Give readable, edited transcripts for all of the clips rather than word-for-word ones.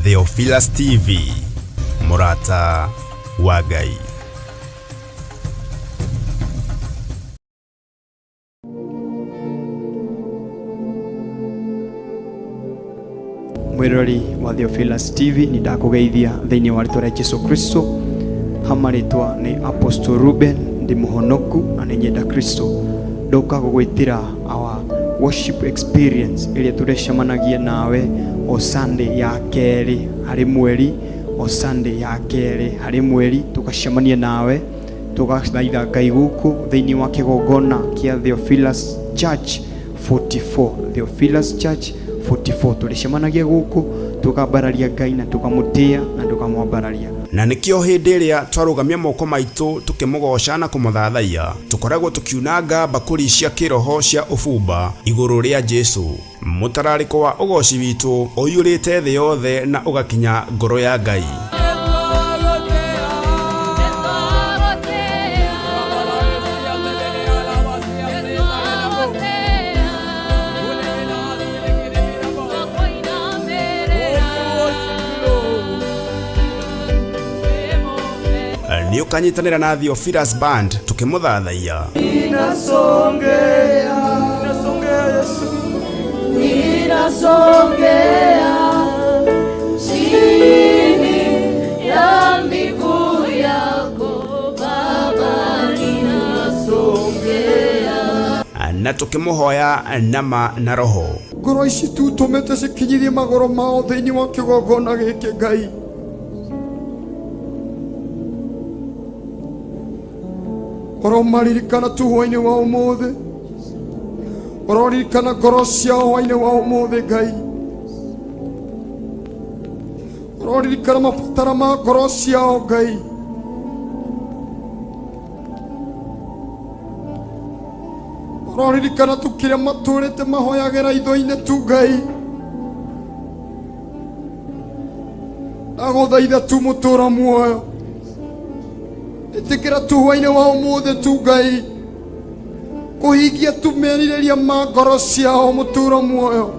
Theophilus TV, mũrata wa Ngai. Mwirori wa Theophilus TV, nĩ ndakũgeithia thĩinĩ wa rĩtwa rĩa Jesu Kristo. Hama rĩtwa nĩ Apostle Ruben, ndĩ mũhonoku na nĩ nyenda Kristo. Ndoka gũgwĩtĩra our worship experience ĩrĩa tũrecemanagia nawe o Sunday ya kerĩ harĩ mweri, o Sunday ya kerĩ harĩ mweri tũgacemania nawe tũgathaitha Ngai gũkũ thĩinĩ wa kĩgongona kĩa Theophilus Church 44, Theophilus Church 44. Tũrĩcemanagia gũkũ tũkambararia Ngai na tũkamũtĩa na tũkamwambararia. Na nĩkĩo hĩndĩ ĩrĩa twarũgamia moko maitũ tũkĩmũgooca na kũmũthathaiya, tũkoragwo tũkiunanga mbakũri cia kĩroho cia ũbumba igũrũ rĩa Jesu. Mũtararĩko wa ũgooci witũ ũiyũrĩte thĩ yothe na ũgakinya ngoro ya Ngai. Nĩ ũkanyitanĩra na Theophilus Band tũkĩmũthathaiya. Ninasongea, ninasongea Yesu, ninasongea chini ya miguu yako Baba, ninasongea Na tũkĩmũhoya nama na roho. Ngoro ici tu tũmĩte cikinyithie magũrũ mao thĩinĩ wa kĩgongona gĩkĩ Ngai. Ũromaririkana tu hwainĩ wa ũmũthĩ, ũroririkana ngoro ciao hwainĩ wa ũmũthĩ Ngai, ũroririkana mabatara ma ngoro ciao Ngai. Ũroririkana tu kĩrĩa matũrĩte mahoyagĩra itho-inĩ tu Ngai. Ndagũthaitha tu mũtũra muoyo, ĩtĩkĩra tu hwainĩ wa ũmũthĩ tu Ngai kũhingia tu merirĩria ma ngoro ciao mũtũra muoyo.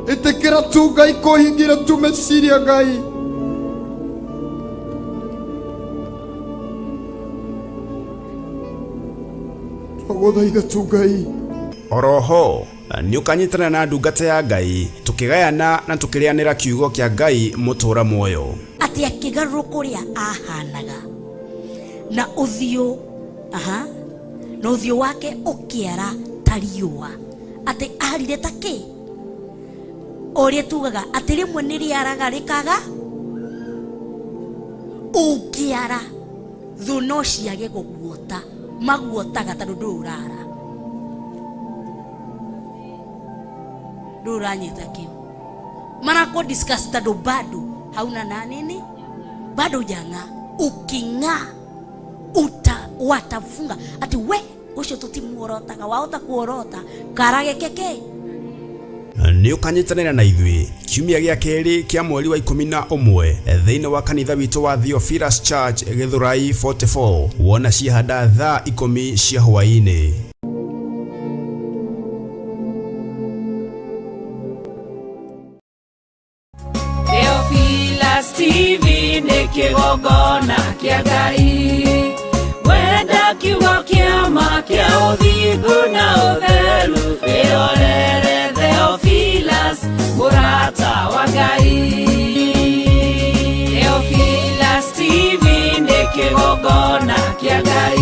Ĩtĩkĩra tu Ngai kũhingira tu meciria Ngai. Twagũthaitha tu Ngai. Oroho nĩ ũkanyitanĩra na ndungata ya Ngai tũkĩgayana na tũkĩrĩanĩra kiugo kĩa Ngai mũtũra muoyo. Atĩ akĩgarũrũka ũrĩa ahanaga na ũthiũ, aha, na ũthiũ wake ũkĩara ta riũa, atĩ arire ta kĩ ũrĩa tugaga atĩ rĩmwe nĩ rĩaraga rĩkaga ũngĩara thũ no ciage gũguota, maguotaga tondũ ndũrĩ ũrara, ndũrĩ ũranyita kĩu marako discuss tondũ bado hauna na nini, bado hujang'aa. Uking'aa uta watafunga ati we ũcio tũtimuorotaga, wahota kuorota karage keke. Nĩ ũkanyitanĩra na ithuĩ kiumia gĩa kerĩ kĩa mweri wa 11 thĩinĩ wa kanitha witũ wa Theophilus Church Gĩthũrai 44, wona ciahanda thaa 10 cia hwaĩ-inĩ. Theophilus TV nĩ kĩgongona kĩa Ngai, wenda kiugo kĩa ma kĩa ũthingu na ũtheru, wĩrorere Theophilus mũrata wa Ngai. Theophilus TV nĩ kĩgongona kĩa Ngai,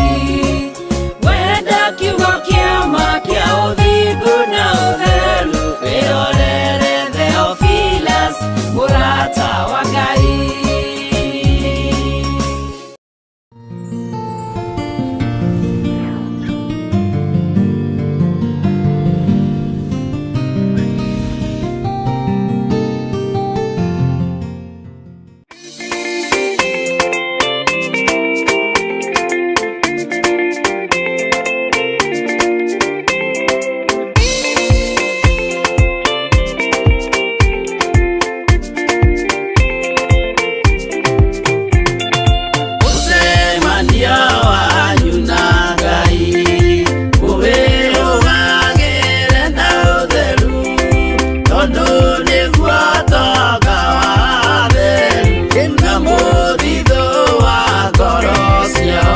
wenda kiugo kĩa ma kĩa ũthingu na ũtheru, wĩrorere Theophilus mũrata wa Ngai. Mũthithũ wa ngoro ciao.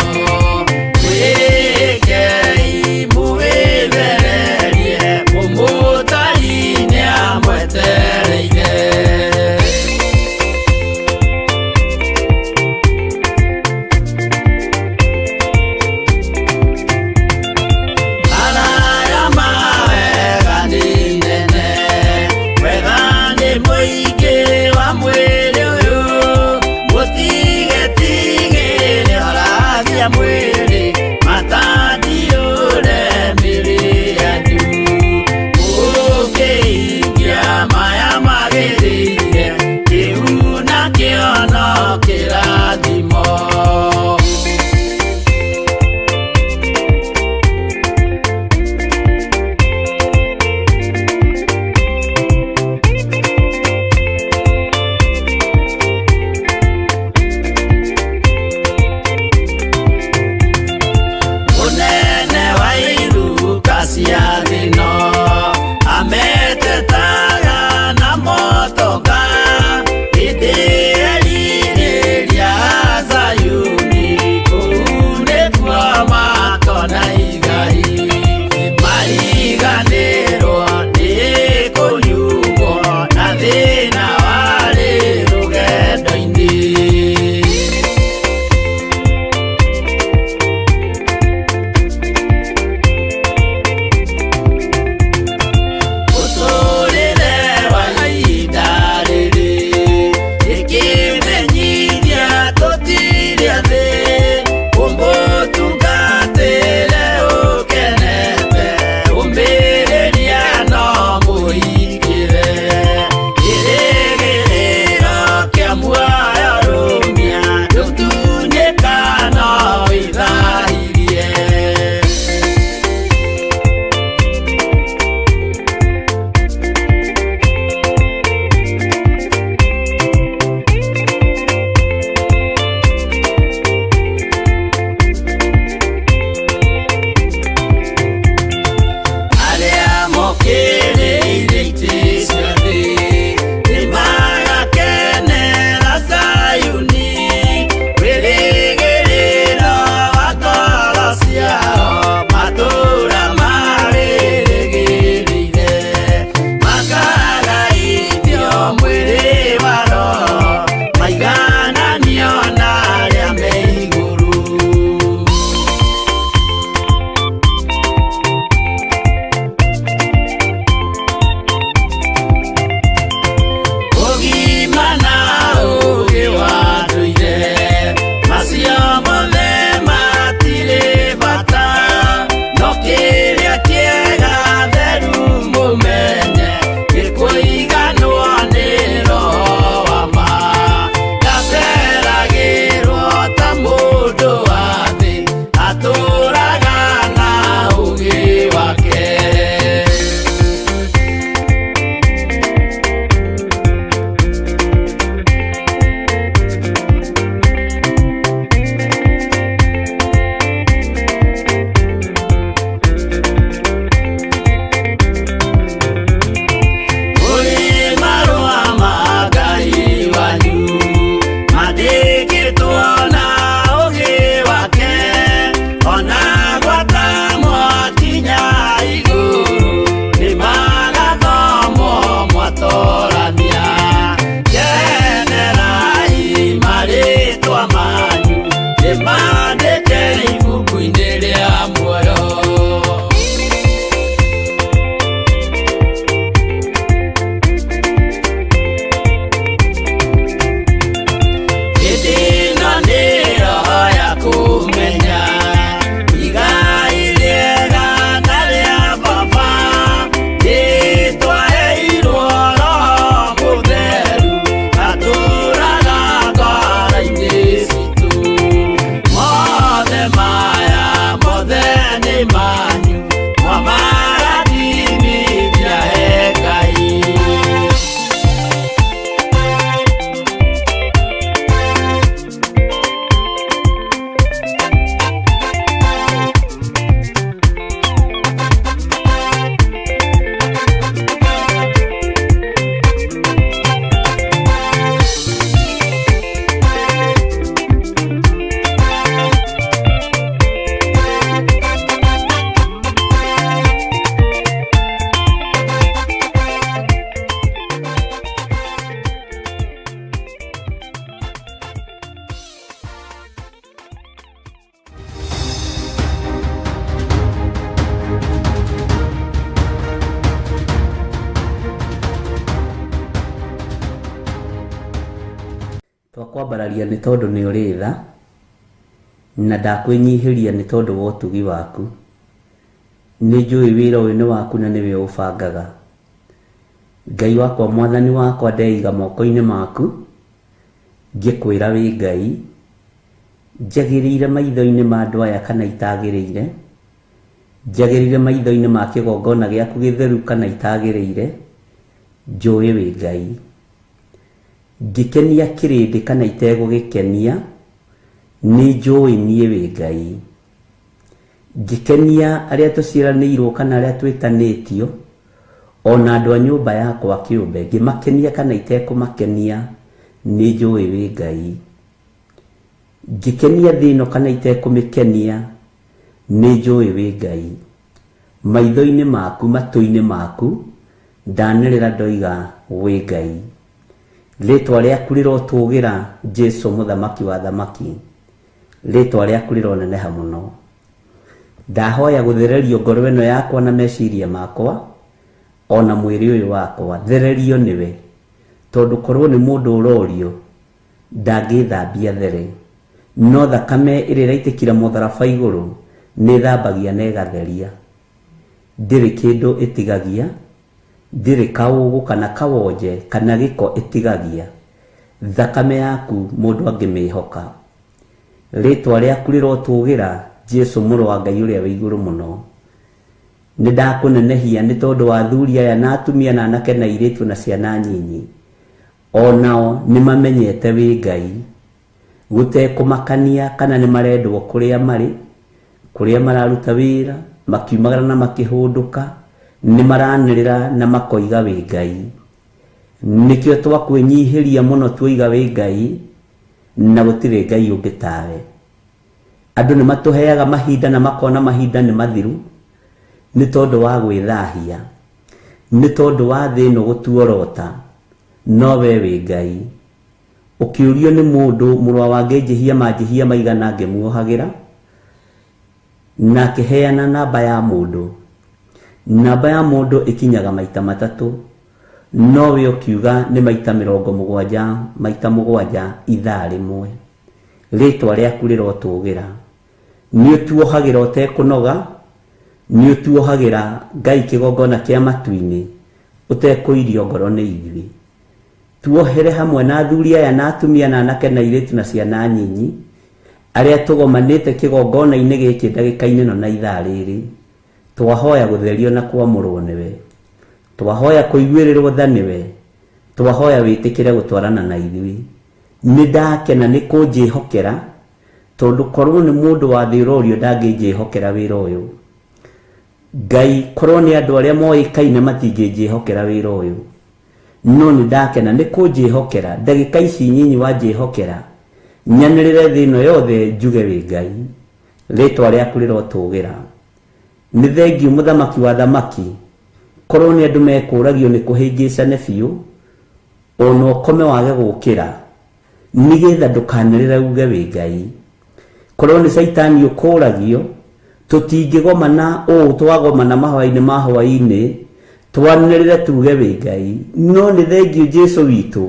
Mwĩkei mũwĩthererie, mũmũtari nĩamwetereire. Araya mawega nĩ nene, wega nĩ mũingĩ wa mwĩrĩ ũyũ, mũtiga Ndakwambararia nĩ tondũ nĩ ũrĩ tha, na ndakwĩnyihĩria nĩ tondũ wa ũtugi waku. Nĩ njũĩ wĩra ũyũ nĩ waku na nĩwe ũbangaga. Ngai wakwa, mwathani wakwa, ndeiga moko-inĩ maku, ngĩkwĩra wĩ Ngai, njagĩrĩire maitho-inĩ ma andũ aya kana itagĩrĩire, njagĩrĩire maitho-inĩ ma kĩgongona gĩaku gĩtheru kana itagĩrĩire, njũĩ wĩ Ngai. Ngĩkenia kĩrĩndĩ kana itegũgĩkenia, nĩ njũĩ niĩ wĩ Ngai. Ngĩkenia arĩa tũciaranĩirwo kana arĩa twĩtanĩtio, ona andũ a nyũmba yakwa kĩũmbe, ngĩmakenia kana itekũmakenia, nĩ njũĩ wĩ Ngai. Ngĩkenia thĩ ĩno kana itekũmĩkenia, nĩ njũĩ wĩ Ngai. Maitho-inĩ maku, matũ-inĩ maku, ndanĩrĩra ndoiga wĩ Ngai. Rĩtwa rĩaku rĩrotũgĩra, Jesu mũthamaki wa thamaki. Rĩtwa rĩaku rĩroneneha mũno. Ndahoya gũthererio ngoro ĩno yakwa na meciria makwa, ona mwĩrĩ ũyũ wakwa, thererio nĩwe. Tondũ korwo nĩ mũndũ ũrorio, ndangĩthambia there. No thakame ĩrĩa ĩraitĩkire mũtharaba igũrũ, nĩ ĩthambagia na ĩgatheria. Ndĩrĩ kĩndũ ĩtigagia, ndĩrĩ kaũgũ kana kawonje kana gĩko ĩtigagia. Thakame yaku mũndũ angĩmĩhoka. Rĩtwa rĩaku rĩrotũgĩra, Jesu mũrũ wa Ngai ũrĩa wĩ igũrũ mũno. Nĩ ndakũnenehia nĩ tondũ wa athuri aya na atumia na anake na airĩtu na ciana nyinyi. Onao nĩ mamenyete wĩ Ngai. Gũtekũmakania kana nĩ marendwo kũrĩa marĩ, kũrĩa mararuta wĩra, makiumagara na makĩhũndũka, nĩ maranĩrĩra na makoiga wĩ Ngai. Nĩkĩo twakwĩnyihĩria mũno tuoiga wĩ Ngai, na gũtirĩ Ngai ũngĩ tawe. Andũ nĩ matũheaga mahinda na makona mahinda nĩ mathiru, nĩ tondũ wa gwĩthahia, nĩ tondũ wa thĩ ĩno gũtuorota, no we wĩ Ngai. Ũkĩũrio nĩ mũndũ mũrũ wa wangĩnjĩhia manjĩhia maigana ngĩmuohagĩra, na akĩheana namba ya mũndũ. Namba ya mũndũ ĩkinyaga maita matatũ, no we ũkiuga nĩ maita 70 maita 7 ithaa rĩmwe. Rĩtwa rĩaku rĩrotũgĩra. Nĩ ũtuohagĩra ũtekũnoga, nĩ ũtuohagĩra Ngai kĩgongona kĩa matu-inĩ, ũtekũirio ngoro nĩ ithuĩ. Tuohere hamwe na athuri aya na atumia na anake na airĩtu na ciana nyinyi, arĩa tũgomanĩte kĩgongona-inĩ gĩkĩ ndagĩka-inĩ ĩno na ithaa rĩrĩ. Twahoya gũtherio na kwamũrwo nĩwe. Twahoya kũiguĩrĩrwo tha nĩwe. Twahoya wĩtĩkĩre gũtwarana na ithuĩ. Nĩ ndakena nĩ kũnjĩhokera, tondũ korwo nĩ mũndũ wa thĩ ũrorio ndangĩnjĩhokera wĩra ũyũ. Ngai, korwo nĩ andũ arĩa moĩkaine matingĩnjĩhokera wĩra ũyũ. No nĩ ndakena nĩ kũnjĩhokera, ndagĩka ici nyinyi wanjĩhokera, nyanĩrĩre thĩ ĩno yothe njuge wĩ Ngai. Rĩtwa rĩaku rĩrotũgĩra. Nĩ thengiũ mũthamaki wa thamaki, korwo nĩ andũ mekũragio nĩ kũhĩngĩcane biũ, ona ũkome wage gũkĩra, nĩgetha ndũkanĩrĩre uge wĩ Ngai. Korwo nĩ caitani ũkũragio, tũtingĩgomana ũũ twagomana mahoya-inĩ ma hwaĩ-inĩ, twanĩrĩre tuge wĩ Ngai. No nĩ thengiũ Jesu witũ,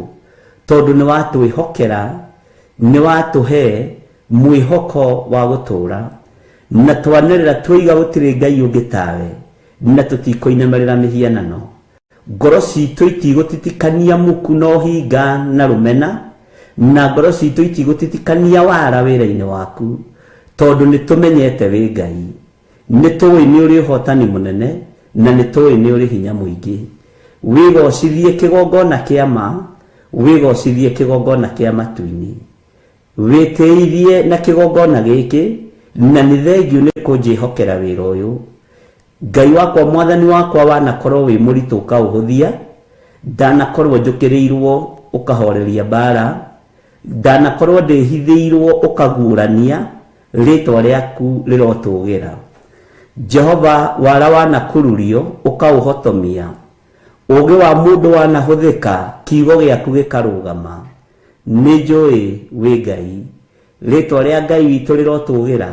tondũ nĩ watwĩhokera, nĩ watũhe mwĩhoko wa gũtũũra. Na twanĩrĩra twoiga gũtirĩ Ngai ũngĩ tawe, na tũtikũinamĩrĩra mĩhianano. Ngoro citũ itigũtitikania muku na ũhinga na rũmena, na ngoro citũ itigũtitikania wara wĩra-inĩ waku, tondũ nĩ tũmenyete wĩ Ngai. Nĩ tũĩ nĩ ũrĩ ũhotani mũnene, na nĩ tũĩ nĩ ũrĩ hinya mũingĩ. Wĩgocithie kĩgongona kĩa ma, wĩgocithie kĩgongona kĩa matu-inĩ. Wĩtĩithie na kĩgongona gĩkĩ, na nĩ thengiũ nĩ kũnjĩhokera wĩra ũyũ. Ngai wakwa, mwathani wakwa, wanakorwo wĩ mũritũ ũkaũhũthia, ndanakorwo njũkĩrĩirwo ũkahoreria mbara, ndanakorwo ndĩhithĩirwo ũkaguũrania, rĩtwa rĩaku rĩrotũgĩra. Jehova, wara wanakururio ũkaũhotomia, ũũgĩ wa mũndũ wanahũthĩka, kiugo gĩaku gĩkarũgama. Nĩ njũĩ wĩ Ngai. Rĩtwa rĩa Ngai witũ rĩrotũgĩra,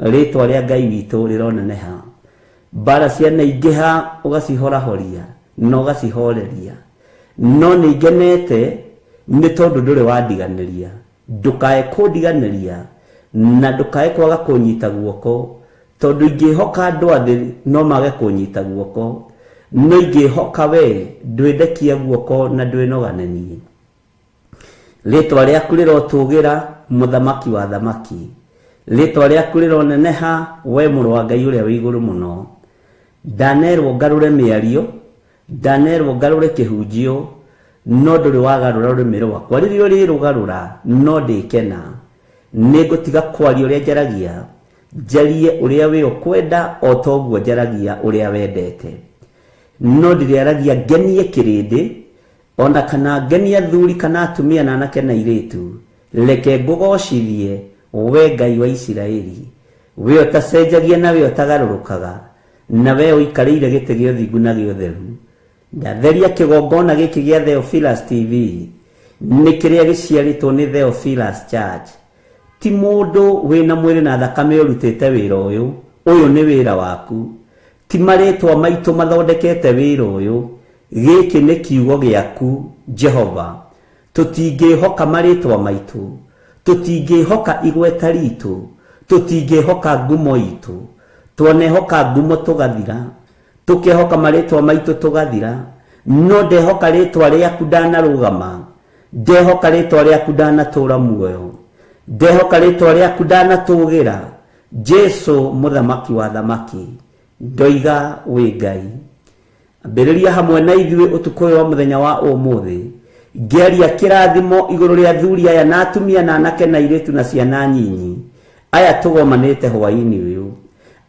rĩtwa rĩa Ngai witũ rĩroneneha. Mbara cianaingĩha ũgacihorahoria na ũgacihoreria. No nĩ ngenete nĩ tondũ ndũrĩ wandiganĩria. Ndũkae kũndiganĩria na ndũkae kwaga kũnyita guoko, tondũ ingĩhoka andũ a thĩ no mage kũnyita guoko, no ingĩhoka we ndwĩndekia guoko na ndwĩnogane niĩ. Rĩtwa rĩaku rĩrotũgĩra, mũthamaki wa thamaki. Rĩtwa rĩaku rĩroneneha, we mũrũ wa Ngai ũrĩa wĩ igũrũ mũno. Ndanerwo ngarũre mĩario, ndanerwo ngarũre kĩhunjio, no ndũrĩ wagarũra rũrĩmĩ rwakwa. Rĩrĩa ũrĩrũgarũra no ndĩkena. Nĩngũtiga kwaria ũrĩa njaragia, njarie ũrĩa wĩ ũkwenda o ta ũguo njaragia ũrĩa wendete. No ndĩrĩaragia ngenie kĩrĩndĩ, ona kana ngenie athuri kana atumia na anake na airĩtu. Reke ngũgocithie we Ngai wa Isiraeli, we ũtacenjagia na we ũtagarũrũkaga, na we ũikarĩire gĩtĩ gĩa ũthingu na gĩa ũtheru. Ndatheria kĩgongona gĩkĩ gĩa Theophilus TV, nĩ kĩrĩa gĩciarĩtwo nĩ Theophilus Church. Ti mũndũ wĩna mwĩrĩ na thakame ũrutĩte wĩra ũyũ, ũyũ nĩ wĩra waku. Ti marĩtwa maitũ mathondekete wĩra ũyũ, gĩkĩ nĩ kiugo gĩaku Jehova. Tũtingĩhoka marĩtwa maitũ, tũtingĩhoka igweta ritũ, tũtingĩhoka ngumo itũ. Twanehoka ngumo tũgathira, tũkehoka marĩtwa maitũ tũgathira, no ndehoka rĩtwa rĩaku ndanarũgama, ndehoka rĩtwa rĩaku ndanatũra muoyo, ndehoka rĩtwa rĩaku ndanatũgĩra. Jesu mũthamaki wa thamaki, ndoiga wĩ Ngai. Ambĩrĩria hamwe na ithuĩ ũtukũ ũyũ wa mũthenya wa ũmũthĩ, ngĩaria kĩrathimo igũrũ rĩa athuri aya na atumia na anake na airĩtu na ciana nyinyi aya tũgomanĩte hwaĩ-inĩ ũyũ.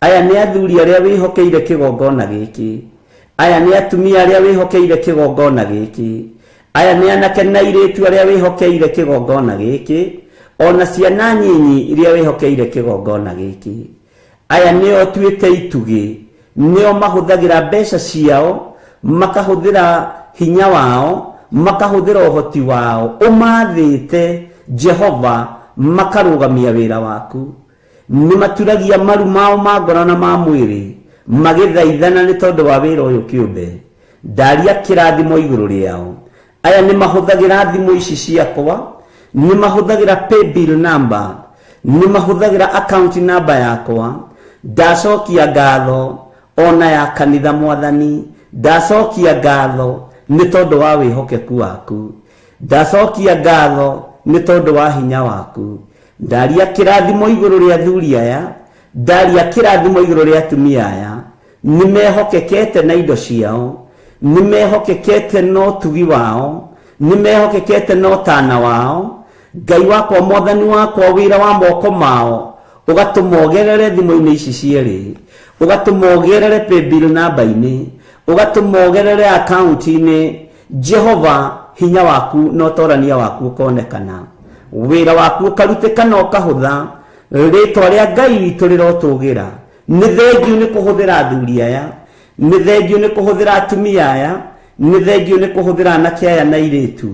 Aya nĩ athuri arĩa wĩhokeire kĩgongona gĩkĩ, aya nĩ atumia arĩa wĩhokeire kĩgongona gĩkĩ, aya nĩ anake na airĩtu arĩa wĩhokeire kĩgongona gĩkĩ, ona ciana nyinyi iria wĩhokeire kĩgongona gĩkĩ. Aya nĩo tuĩte itugĩ, nĩo mahũthagĩra mbeca ciao, makahũthĩra hinya wao, makahũthĩra ũhoti wao, ũmathĩte Jehova, makarũgamia wĩra waku. Nĩ maturagia maru mao ma ngoro na ma mwĩrĩ, magĩthaithana nĩ tondũ wa wĩra ũyũ kĩũmbe. Ndaria kĩrathimo igũrũ rĩao. Aya nĩ mahũthagĩra thimũ ici ciakwa, nĩ mahũthagĩra paybill number, nĩ mahũthagĩra account number yakwa. Ndacokia ngatho ona ya kanitha Mwathani, ndacokia ngatho nĩ tondũ wa wĩhokeku waku, ndacokia ngatho nĩ tondũ wa hinya waku. Ndaria kĩrathimo igũrũ rĩa athuri aya, ndaria kĩrathimo igũrũ rĩa atumia aya. Nĩ mehokekete na indo ciao, nĩ mehokekete na ũtugi wao, nĩ mehokekete na ũtana wao. Ngai wakwa, Mwathani wakwa, wĩra wa moko mao ũgatũma ũgerere thimũ-inĩ ici cierĩ, ũgatũma ũgerere paybill namba-inĩ, ũgatũma ũgerere account-inĩ. Jehova, hinya waku na ũtorania waku ũkonekana, wĩra waku ũkarutĩka na ũkahũtha. Rĩtwa rĩa Ngai witũ rĩrotũgĩra. Nĩ thengiũ nĩ kũhũthĩra athuri aya, nĩ thengiũ nĩ kũhũthĩra atumia aya, nĩ thengiũ nĩ kũhũthĩra anake aya na airĩtu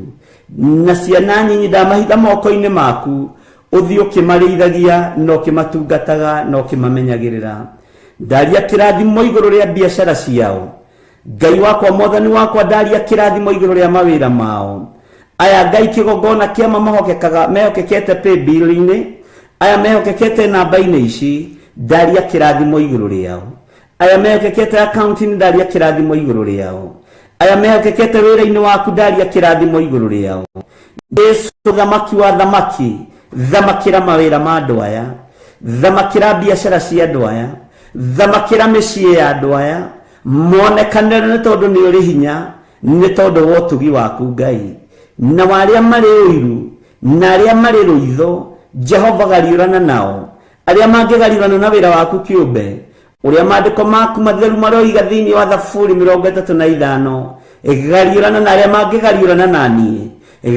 na ciana nyinyi. Ndamahitha moko-inĩ maku, ũthiĩ ũkĩmarĩithagia na ũkĩmatungataga na ũkĩmamenyagĩrĩra. Ndaria kĩrathimo igũrũ rĩa biacara ciao. Ngai wakwa, Mwathani wakwa, ndaria kĩrathimo igũrũ rĩa mawĩra mao. Aya Ngai kĩgongona kĩama mahokekaga, mehokekete paybill-inĩ, aya mehokekete namba-inĩ ici, ndaria kĩrathimo igũrũ rĩao. Aya mehokekete account-inĩ, ndaria kĩrathimo igũrũ rĩao. Aya mehokekete wĩra-inĩ waku, ndaria kĩrathimo igũrũ rĩao. Jesu thamaki wa thamaki, thamakĩra mawĩra ma andũ aya, thamakĩra biacara cia andũ aya, thamakĩra mĩciĩ ya andũ aya, monekanĩre nĩ tondũ nĩ ũrĩ hinya, nĩ tondũ wa ũtugi waku Ngai. Na arĩa marĩ ũiru na arĩa marĩ rũitho, Jehova gariũrana nao. Arĩa mangĩgariũrana na wĩra waku kĩũmbe, ũrĩa maandĩko maku matheru maroiga thĩinĩ wa Thaburi 35, gariũrana na arĩa mangĩgariũrana na niĩ,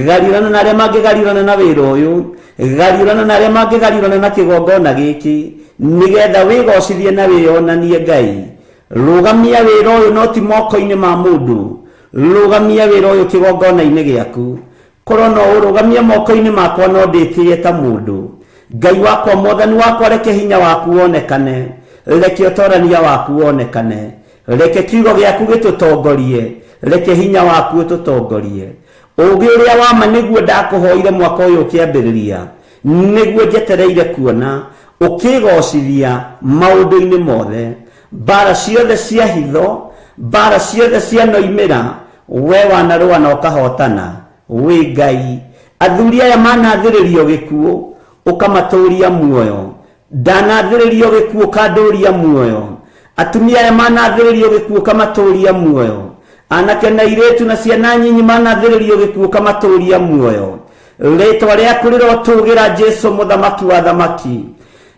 gariũrana na arĩa mangĩgariũrana na wĩra ũyũ, gariũrana na arĩa mangĩgariũrana na kĩgongona gĩkĩ, nĩgetha wĩgocithie na wĩyonanie Ngai. Rũgamia wĩra ũyũ no ti moko-inĩ ma mũndũ, rũgamia wĩra ũyũ kĩgongona-inĩ gĩaku. Korwo no ũrũgamie moko-inĩ makwa no ndĩtĩe ta mũndũ. Ngai wakwa, Mwathani wakwa, reke hinya waku wonekane, reke ũtorania waku wonekane, reke kiugo gĩaku gĩtũtongorie, reke hinya waku ũtũtongorie. Ũũgĩ ũrĩa wa ma nĩguo ndakũhoire mwaka ũyũ ũkĩambĩrĩria, nĩguo njetereire kuona ũkĩgocithia maũndũ-inĩ mothe. Mbara ciothe cia hitho, mbara ciothe cia noimĩra, we wanarũa na ũkahotana. Wĩ Ngai. Athuri aya manathĩrĩrio gĩkuũ, ũkamatũria muoyo. Ndanathĩrĩrio gĩkuũ ũkandũria muoyo. Atumia aya manathĩrĩrio gĩkuũ ũkamatũria muoyo. Anake na airĩtu na ciana nyinyi manathĩrĩrio gĩkuũ ũkamatũria muoyo. Rĩtwa rĩaku rĩrotũgĩra Jesu mũthamaki wa thamaki.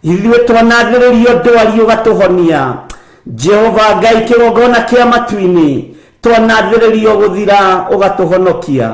Ithuĩ twanathĩrĩrio ndwari ũgatũhonia. Jehova Ngai kĩgongona kĩa matu-inĩ, twanathĩrĩrio gũthira ũgatũhonokia.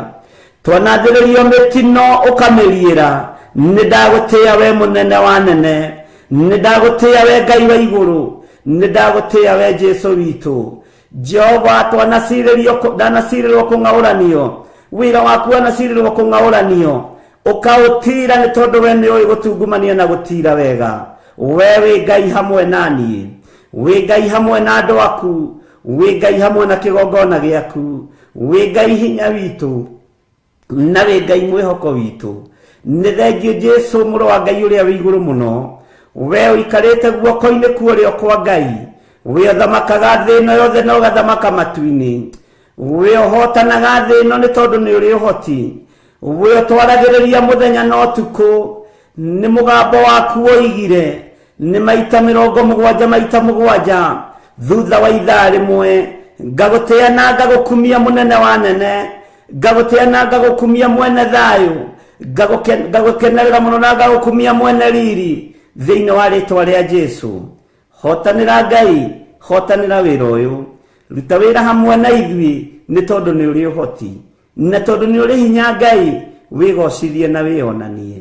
Twanathĩrĩrio mĩtino ũkamĩriĩra. Nĩ ndagũtĩĩa we mũnene wa nene, nĩ ndagũtĩĩa we Ngai wa igũrũ, nĩ ndagũtĩĩa we Jesu witũ. Jehova twanacirĩrio ndanacirĩrwo kũng'aũranio, wĩra waku wanacirĩrwo kũng'aũranio, ũkaũtira nĩ tondũ we nĩ ũĩ gũtungumania na gũtira wega. We wĩ Ngai hamwe na niĩ, wĩ Ngai hamwe na andũ aku, wĩ Ngai hamwe na kĩgongona gĩaku, wĩ Ngai hinya witũ na wĩ Ngai mwĩhoko witũ. Nĩ thengio Jesu mũrũ wa Ngai ũrĩa wĩ igũrũ mũno, we ũikarĩte guoko-inĩ kwa ũrĩo kwa Ngai, we ũthamakaga thĩ ĩno yothe na ũgathamaka matu-inĩ, we ũhotanaga thĩ ĩno nĩ tondũ nĩ ũrĩ ũhoti, we ũtwaragĩrĩria mũthenya na ũtukũ, nĩ mũgambo waku woigire nĩ maita 70 maita 7 thutha wa ithaa rĩmwe. Ngagũtĩĩa na ngagũkumia mũnene wa nene, ngagũtĩĩa na ngagũkumia mwene thayũ, ngagũkenerera mũno na ngagũkumia mwene riri thĩinĩ wa rĩtwa rĩa Jesu. Hotanĩra Ngai, hotanĩra wĩra ũyũ, ruta wĩra hamwe na ithuĩ nĩ tondũ nĩ ũrĩ ũhoti na tondũ nĩ ũrĩ hinya. Ngai wĩgocithie na wĩonanie.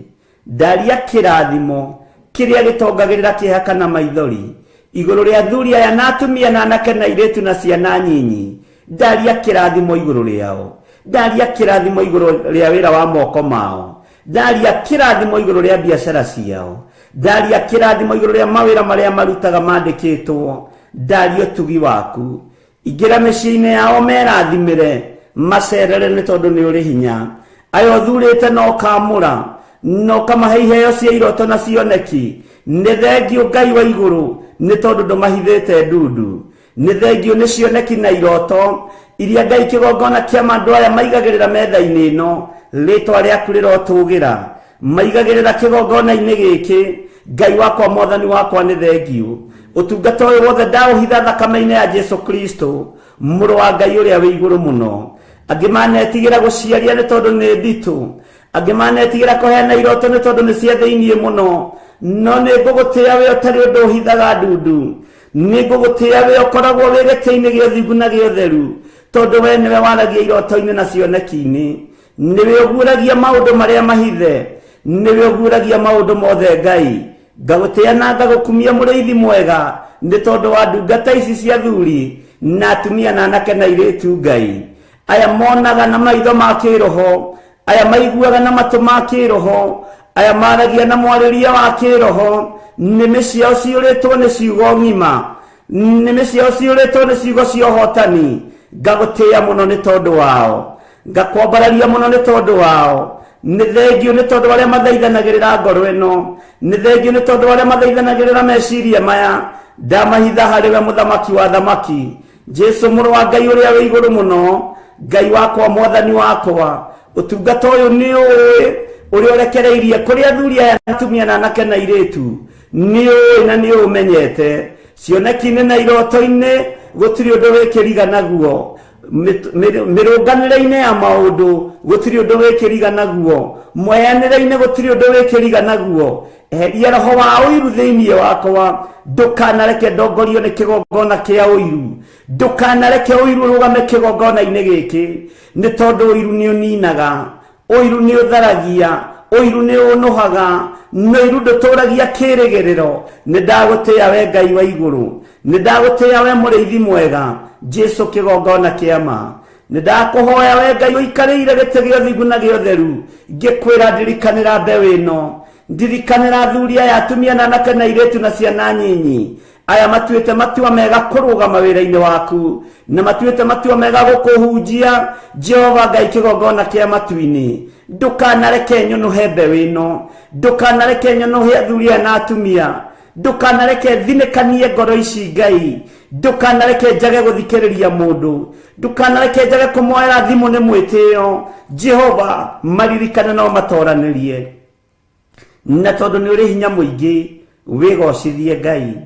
Ndaria kĩrathimo kĩrĩa gĩtongagĩrĩra kĩeha kana maithori igũrũ rĩa athuri aya na atumia na anake na airĩtu na ciana nyinyi. Ndaria kĩrathimo igũrũ rĩao, ndaria kĩrathimo igũrũ rĩa wĩra wa moko mao, ndaria kĩrathimo igũrũ rĩa biacara ciao, ndaria kĩrathimo igũrũ rĩa mawĩra marĩa marutaga mandĩkĩtwo. Ndaria ũtugi waku, ingĩra mĩciĩ-inĩ yao merathimĩre, macerere nĩ tondũ nĩ ũrĩ hinya. Aya ũthurĩte na ũkamũra na ũkamahe iheo cia iroto na cioneki. Nĩ thengio Ngai wa igũrũ nĩ tondũ ndũmahithĩte ndundu. Nĩ thengio nĩ cioneki na iroto iria Ngai kĩgongona kĩa andũ aya maigagĩrĩra metha-inĩ ĩno. Rĩtwa rĩaku rĩrotũgĩra, maigagĩrĩra kĩgongona-inĩ gĩkĩ. Ngai wakwa, mwathani wakwa, nĩ thengio. Ũtungata ũyũ wothe ndaũhitha thakame-inĩ ya Jesu Kristo mũrũ wa Ngai ũrĩa wĩ igũrũ mũno. Angĩ manetigĩra gũciaria nĩ tondũ nĩ nditũ, angĩ manetigĩra kũheana iroto nĩ tondũ nĩ cia thĩiniĩ mũno, no nĩ ngũgũtĩĩa we ũtarĩ ũndũ ũhithaga ndundu. Nĩ ngũgũtĩĩa we ũkoragwo wĩ gĩtĩ-inĩ gĩa ũthingu na gĩa ũtheru, tondũ we nĩwe waragia iroto-inĩ na cioneki-inĩ. Nĩwe ũguũragia maũndũ marĩa mahithe, nĩwe ũguũragia maũndũ mothe. Ngai ngagũtĩĩa na ngagũkumia mũrĩithi mwega nĩ tondũ wa ndungata ici cia athuri na atumia na anake na airĩtu. Ngai aya monaga na maitho ma kĩroho, aya maiguaga na matũ ma kĩroho, aya maragia na mwarĩrie wa kĩroho, nĩmĩ ciao ciũrĩtwo nĩ ciugo ng'ima, nĩmĩ ciao ciũrĩtwo nĩ ciugo cia ũhotani. Ngagũtĩĩa mũno nĩ tondũ wao, ngakwambararia mũno nĩ tondũ wao. Nĩ thengio nĩ tondũ arĩa mathaithanagĩrĩra ngoro ĩno, nĩ thengio nĩ tondũ arĩa mathaithanagĩrĩra meciria maya. Ndamahitha harĩ we mũthamaki wa thamaki, Jesu mũrũ wa Ngai ũrĩa wĩ igũrũ mũno. Ngai wakwa, mwathani wakwa, ũtungata ũyũ nĩ ũĩ ũrĩa ũrekereirie kũrĩ athuri aya na atumia na anake na airĩtu, nĩ ũĩ na nĩ ũmenyete. Cioneki-inĩ na iroto-inĩ gũtirĩ ũndũ wĩkĩriga naguo, mĩrũnganĩre-inĩ ya maũndũ gũtirĩ ũndũ wĩkĩriga naguo, mweanĩre-inĩ gũtirĩ ũndũ wĩkĩriga naguo. Eheria roho wa ũiru thĩinĩ wakwa, ndũkanareke ndongorio nĩ kĩgongona kĩa ũiru, ndũkanareke ũiru ũrũgame kĩgongona-inĩ gĩkĩ, nĩ tondũ ũiru nĩ ũninaga, ũiru nĩ ũtharagia, ũiru nĩ ũnũhaga, na ũiru ndũtũragia kĩrĩgĩrĩro. Nĩ ndagũtĩĩa we Ngai wa igũrũ, nĩ ndagũtĩĩa we mũrĩithi mwega, Jesu kĩgongona kĩa ma. Nĩ ndakũhoya we Ngai ũikarĩire gĩtĩ gĩa ũthingu na gĩa ũtheru, ngĩkwĩra ndirikanĩra mbeũ ĩno, ndirikanĩra athuri aya atumia na anake na airĩtu na ciana nyinyi. Aya matuĩte matua mega kũrũgama wĩra-inĩ waku, na matuĩte matua mega gũkũhunjia. Jehova Ngai kĩgongona kĩa matu-inĩ, ndũkanareke nyũnũhe mbeũ ĩno, ndũkanareke nyũnũhe athuri aya na atumia, ndũkanareke thinĩkanie ngoro ici Ngai, ndũkanareke njage gũthikĩrĩria mũndũ, ndũkanareke njage kũmoera thimũ nĩ mwĩtĩo. Jehova, maririkane no matoranĩrie, na tondũ nĩ ũrĩ hinya mũingĩ, wĩgocithie Ngai.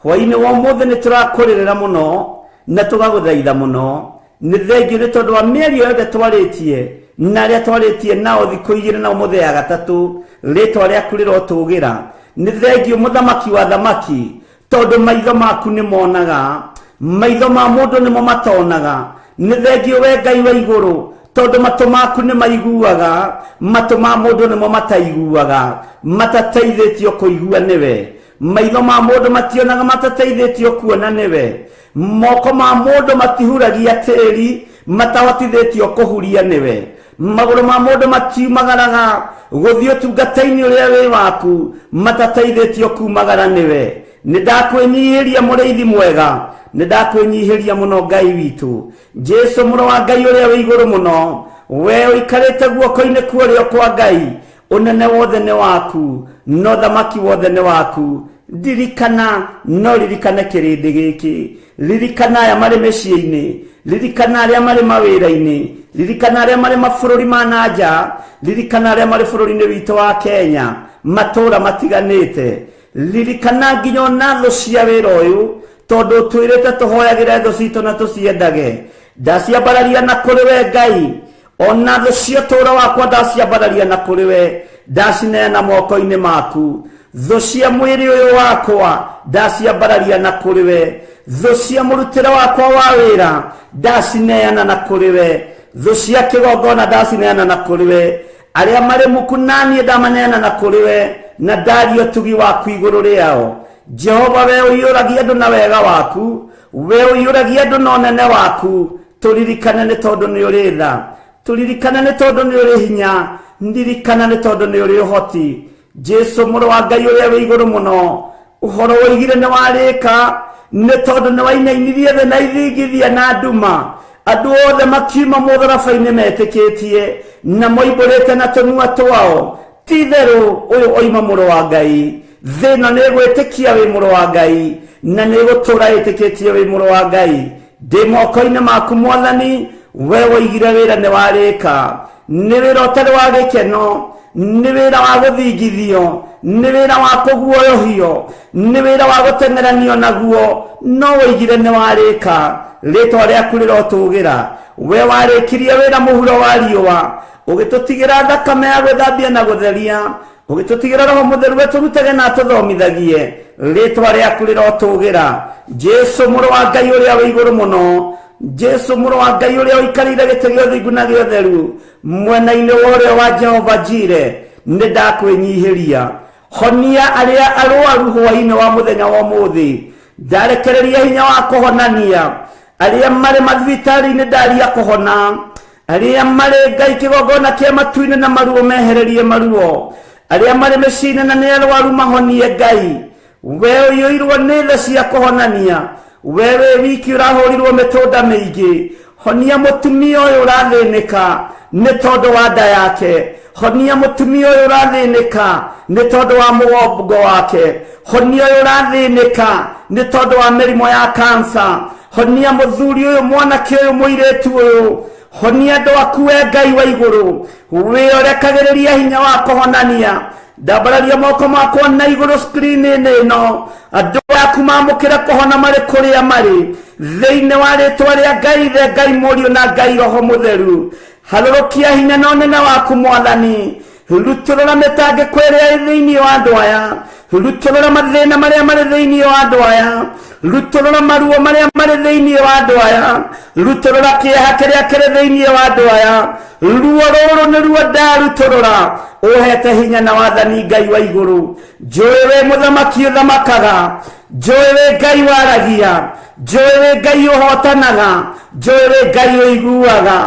Hwaĩ-inĩ wa ũmũthĩ nĩ tũrakũrĩrĩra mũno na tũgagũthaitha mũno. Nĩ thengiũ nĩ tondũ wa mĩario yothe twarĩtie na arĩa twarĩtie nao thikũ igĩrĩ na ũmũthĩ ya gatatũ, rĩtwa rĩaku rĩrotũgĩra. Nĩ thengiũ mũthamaki wa thamaki, tondũ maitho maku nĩ monaga, maitho ma mũndũ nĩmo matonaga. Nĩ thengiũ we Ngai wa igũrũ, tondũ matũ maku nĩ maiguaga, matũ ma mũndũ nĩmo mataiguaga, matateithĩtio kũigua nĩwe. Maitho ma mũndũ mationaga, matateithĩtio kuona nĩwe. Moko ma mũndũ matihuragia tĩri, matahotithĩtio kũhuria nĩwe. Magũrũ ma mũndũ matiumagaraga gũthiĩ ũtungata-inĩ ũrĩa wĩ waku, matateithĩtio kumagara nĩwe. Nĩ ndakwĩnyihĩria mũrĩithi mwega, nĩ ndakwĩnyihĩria mũno Ngai witũ. Jesu mũrũ wa Ngai ũrĩa wĩ igũrũ mũno, we ũikarĩte guoko-inĩ kwa ũrĩo kwa Ngai, ũnene wothe nĩ waku, no thamaki wothe nĩ waku. Ndirikana, no ririkane kĩrĩndĩ gĩkĩ, ririkana aya marĩ mĩciĩ-inĩ, ririkana arĩa marĩ mawĩra-inĩ, ririkana arĩa marĩ mabũrũri ma na nja, ririkana arĩa marĩ bũrũri-inĩ witũ wa Kenya, matũũra matiganĩte. Ririkana nginya ona thũ cia wĩra ũyũ, tondũ ũtwĩrĩte tũhoyagĩre thũ citũ na tũciendage. Ndaciambararia na kũrĩ we Ngai, ona thũ cia ũtũũro wakwa ndaciambararia na kũrĩ we, ndacineana moko-inĩ maku. Thũ cia mwĩrĩ ũyũ wakwa ndaciambararia na kũrĩ we, thũ cia mũrutĩre wakwa wa wĩra ndacineana na kũrĩ we, thũ cia kĩgongona ndacineana na kũrĩ we, arĩa marĩ muku naniĩ ndamaneana na kũrĩ we, na ndaria ũtugi waku igũrũ rĩao. Jehova, we ũiyũragia andũ na wega waku, we ũiyũragia andũ na ũnene waku, tũririkane nĩ tondũ nĩ ũrĩ tha, tũririkane nĩ tondũ nĩ ũrĩ hinya, ndirikana nĩ tondũ nĩ ũrĩ ũhoti. Jesu mũrũ wa Ngai ũrĩa wĩ igũrũ mũno, ũhoro woigire nĩ warĩka, nĩ tondũ nĩ wainainirie thĩ na ithingithia na nduma. Andũ othe makiuma mũtharaba-inĩ metĩkĩtie na moimbũrĩte na tũnua twao, ti itherũ ũyũ oima mũrũ wa Ngai. Thĩ ĩno nĩ ĩgwĩtĩkia wĩ mũrũ wa Ngai, na nĩ ĩgũtũũra ĩtĩkĩtie wĩ mũrũ wa Ngai. Ndĩ moko-inĩ maku Mwathani, we woigire wĩra nĩ warĩka. Nĩ wĩra ũtarĩ wa gĩkeno, nĩ wĩra wa gũthingithio, nĩ wĩra wa kũguoyohio, nĩ wĩra wa gũteng'eranio naguo, no woigire nĩ warĩka. Rĩtwa rĩaku rĩrotũgĩra. We warĩkirie wĩra mũhuro wa riũa, ũgĩtũtigĩra thakame ya gwĩthambia na gũtheria, ũgĩtũtigĩra Roho Mũtheru atũrutage na atũthomithagie. Rĩtwa rĩaku rĩrotũgĩra. Jesu mũrũ wa Ngai ũrĩa wĩ igũrũ mũno, Jesu mũrũ wa Ngai ũrĩa ũikarĩire gĩtĩ gĩa ũthingu na gĩa ũtheru, mwena-inĩ wa ũrĩo wa Jehova Jire, nĩ ndakwĩnyihĩria. Honia arĩa arwaru hwaĩ-inĩ wa mũthenya wa ũmũthĩ, ndarekereria hinya wa kũhonania arĩa marĩ mathibitarĩ-inĩ, ndaria kũhona arĩa marĩ Ngai kĩgongona kĩa matu-inĩ na maruo mehererie maruo, arĩa marĩ mĩciĩ-inĩ na nĩ arwaru mahonie Ngai. We ũiyũirwo nĩ tha cia kũhonania, we wĩ wiki ũrahũrirwo mĩtũnda mĩingĩ. Honia mũtumia ũyũ ũrathĩnĩka nĩ tondũ wa nda yake, honia mũtumia ũyũ ũrathĩnĩka nĩ tondũ wa mũgongo wake, honia ũyũ ũrathĩnĩka nĩ tondũ wa mĩrimũ ya kansa, honia mũthuri ũyũ, mwanake ũyũ, mũirĩtu ũyũ, honia andũ aku we Ngai wa igũrũ. Wĩorekagĩrĩria hinya wa kũhonania. Ndambararia moko makwa na igũrũ screen-inĩ ĩno, andũ aku mamũkĩre kũhona marĩ kũrĩa marĩ, thĩinĩ wa rĩtwa rĩa Ngai Ithe, Ngai Mũriũ na Ngai Roho Mũtheru. Harũrũkia hinya na ũnene waku Mwathani, rutũrũra mĩtangĩko ĩrĩa ĩ thĩinĩ wa andũ aya, rutũrũra mathĩna marĩa marĩ thĩinĩ wa andũ aya, rutũrũra maruo marĩa marĩ thĩinĩ wa andũ aya, rutũrũra kĩeha kĩrĩa kĩrĩ thĩinĩ wa andũ aya. Ruo rũrũ nĩ ruo ndarutũrũra, ũhete hinya na wathani Ngai wa igũrũ. Njũĩ wĩ mũthamaki ũthamakaga, njũĩ wĩ Ngai waragia, njũĩ wĩ Ngai ũhotanaga, njũĩ wĩ Ngai ũiguaga.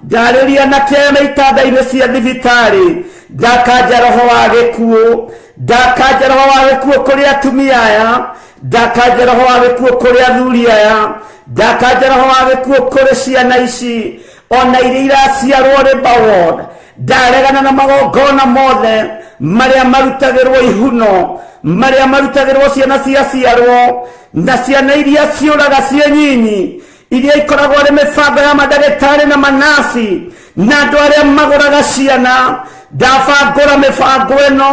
Ndarĩria na kĩama itanda-inĩ cia thibitarĩ, ndakanja roho wa gĩkuũ, Ndakanja roho wa gĩkuũ kũrĩ atumia aya, ndakanja roho wa gĩkuũ kũrĩ athuri aya, ndakanja roho wa gĩkuũ kũrĩ ciana ici ona iria iraciarwo Labour Ward. Ndaregana na magongona mothe marĩa marutagĩrwo ihuno, marĩa marutagĩrwo ciana ciaciarwo, na ciana iria ciũraga ciĩ nyinyi, iria ikoragwo arĩ mĩbango ya mandagĩtarĩ na manasi na andũ arĩa magũraga ciana. Ndabangũra mĩbango ĩno,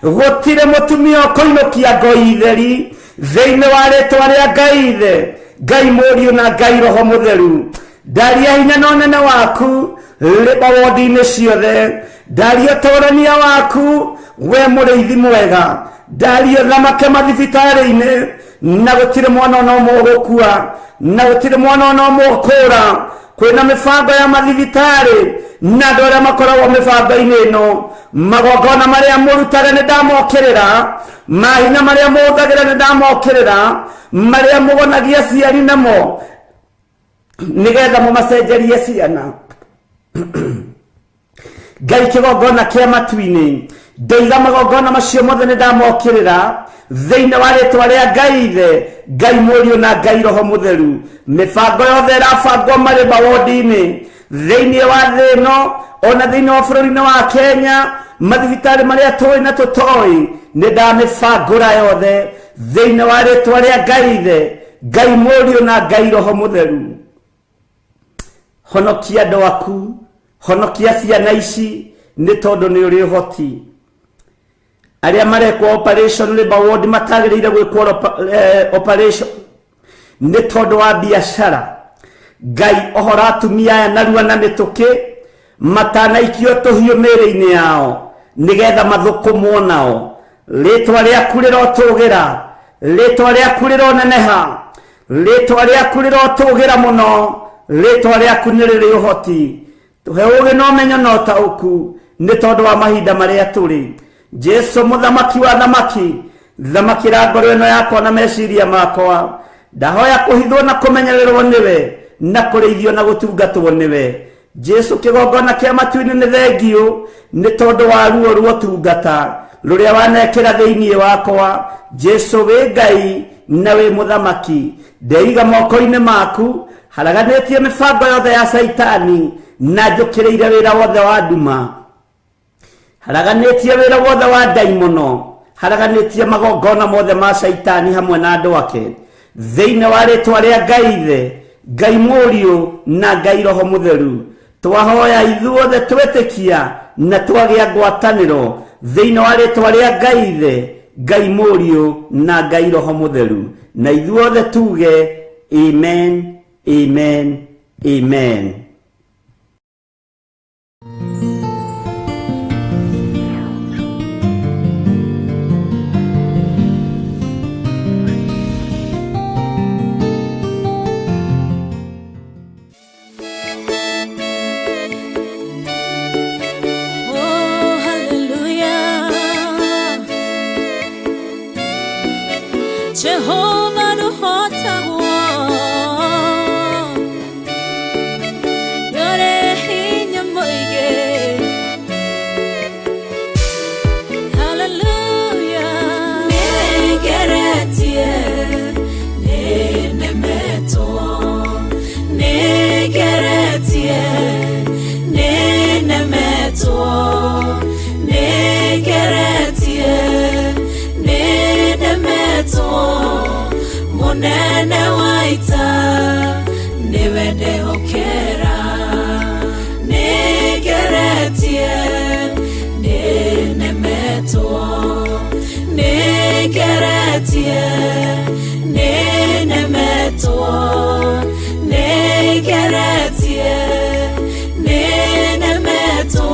gũtirĩ mũtumia ũkũinũkia ngoi theri thĩinĩ wa rĩtwa rĩa Ngai Ithe, Ngai Mũriũ na Ngai Roho Mũtheru. Ndaria hinya na ũnene waku Labour Ward-inĩ ciothe, ndaria ũtũrania waku we mũrĩithi mwega, ndaria thamake mathibitarĩ-inĩ, na gũtirĩ mwana ona ũmwe ũgũkua, na gũtirĩ mwana ona ũmwe ũkũra. Kwĩna mĩbango ya mathibitarĩ na andũ arĩa makoragwo mĩbango-inĩ ĩno, magongona marĩa mũrutaga nĩ ndamokĩrĩra, mahinya marĩa mũhũthagĩra nĩ ndamokĩrĩra, marĩa mũgonagia aciari namo nĩgetha mũmacenjerie ciana. Ngai kĩgongona kĩa matu-inĩ, ndoiga magongona macio mothe nĩ ndamokĩrĩra thĩinĩ wa rĩtwa rĩa Ngai Ithe, Ngai Mũriũ na Ngai Roho Mũtheru. Mĩbango yothe ĩrabangwo marĩ mawodi-inĩ thĩinĩ wa thĩ ĩno ona thĩinĩ wa bũrũri-inĩ wa Kenya, mathibitarĩ marĩa tũĩ na tũtoĩ, nĩ ndamĩbangũra yothe thĩinĩ wa rĩtwa rĩa Ngai Ithe, Ngai Mũriũ na Ngai Roho Mũtheru. Honokia andũ aku, honokia ciana ici, nĩ tondũ nĩ ũrĩ ũhoti. Arĩa marekwo operation Labour Ward matagĩrĩire gwĩkwo operation nĩ tondũ wa biacara. Ngai ohora atumia aya narua na mĩtũkĩ, matanaikio tũhiũ mĩĩrĩ-inĩ yao nĩgetha mathũkũmwo nao. Rĩtwa rĩaku rĩrotũgĩra, rĩtwa rĩaku rĩroneneha, rĩtwa rĩaku rĩrotũgĩra mũno, rĩtwa rĩaku nĩ rĩrĩ ũhoti. Tũhe ũũgĩ na ũmenyo na ũtaũku nĩ tondũ wa mahinda marĩa tũrĩ. Jesu mũthamaki wa thamaki, thamakĩra ngoro ĩno yakwa na meciria makwa. Ndahoya kũhithwo na kũmenyererwo nĩwe, na kũrĩithio na gũtungatwo nĩwe. Jesu kĩgongona kĩa matu-inĩ nĩ thengiũ nĩ tondũ wa ruo rwa ũtungata rũrĩa wanekĩra thĩinĩ wakwa. Jesu wĩ Ngai na wĩ mũthamaki, ndeiga moko-inĩ maku, haraganĩtie mĩbango yothe ya Caitani na njũkĩrĩire wĩra wothe wa nduma, haraganĩtie wĩra wothe wa ndaimono, haraganĩtie magongona mothe ma Caitani hamwe na andũ ake thĩinĩ wa rĩtwa rĩa Ngai Ithe, Ngai Mũriũ na Ngai Roho Mũtheru. Twahoya ithuothe twetĩkia na twagĩa ngwatanĩro thĩinĩ wa rĩtwa rĩa Ngai Ithe, Ngai Mũriũ na Ngai Roho Mũtheru, na ithuothe tuge amen, amen, amen. Oh, hallelujah. Jehovah nũhotagwo, nĩũrĩ hinya mũingĩ. Hallelujah. Nĩngeretie, nĩnemetwo, nĩngeretie, nĩnemetwo, nĩngeretie, nĩnemetwo, mũnene wa ita nĩwe ndehokera. Nĩngeretie, nĩnemetwo, nĩngeretie, nĩnemetwo, nĩngeretie, nĩnemetwo,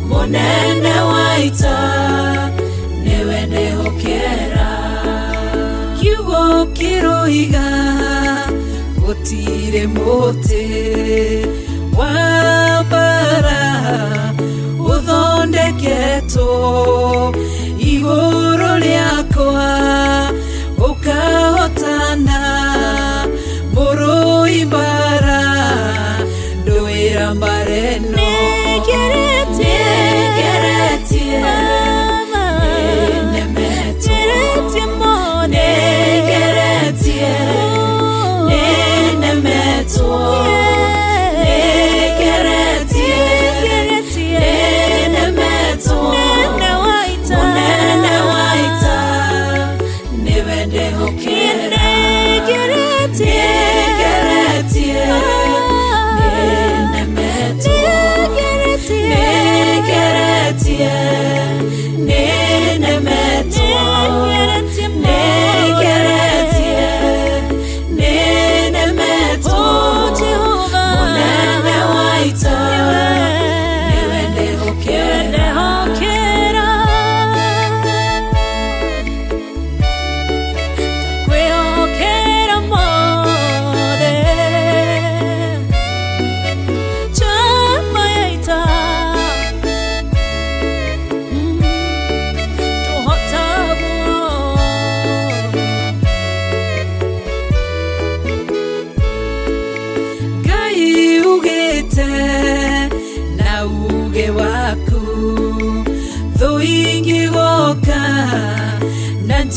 mũnene wa ita nĩwe ndehokera. Kiugo kĩroiga gũtirĩ mũtĩ wa mbara ũthondeketwo igũrũ rĩakwa ũkahotana, mũrũi mbara ndũĩra mbara ĩno. Nĩngeretie,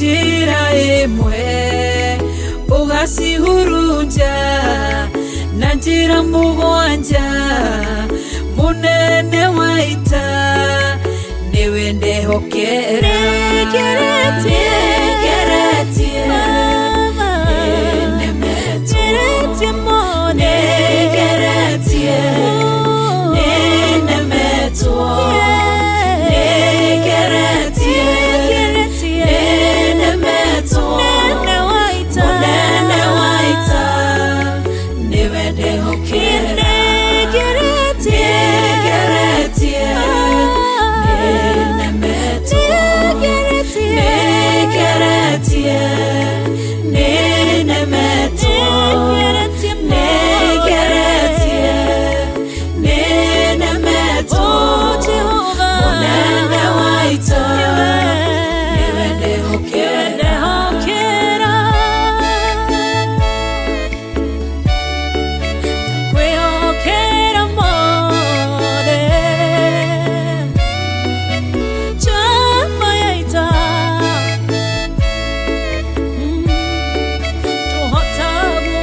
Njĩra ĩmwe ũgacihurunja na njĩra mũgwanja mũnene wa ita nĩwe ndehokera nĩngeretie nĩnemetwo nĩngeretie nĩnemetwo nĩngeretie nĩnemetwo mũnene wa ita nĩwe ndehokera nĩngeretie nĩnemetwo nĩngeretie nĩnemetwo nĩngeretie nĩnemetwo mũnene wa ita nĩwe ndehokera. Kwĩhokera mothe njama ya ita tũhotagwo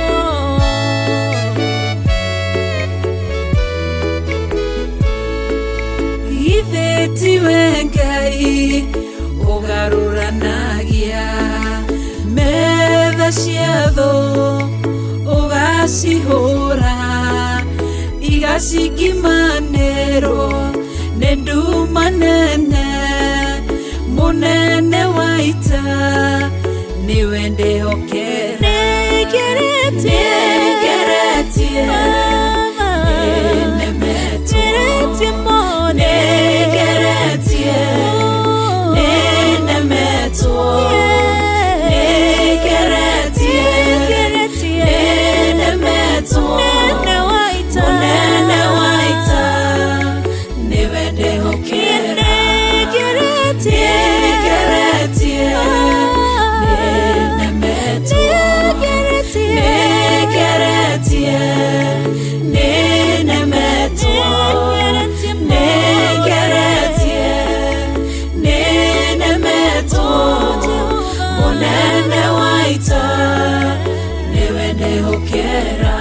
Ithe tiwe Ngai ũgarũranagia metha cia thũ ũgacihũra igacingimanĩrwo nĩ nduma nene mũnene wa ita nĩwe ndehokera nĩngeretie nĩngeretie nĩnemetwo nĩngeretie nĩnemetwo nĩngeretie nĩnemetwo mũnene wa ita nĩwe ndehokera nĩngeretie nĩnemetwo nĩngeretie nĩnemetwo nĩngeretie nĩnemetwo mũnene wa ita nĩwe ndehokera.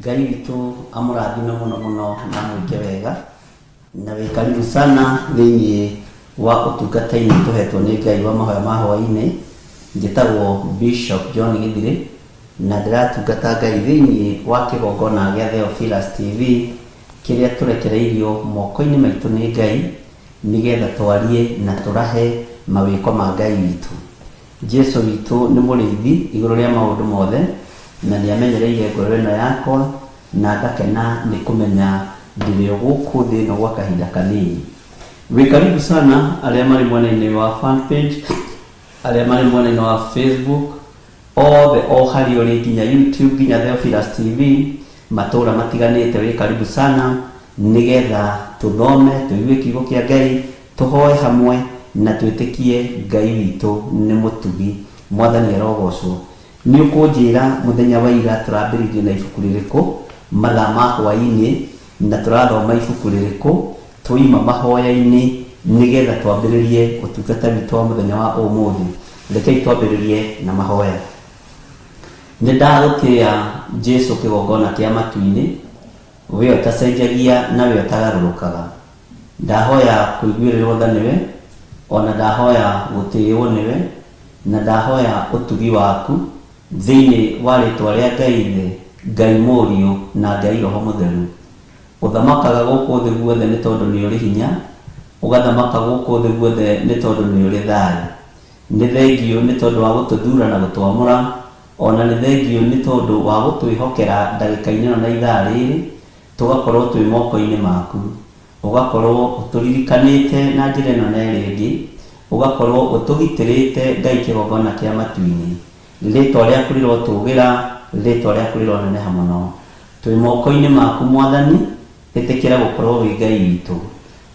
Ngai witũ amũrathime mũno mũno na mwĩke wega na wĩ karibu sana thĩinĩ wa ũtungata-inĩ tũhetwo nĩ Ngai wa mahoya ma hwaĩ-inĩ. Njĩtagwo Bishop John Githiri na ndĩratungata Ngai thĩinĩ wa kĩgongona gĩa Theophilus TV kĩrĩa tũrekereirio moko-inĩ maitũ nĩ Ngai nĩgetha twarie na tũrahe mawĩko ma Ngai witũ. Jesu witũ nĩ mũrĩithi igũrũ rĩa maũndũ mothe na nĩ amenyereire ngoro ĩno yakwa na ngakena nĩ kũmenya ndĩrĩ o gũkũ thĩ ĩno gwa kahinda kanini. Wĩ karibu sana arĩa marĩ mwena-inĩ wa fan page, arĩa marĩ mwena-inĩ wa Facebook, othe o harĩa ũrĩ nginya YouTube nginya Theophilus TV matũra matiganĩte, wĩ karibu sana nĩgetha tũthome tũigue kiugo kĩa Ngai tũhoe hamwe na twĩtĩkie Ngai witũ nĩ mũtugi. Mwathani arogocwo. Nĩ ũkũnjĩra mũthenya wa ira tũrambĩrĩirie na ibuku rĩrĩkũ, mathaa ma hwaĩ-inĩ, na tũrathoma ibuku rĩrĩkũ, twoima mahoya-inĩ nĩgetha twambĩrĩrie ũtungata witũ wa mũthenya wa ũmũthĩ. Rekei twambĩrĩrie na mahoya. Nĩ ndagũtĩĩa Jesu kĩgongona kĩa matu-inĩ, we ũtacenjagia na we ũtagarũrũkaga. Ndahoya kũiguĩrĩrwo tha nĩwe, ona ndahoya gũtĩĩwo nĩwe, na ndahoya ũtugi waku thĩinĩ wa rĩtwa rĩa Ngai Ithe, Ngai Mũriũ, na Ngai Roho Mũtheru. Ũthamakaga gũkũ thĩ guothe nĩ tondũ nĩ ũrĩ hinya, ũgathamaka gũkũ thĩ guothe nĩ tondũ nĩ ũrĩ thayũ. Nĩ thengiũ nĩ tondũ wa gũtũthura na gũtwamũra, o na nĩ thengiũ nĩ tondũ wa gũtwĩhokera ndagĩka-inĩ ĩno na ithaa rĩrĩ, tũgakorwo twĩ moko-inĩ maku. Ũgakorwo ũtũririkanĩte na njĩra ĩno na ĩrĩa ĩngĩ, ũgakorwo ũtũgitĩrĩte Ngai kĩgongona kĩa matu-inĩ. Rĩtwa rĩaku rĩrotũgĩra, rĩtwa rĩaku rĩroneneha mũno. Twĩ moko-inĩ maku Mwathani, ĩtĩkĩra gũkorwo wĩ Ngai witũ.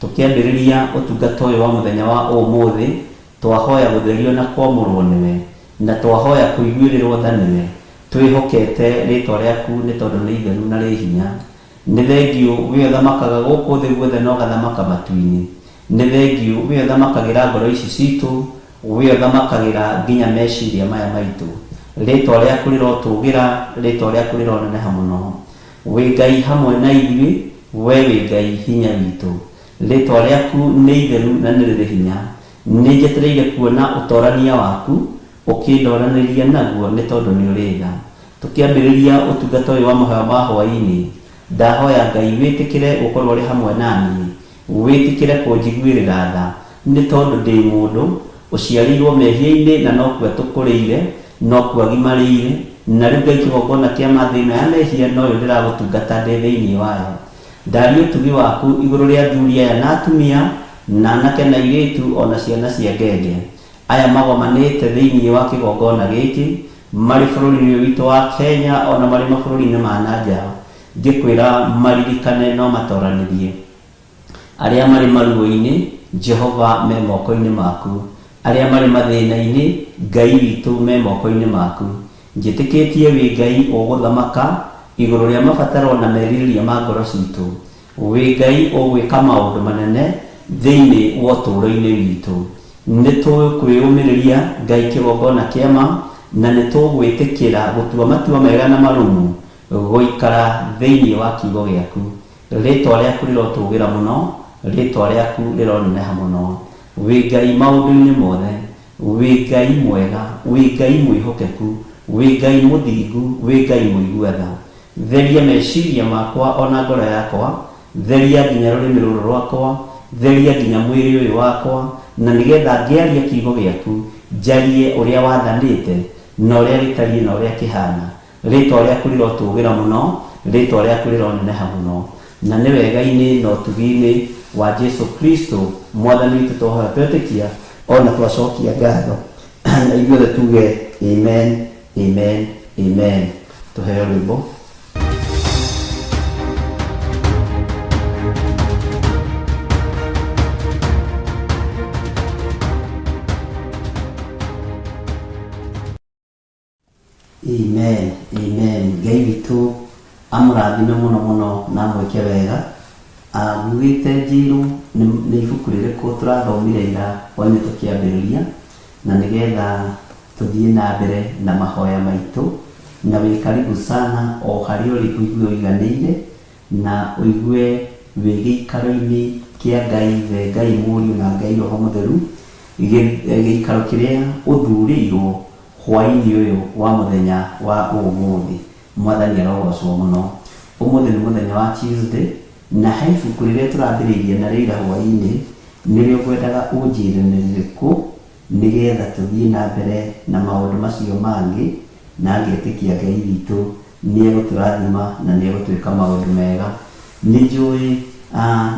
Tũkĩambĩrĩria ũtungata ũyũ wa mũthenya wa ũmũthĩ, twahoya gũtherio na kwamũrwo nĩwe, na twahoya kũiguĩrĩrwo tha nĩwe. Twĩhokete rĩtwa rĩaku nĩ tondũ nĩ itheru na rĩ hinya. Nĩ thengiũ we ũthamakaga gũkũ thĩ guothe na ũgathamaka matu-inĩ. Nĩ thengiũ we ũthamakagĩra ngoro ici citũ, we ũthamakagĩra nginya meciria maya maitũ. Rĩtwa rĩaku rĩrotũgĩra, rĩtwa rĩaku rĩroneneha mũno. Wĩ Ngai hamwe na ithuĩ, we wĩ Ngai hinya witũ. Rĩtwa rĩaku nĩ itheru na nĩ rĩrĩ hinya. Nĩ njetereire kuona ũtorania waku, ũkĩndoranĩria naguo nĩ tondũ nĩ ũrĩ tha. Tũkĩambĩrĩria ũtungata ũyũ wa mahoya ma hwaĩ-inĩ, ndahoya Ngai wĩtĩkĩre gũkorwo ũrĩ hamwe na niĩ, wĩtĩkĩre kũnjiguĩrĩra tha, nĩ tondũ ndĩ mũndũ ũciarĩirwo mehia-inĩ na nokuo tũkũrĩire, nokuo agimarĩire, na rĩu Ngai kĩgongona kĩa ma thĩ ĩno ya mehia noyo ndĩragũtungata ndĩ thĩinĩ wayo. Ndaria ũtugi waku igũrũ rĩa athuri aya na atumia, na anake na airĩtu o na ciana cia ngenge. Aya magomanĩte thĩinĩ wa kĩgongona gĩkĩ, marĩ bũrũri-inĩ ũyũ witũ wa Kenya o na marĩ mabũrũri-inĩ ma na nja, ngĩkwĩra maririkane na ũmatoranĩrie. Arĩa marĩ maruo-inĩ, Jehova, me moko-inĩ maku. Arĩa marĩ mathĩna-inĩ, Ngai witũ, me moko-inĩ maku. Njĩtĩkĩtie wĩ Ngai ũgũthamaka igũrũ rĩa mabataro na merirĩria ma ngoro citũ. Wĩ Ngai ũgwĩka maũndũ manene thĩinĩ wa ũtũũro-inĩ witũ. Nĩ tũkwĩyũmĩrĩria Ngai kĩgongona kĩa ma, na nĩ tũgwĩtĩkĩra gũtua matua mega na marũmu gũikara thĩinĩ wa kiugo gĩaku. Rĩtwa rĩaku rĩrotũgĩra mũno, rĩtwa rĩaku rĩroneneha mũno. Wĩ Ngai maũndũ-inĩ mothe. Wĩ Ngai mwega, wĩ Ngai mwĩhokeku, wĩ Ngai mũthingu, wĩ Ngai mũigua tha. Theria meciria makwa o na ngoro yakwa, theria nginya rũrĩmĩ rũrũ rwakwa, theria nginya mwĩrĩ ũyũ wakwa, na nĩgetha ngĩaria kiugo gĩaku, njarie ũrĩa wathanĩte, na ũrĩa gĩtariĩ na ũrĩa kĩhaana. Rĩĩtwa rĩaku rĩrotũũgĩra mũno, rĩĩtwa rĩaku rĩroneneha mũno. Na nĩ wega-inĩ na ũtugi-inĩ wa Jesu Kristo Mwathani witũ twahoya twetĩkia o na twacokia ngatho. Na ithuothe tuge amen, amen, amen. Tũheo rwĩmbo. Amen, amen. Ngai witũ amũrathime mũno mũno na amwĩke wega. Ah, Ngugĩte njĩrwo nĩ nĩ ibuku rĩrĩkũ tũrathomire ira hwainĩ tũkĩambĩrĩria na nĩgetha tũthiĩ na mbere na mahoya maitũ na wĩ karibu sana o harĩa ũrĩ ũigue ũiganĩire na ũigue wĩ gĩikaro-inĩ kĩa Ngai Ithe, Ngai Mũriũ na Ngai Roho Mũtheru, gĩikaro kĩrĩa ũthurĩirwo hwaĩ-inĩ ũyũ wa mũthenya wa ũmũthĩ. Mwathani arogocwo mũno. Ũmũthĩ nĩ mũthenya wa Tuesday, na he ibuku rĩrĩa tũrambĩrĩirie narĩo ira hwaĩ-inĩ, nĩrĩo ngwendaga ũnjĩre nĩ rĩrĩkũ, nĩgetha tũthiĩ na mbere na maũndũ macio mangĩ, na ngetĩkia Ngai witũ nĩ egũtũrathima na nĩ egũtwĩka maũndũ mega. Nĩ njũĩ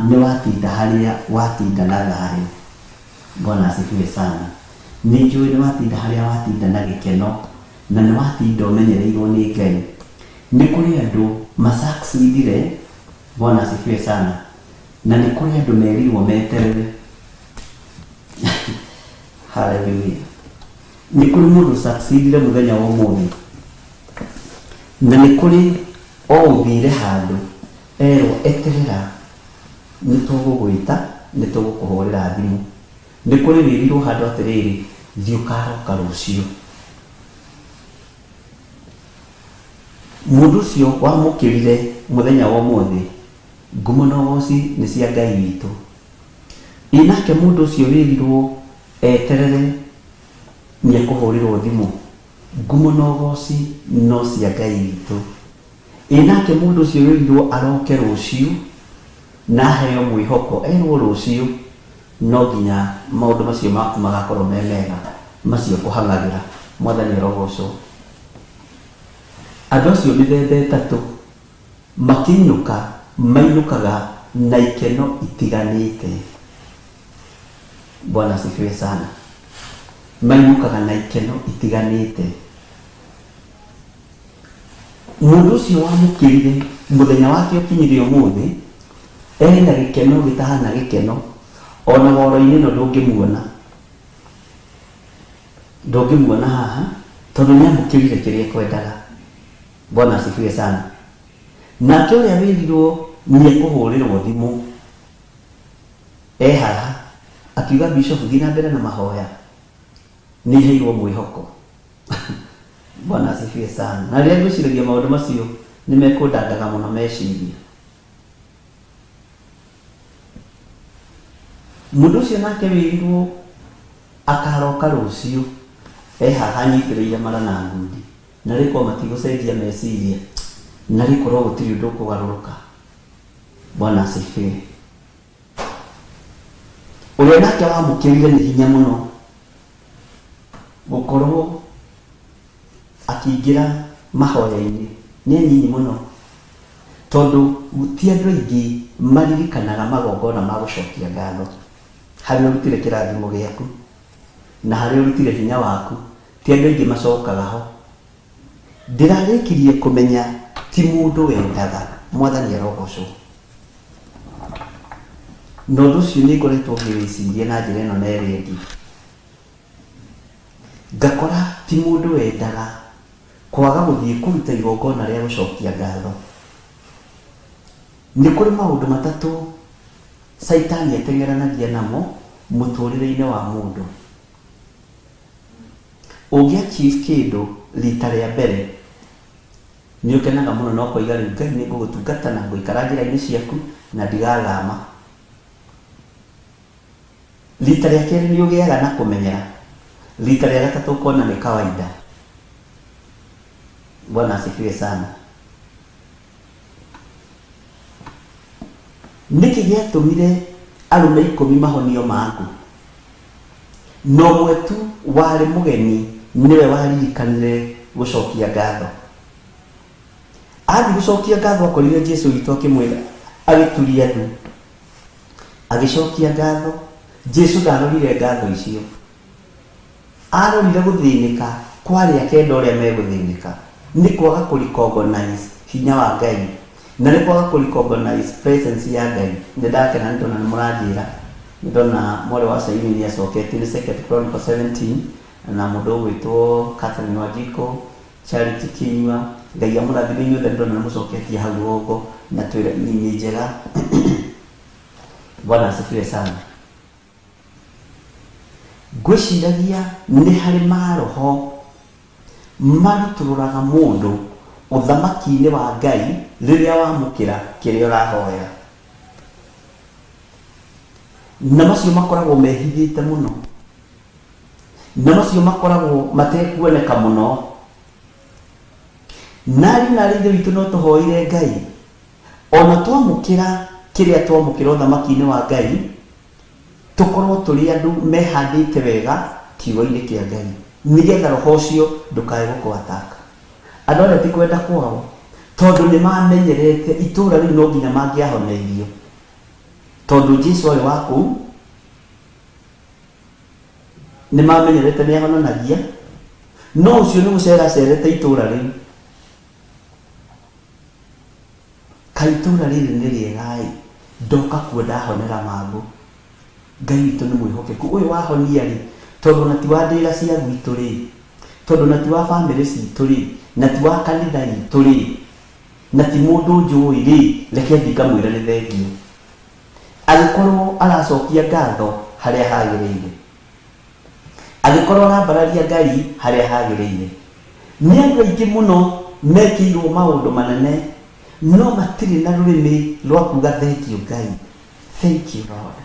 nĩ watinda harĩa watinda na thayũ. Bwana asifiwe sana. Nĩ njũĩ nĩ watinda harĩa watinda na gĩkeno na nĩ watinda ũmenyereirwo nĩ Ngai. Nĩ kũrĩ andũ ma succeedire, Bwana asifiwe sana, na nĩ kũrĩ andũ merirwo meterere. Hallelujah. Nĩ kũrĩ mũndũ succeedire mũthenya wa ũmũthĩ, na nĩ kũrĩ o ũthire handũ erwo eterera nĩ tũgũgwĩta, nĩ tũgũkũhũrĩra thimũ. Nĩ kũrĩ wĩrirwo handũ atĩrĩrĩ, thiĩ ũkaroka rũciũ. Mũndũ ũcio wamũkĩrire mũthenya wa ũmũthĩ, ngumo na ũgoci nĩ cia Ngai witũ. Ĩ nake mũndũ ũcio wĩrirwo eterere nĩ ekũhũrĩrwo thimũ, ngumo na ũgoci no cia Ngai witũ. Ĩ nake mũndũ ũcio wĩrirwo aroke rũciũ na aheo mwĩhoko, erwo rũciũ no nginya maũndũ macio maku magakorwo me mega, macio kũhang'agĩra. Mwathani arogocwo. Andũ acio mĩthemba ĩtatũ makĩinũka mainũkaga na ikeno itiganĩte. Bwana asifiwe sana. Mainũkaga na ikeno itiganĩte. Mũndũ ũcio wamũkĩrire mũthenya wake ũkinyire ũmũthĩ, ena gĩkeno gĩtahana gĩkeno, ona woro-inĩ ĩno ndũngĩmuona. Ndũngĩmuona haha, tondũ nĩ amũkĩrire kĩrĩa ekwendaga. Bwana asifiwe sana. Nake ũrĩa wĩrirwo nĩ ekũhũrĩrwo thimũ, e haha, akiuga Bishop thiĩ na mbere na mahoya, nĩ heirwo mwĩhoko. Bwana asifiwe sana. Na rĩrĩa ngwĩciragia maũndũ macio nĩ mekũndangaga mũno meciria. Mũndũ ũcio nake wĩrirwo akaroka rũciũ e haha anyitĩrĩire mara na ngundi, na rĩkorwo matigũcenjia meciria, na rĩkorwo gũtirĩ ũndũ ũkũgarũrũka. Bwana asifiwe. Ũrĩa nake wamũkĩrire nĩ hinya mũno gũkorwo akĩingĩra mahoya-inĩ nĩ anyinyi mũno, tondũ ti andũ aingĩ maririkanaga magongona ma gũcokia ngatho. Harĩa ũrutire kĩrathimo gĩaku na harĩa ũrutire hinya waku, ti andũ aingĩ macokaga ho. Ndĩrarĩkirie kũmenya ti mũndũ wendaga, Mwathani arogocwo. Na ũndũ ũcio nĩ ngoretwo ngĩwĩciria na njĩra ĩno na ĩrĩa ĩngĩ. Ngakora ti mũndũ wendaga kwaga gũthiĩ kũruta igongona rĩa gũcokia ngatho. Nĩ kũrĩ maũndũ matatũ Caitani ateng'eranagia namo mũtũrĩre-inĩ wa mũndũ. Ũngĩ achieve kĩndũ rita rĩa mbere, nĩ ũkenaga mũno na ũkoiga rĩu Ngai nĩ ngũgũtungata na ngũikara njĩra-inĩ ciaku na ndigathama. Rita rĩa kerĩ nĩ ũgĩaga na kũmenyera. Rita rĩa gatatũ ũkona nĩ kawaida. Bwana asifiwe sana. Nĩkĩ gĩatũmire arũme ikũmi mahonio mangũ? Na ũmwe tu warĩ mũgeni nĩwe waririkanire gũcokia ngatho. Athiĩ gũcokia ngatho akorire Jesu witũ akĩmwĩra agĩturia ndu. Agĩcokia ngatho, Jesu ndarorire ngatho icio. Arorire gũthĩnĩka kwa arĩa kenda ũrĩa megũthĩnĩka nĩ kwaga kũ recognize hinya wa Ngai na nĩ kwaga kũ recognize presence ya Ngai. Nĩ ndakena nĩ ndona nĩ mũranjĩra, nĩ ndona mwarĩ wa Sayuni nĩ acoketie nĩ Second Chronicle 17 na mũndũ ũgwĩtwo Catherine Wanjikũ, Charity Kinyua, Ngai amũrathime inyuothe nĩ ndona nĩ mũcoketie hau rũgongo na twĩra nĩ njega. Bwana asifiwe sana. Ngwĩciragia nĩ harĩ maroho marutũrũraga mũndũ ũthamaki-inĩ wa Ngai rĩrĩa wamũkĩra kĩrĩa ũrahoya. Na macio makoragwo mehithĩte mũno. Na macio makoragwo matekuoneka mũno. Narĩ narĩ ithe witũ no tũhoire Ngai, ona twamũkĩra kĩrĩa twamũkĩra ũthamaki-inĩ wa Ngai, tũkorwo tũrĩ andũ mehandĩte wega kiugo-inĩ kĩa Ngai, nĩgetha roho ũcio ndũkae gũkũ attack. Andũ arĩa ti kwenda kwao, tondũ nĩ mamenyerete itũra rĩu no nginya mangĩahoneirio, tondũ Jesu arĩ wa kũu, nĩ mamenyerete nĩ ahonanagia, no ũcio nĩ gũcera acerete itũra rĩu. Kaĩ itũra rĩrĩ nĩ rĩega-ĩ, ndoka kuo ndahonera mangũ. Ngai witũ nĩ mwĩhokeku. Ũyũ wahonia-rĩ, Tondũ ona ti wa ndĩra cia gwitũ rĩ, tondũ ona ti wa bamĩrĩ citũ rĩ, na ti wa kanitha itũ rĩ, na ti mũndũ njũĩ rĩ, reke thiĩ ngamwĩre nĩ thengiũ. Agĩkorwo aracokia ngatho harĩa hagĩrĩire. Agĩkorwo arambararia Ngai harĩa hagĩrĩire. Nĩ andũ aingĩ mũno mekĩirwo maũndũ manene no matirĩ na rũrĩmĩ rwa kuga thengiũ Ngai, thank you Lord.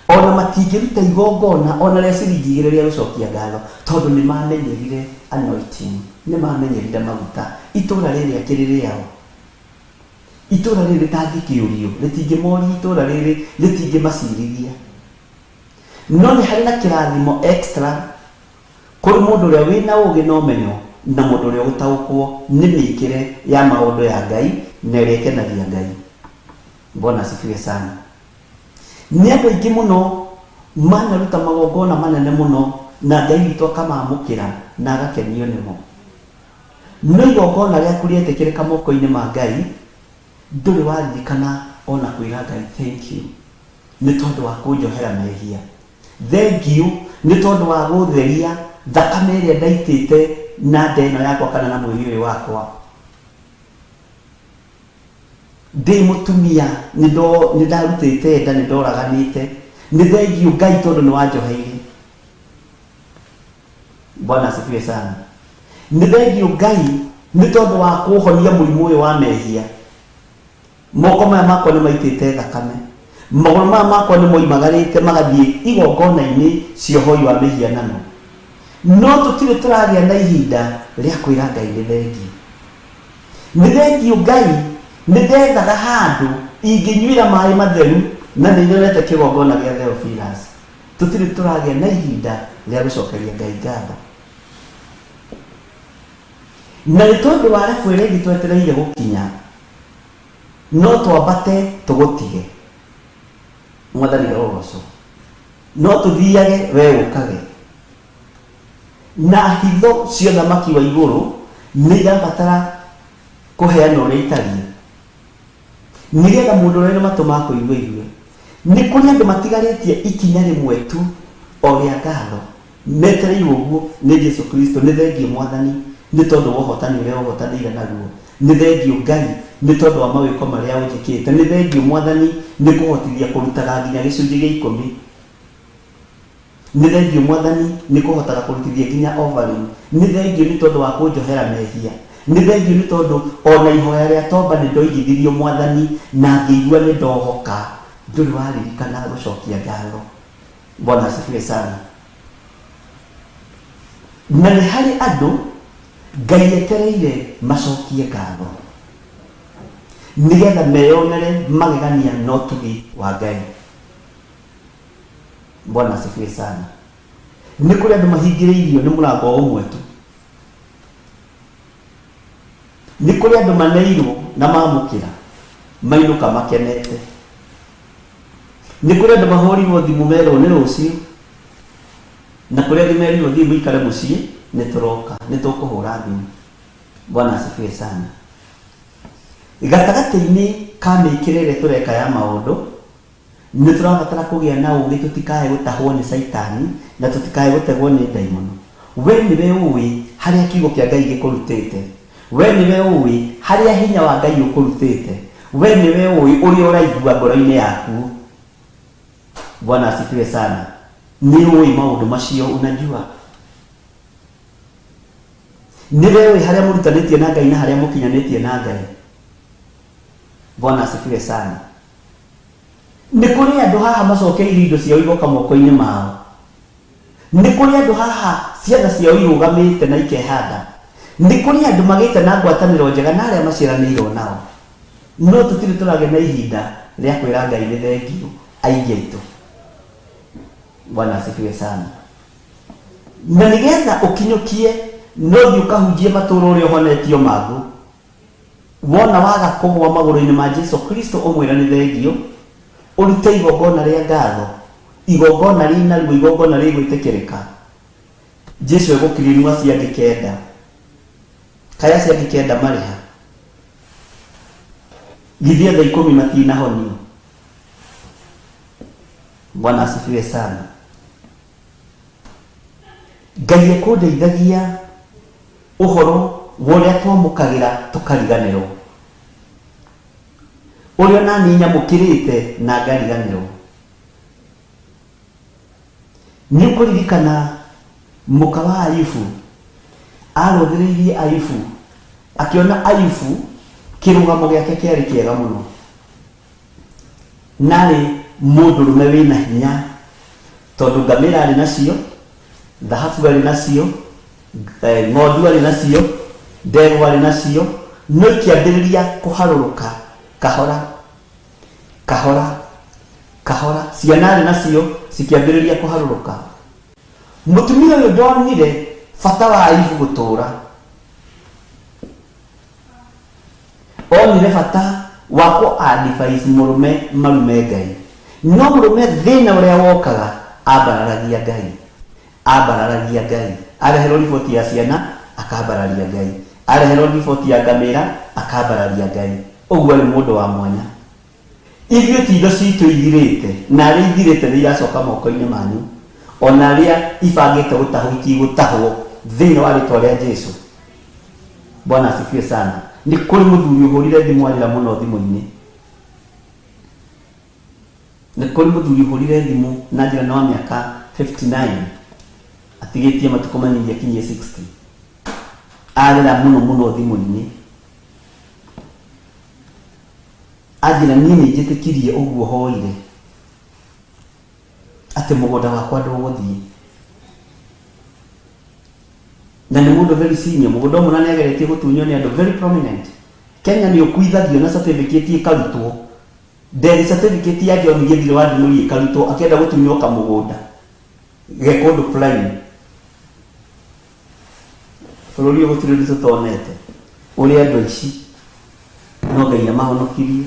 Ona matingĩruta igongona ona rĩa ciringi igĩrĩ rĩa gũcokia ngatho tondũ nĩ mamenyerire anointing, nĩ mamenyerire maguta. Itũra rĩrĩ akĩrĩ rĩao. Itũra rĩrĩ rĩtangĩkĩũrio, rĩtingĩmoria itũra rĩrĩ rĩtingĩmacirithia. No nĩ harĩ na kĩrathimo extra kũrĩ mũndũ ũrĩa wĩna ũgĩ na ũmenyo na mũndũ ũrĩa ũgũtaũkwo nĩ mĩkĩre ya maũndũ ya Ngai na ĩrĩa ĩkenagia Ngai. Bwana asifiwe sana. Nĩ andũ aingĩ mũno manaruta magongona manene mũno na Ngai witũ akamamũkĩra na agakenio nĩmo. No igongona rĩaku rĩetĩkĩrĩka moko-inĩ ma Ngai, ndũrĩ waririkana ona kwĩra Ngai thank you nĩ tondũ wa kũnjohera mehia. Thengiũ nĩ tondũ wa gũtheria thakame ĩrĩa ndaitĩte na nda ĩno yakwa kana na mwĩrĩ ũyũ wakwa. Ndĩ mũtumia nĩ ndarutĩte nda, nĩ ndoraganĩte. Nĩ thengiũ Ngai tondũ nĩ wanjoheire. Bwana asifiwe sana. Nĩ thengiũ Ngai nĩ tondũ wa kũhonia mũrimũ ũyũ wa mehia. Moko maya makwa nĩ maitĩte thakame. Magũrũ maya makwa nĩ moimagarĩte magathiĩ igongona-inĩ cia ũhoi wa mĩhianano. No tũtirĩ tũragĩa na ihinda rĩa kwĩra Ngai nĩ thengiũ. Nĩ thengiũ Ngai, nĩ ndethaga handũ ingĩnyuĩra maĩ matheru na nĩ nyonete kĩgongona gĩa Theophilus. Tũtirĩ tũragĩa na ihinda rĩa gũcokeria Ngai ngatho. Na nĩ tondũ wa rebu ĩrĩa ĩngĩ twetereire gũkinya, no twambate tũgũtige. Mwathani arogocwo. No tũthiage we ũkage. Na hitho cia ũthamaki wa igũrũ nĩ irabatara kũheanwo ũrĩa itariĩ. Nĩgetha mũndũ ũrĩa wĩna matũ ma kũigua aigue. Nĩ kũrĩ andũ matigarĩtie ikinya rĩmwe tu o rĩa ngatho, metereirwo ũguo nĩ Jesu Kristo. Nĩ thengiũ Mwathani nĩ tondũ wa ũhotani ũrĩa ũhotanĩire naguo. Nĩ thengiũ Ngai nĩ tondũ wa mawĩko marĩa ũnjĩkĩte. Nĩ thengiũ Mwathani nĩ kũhotithia kũrutaga nginya gĩcunjĩ gĩa ikũmi. Nĩ thengiũ Mwathani nĩ kũhotaga kũrutithia nginya offering. Nĩ thengiũ nĩ tondũ wa kũnjohera mehia. Nĩ thengiũ nĩ tondũ ona ihoya rĩa tomba nĩ ndoigithirio Mwathani na ngĩigua nĩ ndohoka. Ndũrĩ waririkana gũcokia ngatho. Bwana asifiwe sana. Na nĩ harĩ andũ Ngai etereire macokie ngatho nĩgetha meyonere magegania na ũtugi wa Ngai. Bwana asifiwe sana. Nĩ kũrĩ andũ mahingĩrĩirio nĩ mũrango o ũmwe tu. Nĩ kũrĩ andũ maneirwo na mamũkĩra mainũka makenete. Nĩ kũrĩ andũ mahũrirwo thimũ merwo nĩ rũciũ, na kũrĩ angĩ merirwo thiĩ mũikare mũciĩ nĩ tũroka, nĩ tũkũhũra thimũ. Bwana asifiwe sana. Gatagatĩ-inĩ ka mĩkĩre ĩrĩa tũreka ya maũndũ, Nĩ tũrabatara kũgĩa na ũũgĩ tũtikae gũtahwo nĩ Caitani na tũtikae gũtegwo nĩ ndaimono. We nĩwe ũĩ harĩa kiugo kĩa Ngai gĩkũrutĩte. We nĩwe ũĩ harĩa hinya wa Ngai ũkũrutĩte. We nĩwe ũĩ ũrĩa ũraigua ngoro-inĩ yaku. Bwana asifiwe sana. Nĩ ũĩ maũndũ macio, unajua. Nĩwe ũĩ harĩa mũrutanĩtie na Ngai na harĩa mũkinyanĩtie na Ngai. Bwana asifiwe sana. Nĩ kũrĩ andũ haha macokeirio indo ciao igoka moko-inĩ mao. Nĩ kũrĩ andũ haha ciana ciao irũgamĩte na ikehanda. Nĩ kũrĩ andũ magĩte na ngwatanĩro njega na arĩa maciaranĩirwo nao. No tũtirĩ tũragĩa na ihinda rĩa kwĩra Ngai nĩ thengiũ aingĩ aitũ. Bwana asifiwe sana. Na nĩgetha ũkinyũkie no thiĩ ũkahunjie matũũra ũrĩa ũhonetio mangũ. Wona waga kũgũa magũrũ-inĩ ma Jesu Kristo ũmwĩre nĩ thengiũ, ũrute igongona rĩa ngatho, igongona rĩna ruo, igongona rĩgwĩtĩkĩrĩka, Jesu egũkirimu acio angĩ kenda. Kaĩ acio angĩ kenda marĩ ha? Githĩ othe ikũmi matinahonio? Bwana asifiwe sana. Ngai ekũndeithagia ũhoro wa ũrĩa twamũkagĩra tũkariganĩrwo, ũrĩa onaniĩ nyamũkĩrĩte na ngariganĩrwo. Nĩ ũkũririkana mũka wa Ayubu arũthĩrĩirie Ayubu akĩona Ayubu kĩrũgamo gĩake kĩarĩ kĩega mũno, narĩ mũndũrũme wĩna hinya, tondũ ngamĩra arĩ nacio, thahabu arĩ nacio, ng'ondu arĩ nacio, ndegwa arĩ nacio, no ikĩambĩrĩria kũharũrũka kahora kahora kahora, ciana arĩ nacio cikĩambĩrĩria kũharũrũka. Mũtumia ũyũ ndonire bata wa Ayubu gũtũra, onire bata wa kũ advise mũrũme marume Ngai, no mũrũme thĩna ũrĩa wokaga ambararagia Ngai, ambararagia Ngai, areherwo riboti ya ciana akambararia Ngai, areherwo riboti ya ngamĩra akambararia Ngai. Ũguo arĩ mũndũ wa mwanya. Ithuĩ ti indo citũ ithirĩte, na arĩa ithirĩte nĩ iracoka moko-inĩ manyu, ona arĩa ibangĩte gũtahwo itigũtahwo thĩinĩ wa rĩtwa rĩa Jesu. Bwana asifiwe sana. Nĩ kũrĩ mũthuri ũhũrire thimũ arĩra mũno thimũ-inĩ. Nĩ kũrĩ mũthuri ũhũrire thimũ na njĩra nĩ wa mĩaka 59, atigĩtie matukũ manini akinyie 60, arĩra mũno mũno thimũ-inĩ, anjĩra niĩ nĩ njĩtĩkirie ũguo hoire atĩ mũgũnda wakwa ndũgũthiĩ, na nĩ mũndũ very senior, mũgũnda ũmwe na nĩ ageretie gũtunywo nĩ andũ very prominent Kenya. Nĩ ũkuithagio na certificate ĩkarutwo, death certificate ya John Gĩthirĩ wa Ndimũri ĩkarutwo, akĩenda gũtunywo kamũgũnda ge kũndũ prime. Bũrũri ũyũ gũtirĩ ũndũ tũtonete ũrĩa andũ aici, no Ngai amahonokirie.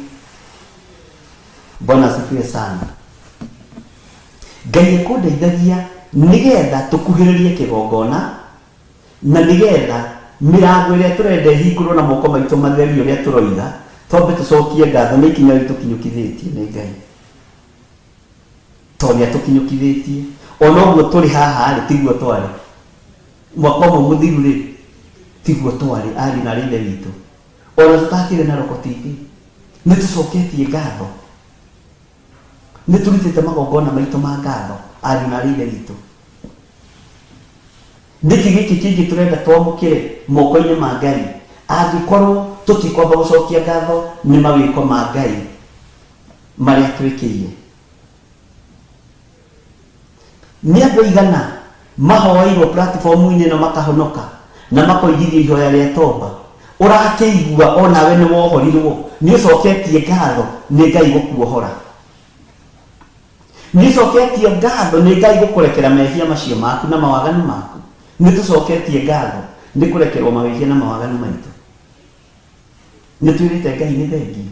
Bwana asifiwe sana. Ngai ekũndeithagia nĩgetha tũkuhĩrĩrie kĩgongona, na nĩgetha mĩrango ĩrĩa tũrenda ĩhingũrwo na moko maitũ matherio ũrĩa tũroiga, twambe tũcokie ngatho nĩ ikinya rĩu tũkinyũkithĩtie nĩ Ngai, tondũ nĩ atũkinyũkithĩtie. Ona ũguo tũrĩ haha rĩ, tiguo twarĩ mwaka ũmwe mũthiru rĩ, tiguo twarĩ, ariũ na arĩ ithe witũ, ona tũtakĩrĩ na Roko TV. Nĩ tũcoketie ngatho, nĩ tũrutĩte magongona maitũ ma ngatho, ariũ na arĩ ithe witũ. Nĩkĩ gĩkĩ kĩngĩ tũrenda twamũkĩre moko-inĩ ma Ngai angĩkorwo tũtikwamba gũcokia ngatho nĩ mawĩko ma Ngai marĩa twĩkĩire? Nĩ andũ aigana mahoeirwo platform-inĩ ĩno makahonoka na makoigithio ihoya rĩa tomba? Ũrakĩigua onawe nĩ wohorirwo, nĩ ũcoketie ngatho nĩ Ngai gũkuohora, nĩ ũcoketie ngatho nĩ Ngai gũkũrekera mehia macio maku na mawaganu maku? Nĩ tũcoketie ngatho nĩ kũrekerwo mawĩhia na mawaganu maitũ? Nĩ twĩrĩte Ngai nĩ thengiũ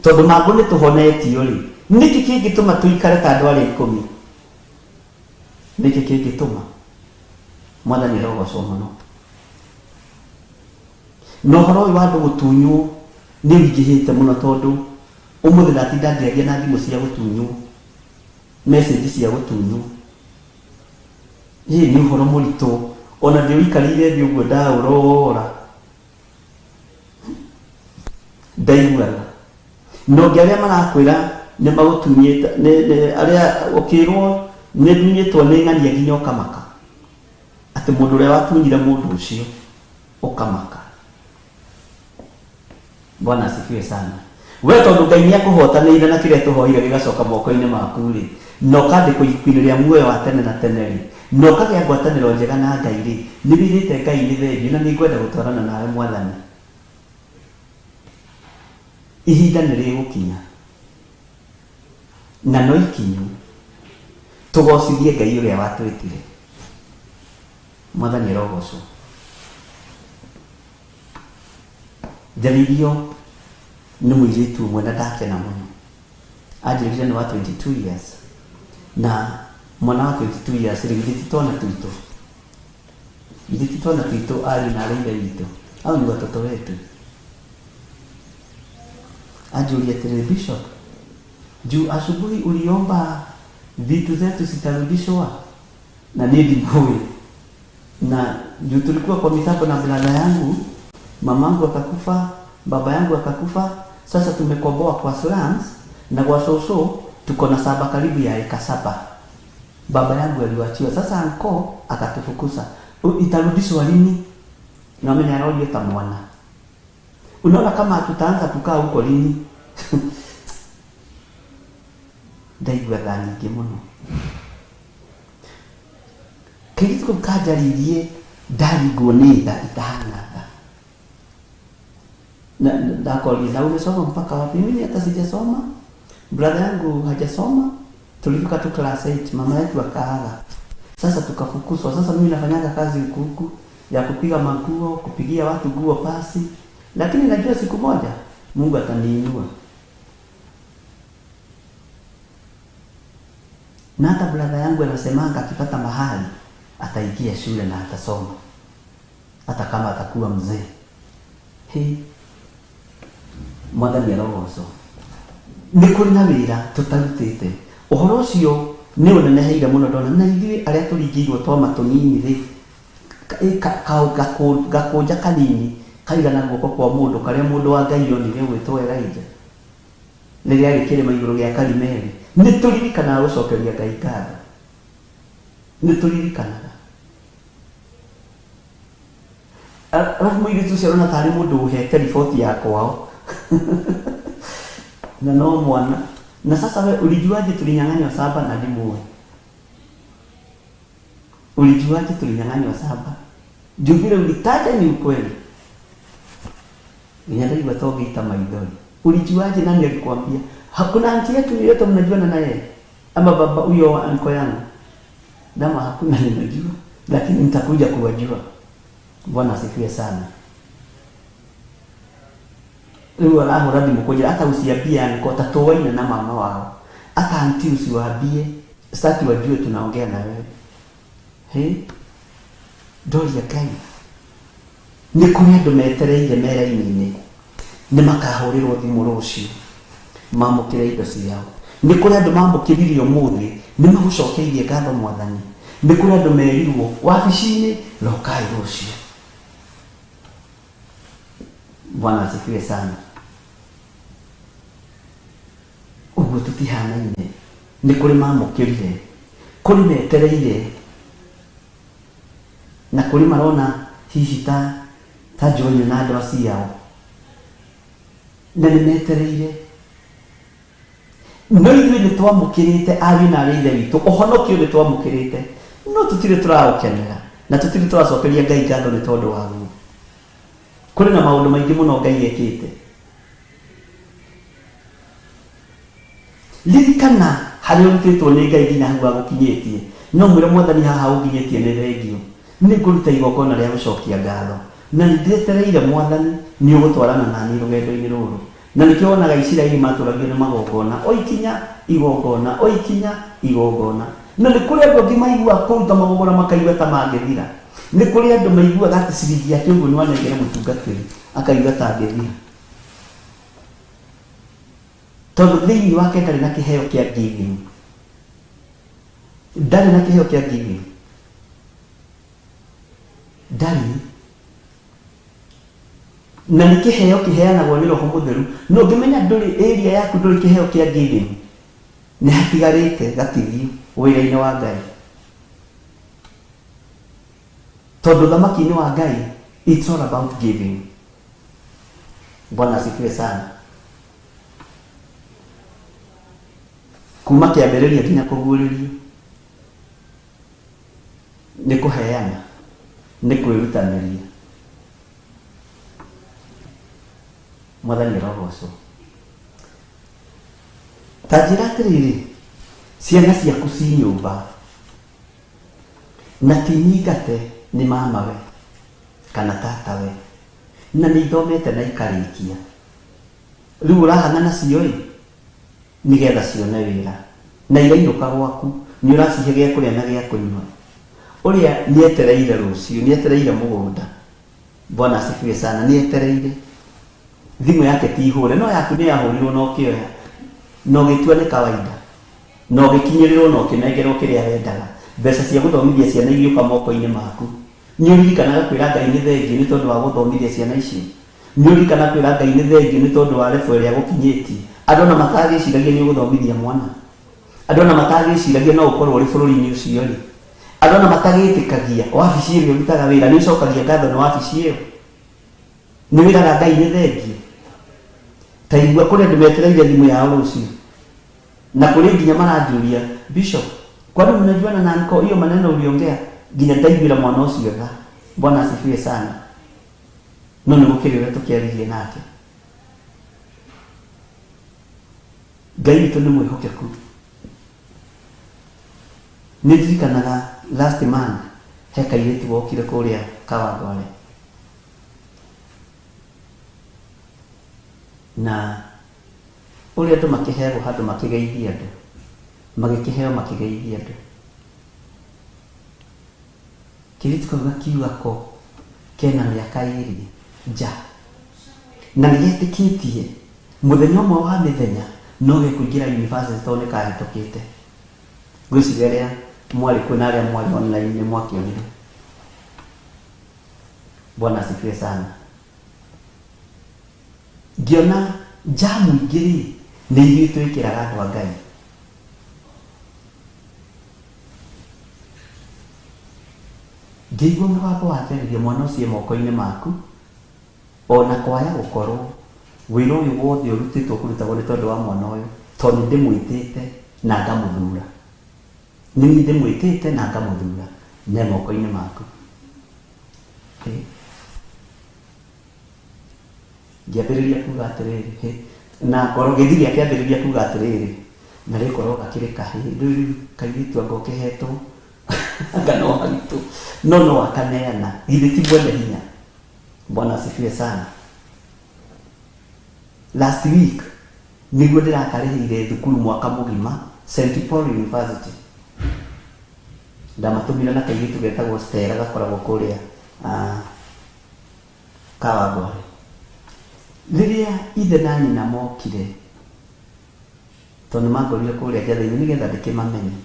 tondũ mangũ nĩ tũhonetio rĩ, nĩkĩ kĩngĩtũma tũikare ta andũ arĩa ikũmi? Nĩkĩ kĩngĩtũma? Mwathani arogocwo mũno. Na ũhoro ũyũ wa andũ gũtunywo nĩ ũingĩhĩte mũno, tondũ ũmũthĩ ndatinda ngĩaria na thimũ cia gũtunywo, message cia gũtunywo. Ĩ nĩ ũhoro mũritũ, ona ndĩũikarĩire thĩ ũguo ndaũrora ndaiguaga. Na ũngĩ arĩa marakwĩra nĩ magũtunyĩte, arĩa ũkĩrwo nĩ ndunyĩtwo nĩ ng'ania nginya ũkamaka atĩ mũndũ ũrĩa watunyire mũndũ ũcio, ũkamaka. Bwana asifiwe sana. We tondũ Ngai nĩ akũhotanĩire na kĩrĩa tũhoire gĩgacoka moko-inĩ maku rĩ, na ũkandĩkwo ibuku-inĩ rĩa muoyo wa tene na tene rĩ, na ũkagĩa ngwatanĩro njega na Ngai rĩ, nĩ wĩrĩte Ngai nĩ thengiũ na nĩ ngwenda gũtwarana nawe Mwathani. Ihinda nĩ rĩgũkinya na no ikinyu tũgocithie Ngai ũrĩa watwĩtire. Mwathani arogocwo. Njarĩirio nĩ mũirĩtu ũmwe na ndakena mũno. Anjĩrire nĩ wa 22 years, na mwana wa 22 years rĩ, githĩ ti twana twitũ? Githĩ ti twana twitũ, ariũ na arĩ ithe witũ? Hao ni watoto wetu. Anjũria atĩrĩrĩ, "Bishop, juu asubuhi uliomba vitu zetu zitarudishwa." Na niĩ ndimũĩ. Na juu tulikuwa kwa mitambo na brother yangu, mamangu akakufa, baba yangu akakufa, sasa tumekomboa kwa slums na kwa soso tuko na saba karibu ya eka 7. Baba yangu aliwachiwa. Sasa anko akatufukuza. Itarudishwa lini? Na mimi naroje ta mwana. Unaona kama tutaanza kukaa huko lini? Ndaigua tha nyingĩ mũno. Kairĩtu kau kanjarĩirie ndaringwo nĩ tha itahana tha. Na ndakoria, na umesoma mpaka wapi? Mimi hata sijasoma. Brother yangu hajasoma. Tulifika tu class 8, mama yetu akaaga. Sasa tukafukuzwa. Sasa mimi nafanyaga kazi huku huku ya kupiga manguo, kupigia watu nguo pasi. Lakini najua siku moja Mungu ataniinua. Na hata brother yangu anasemanga akipata mahali ataingia shule na atasoma hata kama atakuwa mzee. He, Mwathani arogocwo. Nĩ kũrĩ na wĩra tũtarutĩte. Ũhoro ũcio nĩ ũneneheire mũno ndona na ithuĩ arĩa tũringĩirwo twama tũnini rĩ, gakũnja kanini kaigana guoko kwa mũndũ karĩa mũndũ wa Ngai onire gwĩtwo Elijah rĩrĩa arĩ kĩrĩma igũrũ gĩa Karimeli. Nĩ tũririkanaga gũcokeria Ngai ngatho. Nĩ tũririkanaga. Alafu mũirĩtu ũcio arona tarĩ mũndũ ũhete riboti ya kwao. Na no mwana. Na sasa we ulijuaje tulinyang'anywa 7 na ndimuwe? Ulijuaje tulinyang'anywa 7? Juu vile ulitaja ni ukweli. Nginya ndaigua ta ũngĩita maithori. Ulijuaje? Nani alikwambia? Hakuna anti yetu yeyote mnajuana na yeye? Ama baba huyo wa anko yangu? Dama hakuna ninajua, lakini nitakuja kuwajua. Bwana asifiwe sana. Rĩu arahũra thimũ kũnjĩra hata usiambie anko, tatoaina na mama wao. Hata anti usiwaambie, sitaki wajue tunaongea na wewe. He? Ndoria Ngai. Nĩ kũrĩ andũ metereire me raini-inĩ, nĩ makahũrĩrwo thimũ rũciũ mamũkĩre indo ciao. Nĩ kũrĩ andũ mamũkĩrire ũmũthĩ, nĩ magũcokeirie ngatho Mwathani. Nĩ kũrĩ andũ merirwo wabici-inĩ, rokai rũciũ. Bwana asifiwe sana. Ũguo tũtihanaine. Nĩ kũrĩ mamũkĩrire, kũrĩ metereire, na kũrĩ marona hihi ta njoine na andũ aciao, na nĩ metereire. No ithuĩ nĩ twamũkĩrĩte ariũ na aarĩ a Ithe witũ, ũhonokio nĩ twamũkĩrĩte, no tũtirĩ tũraũkenera na tũtirĩ tũracokeria Ngai ngatho nĩ tondũ waguo. Kũrĩ na maũndũ maingĩ mũno Ngai ekĩte. Ririkana harĩa ũrutĩtwo nĩ Ngai nginya hau agũkinyĩtie. No mwĩre Mwathani haha ũnginyĩtie nĩ thengio. Nĩ ngũruta igongona rĩa gũcokia ngatho. Na nĩ ndĩetereire Mwathani nĩ ũgũtwarana nani rũgendo-inĩ rũrũ. Na nĩkĩo wonaga Isiraeli matũragio nĩ magongona, o ikinya igongona, o ikinya igongona. Na nĩ kũrĩ andũ angĩ maiguaga kũruta magongona makaigua ta mangĩthira. Nĩ kũrĩ andũ maiguaga atĩ ciringi yake ũguo nĩwanengera mũtungatĩri, akaigua ta angĩthira. Tondũ thĩinĩ wake ndarĩ na kĩheo kĩa giving. Ndarĩ na kĩheo kĩa giving. Ndarĩ. Na nĩ kĩheo kĩheanagwo nĩ Roho Mũtheru. No ũngĩmenya ndũrĩ area yaku ndũrĩ kĩheo kĩa giving, nĩ hatigarĩte gatithio wĩra-inĩ wa Ngai. Tondũ thamaki-inĩ wa Ngai, it's all about giving. Bwana asifiwe sana. Kuma kĩambĩrĩria nginya kũguũrĩrio nĩ kũheana, nĩ kwĩrutanĩria. Mwathani arogocwo. Ta njĩra atĩrĩrĩ, ciana ciaku ci nyũmba na ti nyingate nĩ mamawe kana tatawe, na nĩ ithomete na ikarĩkia, rĩu ũrahang'a nacio ĩ nĩgetha cione wĩra, na irainũka gwaku nĩ ũracihe gĩa kũrĩa na gĩa kũnyua. Ũrĩa nĩetereire rũciũ, nĩetereire mũgũnda. Bwana asifiwe sana. Nĩetereire thimũ yake ti hũre, no yaku nĩ yahũrirwo na ũkĩoya, na ũgĩtua nĩ kawaida, na ũgĩkinyĩrĩrwo na ũkĩnengerwo kĩrĩa wendaga. Mbeca cia gũthomithia ciana igĩũka moko-inĩ maku, nĩ ũririkanaga kwĩra Ngai nĩ thengiũ nĩ tondũ wa gũthomithia ciana icio? Nĩ ũririkanaga kwĩra Ngai nĩ thengiũ nĩ tondũ wa level ĩrĩa agũkinyĩtie? Andũ ona matagĩciragia nĩ ũgũthomithia mwana. Andũ ona matagĩciragia no ũkorwo ũrĩ bũrũri-inĩ ũcio rĩ. Andũ ona matagĩtĩkagia wabici ĩrĩa ũrutaga wĩra nĩ ũcokagia ngatho nĩ wabici ĩyo. Nĩ wĩraga Ngai nĩ thengiũ. Ta igua kũrĩ andũ metereire thimũ yao rũciũ. Na kũrĩ nginya maranjũria, Bishop, kwani mnajuana na uncle hiyo maneno uliongea? Nginya ndaiguĩra mwana ũcio tha. Bwana asifiwe sana. No nĩ gũkĩrĩ ũrĩa tũkĩaririe nake. Ngai witũ nĩ mwĩhokeku. Nĩ ndirikanaga last month he kairĩtu gokire kũrĩa Kawangware. Na ũrĩa andũ makĩheagwo handũ makĩgeithie andũ, magĩkĩheo makĩgeithie andũ. Kairĩtu kau gakiuga ko kena mĩaka ĩrĩ nja na nĩ getĩkĩtie mũthenya ũmwe wa mĩthenya no gekũingĩra university tondũ nĩ kahĩtũkĩte. Ngwĩciria arĩa mwarĩ kuo na arĩa mwarĩ online nĩ mwakĩonire. Bwana asifiwe sana. Ngĩona njamu ingĩ rĩ, nĩ ithuĩ twĩkĩraga andũ a Ngai. Ngĩigua mũgambo wanjarĩria mwana ũcio e moko-inĩ maku, ona kwaya gũkorwo wĩra ũyũ wothe ũrutĩtwo kũrutagwo nĩ tondũ wa mwana ũyũ, tondũ nĩ ndĩmwĩtĩte na ngamũthura. Nĩ niĩ ndĩmwĩtĩte na ngamũthura, me moko-inĩ maku. Ngĩambĩrĩria kuga atĩrĩrĩ, hĩ, na ngoro gĩthi gĩakĩambĩrĩria kuga atĩrĩrĩ, na rĩkorwo gakĩrĩ kahĩĩ, rĩu rĩu kairĩtu anga ũkĩhetwo, anga no haritũ, no no akaneana, githĩ ti mwene hinya? Bwana asifiwe sana. Last week nĩguo ndĩrakarĩhĩire thukuru mwaka mũgima St Paul University. Ndamatũmire na kairĩtu getagwo Stella gakoragwo kũrĩa Kawangware. Rĩrĩa ithe na nyina mokire, tondũ nĩ mangorire kũrĩa njathĩ-inĩ nĩgetha ndĩkĩmamenye,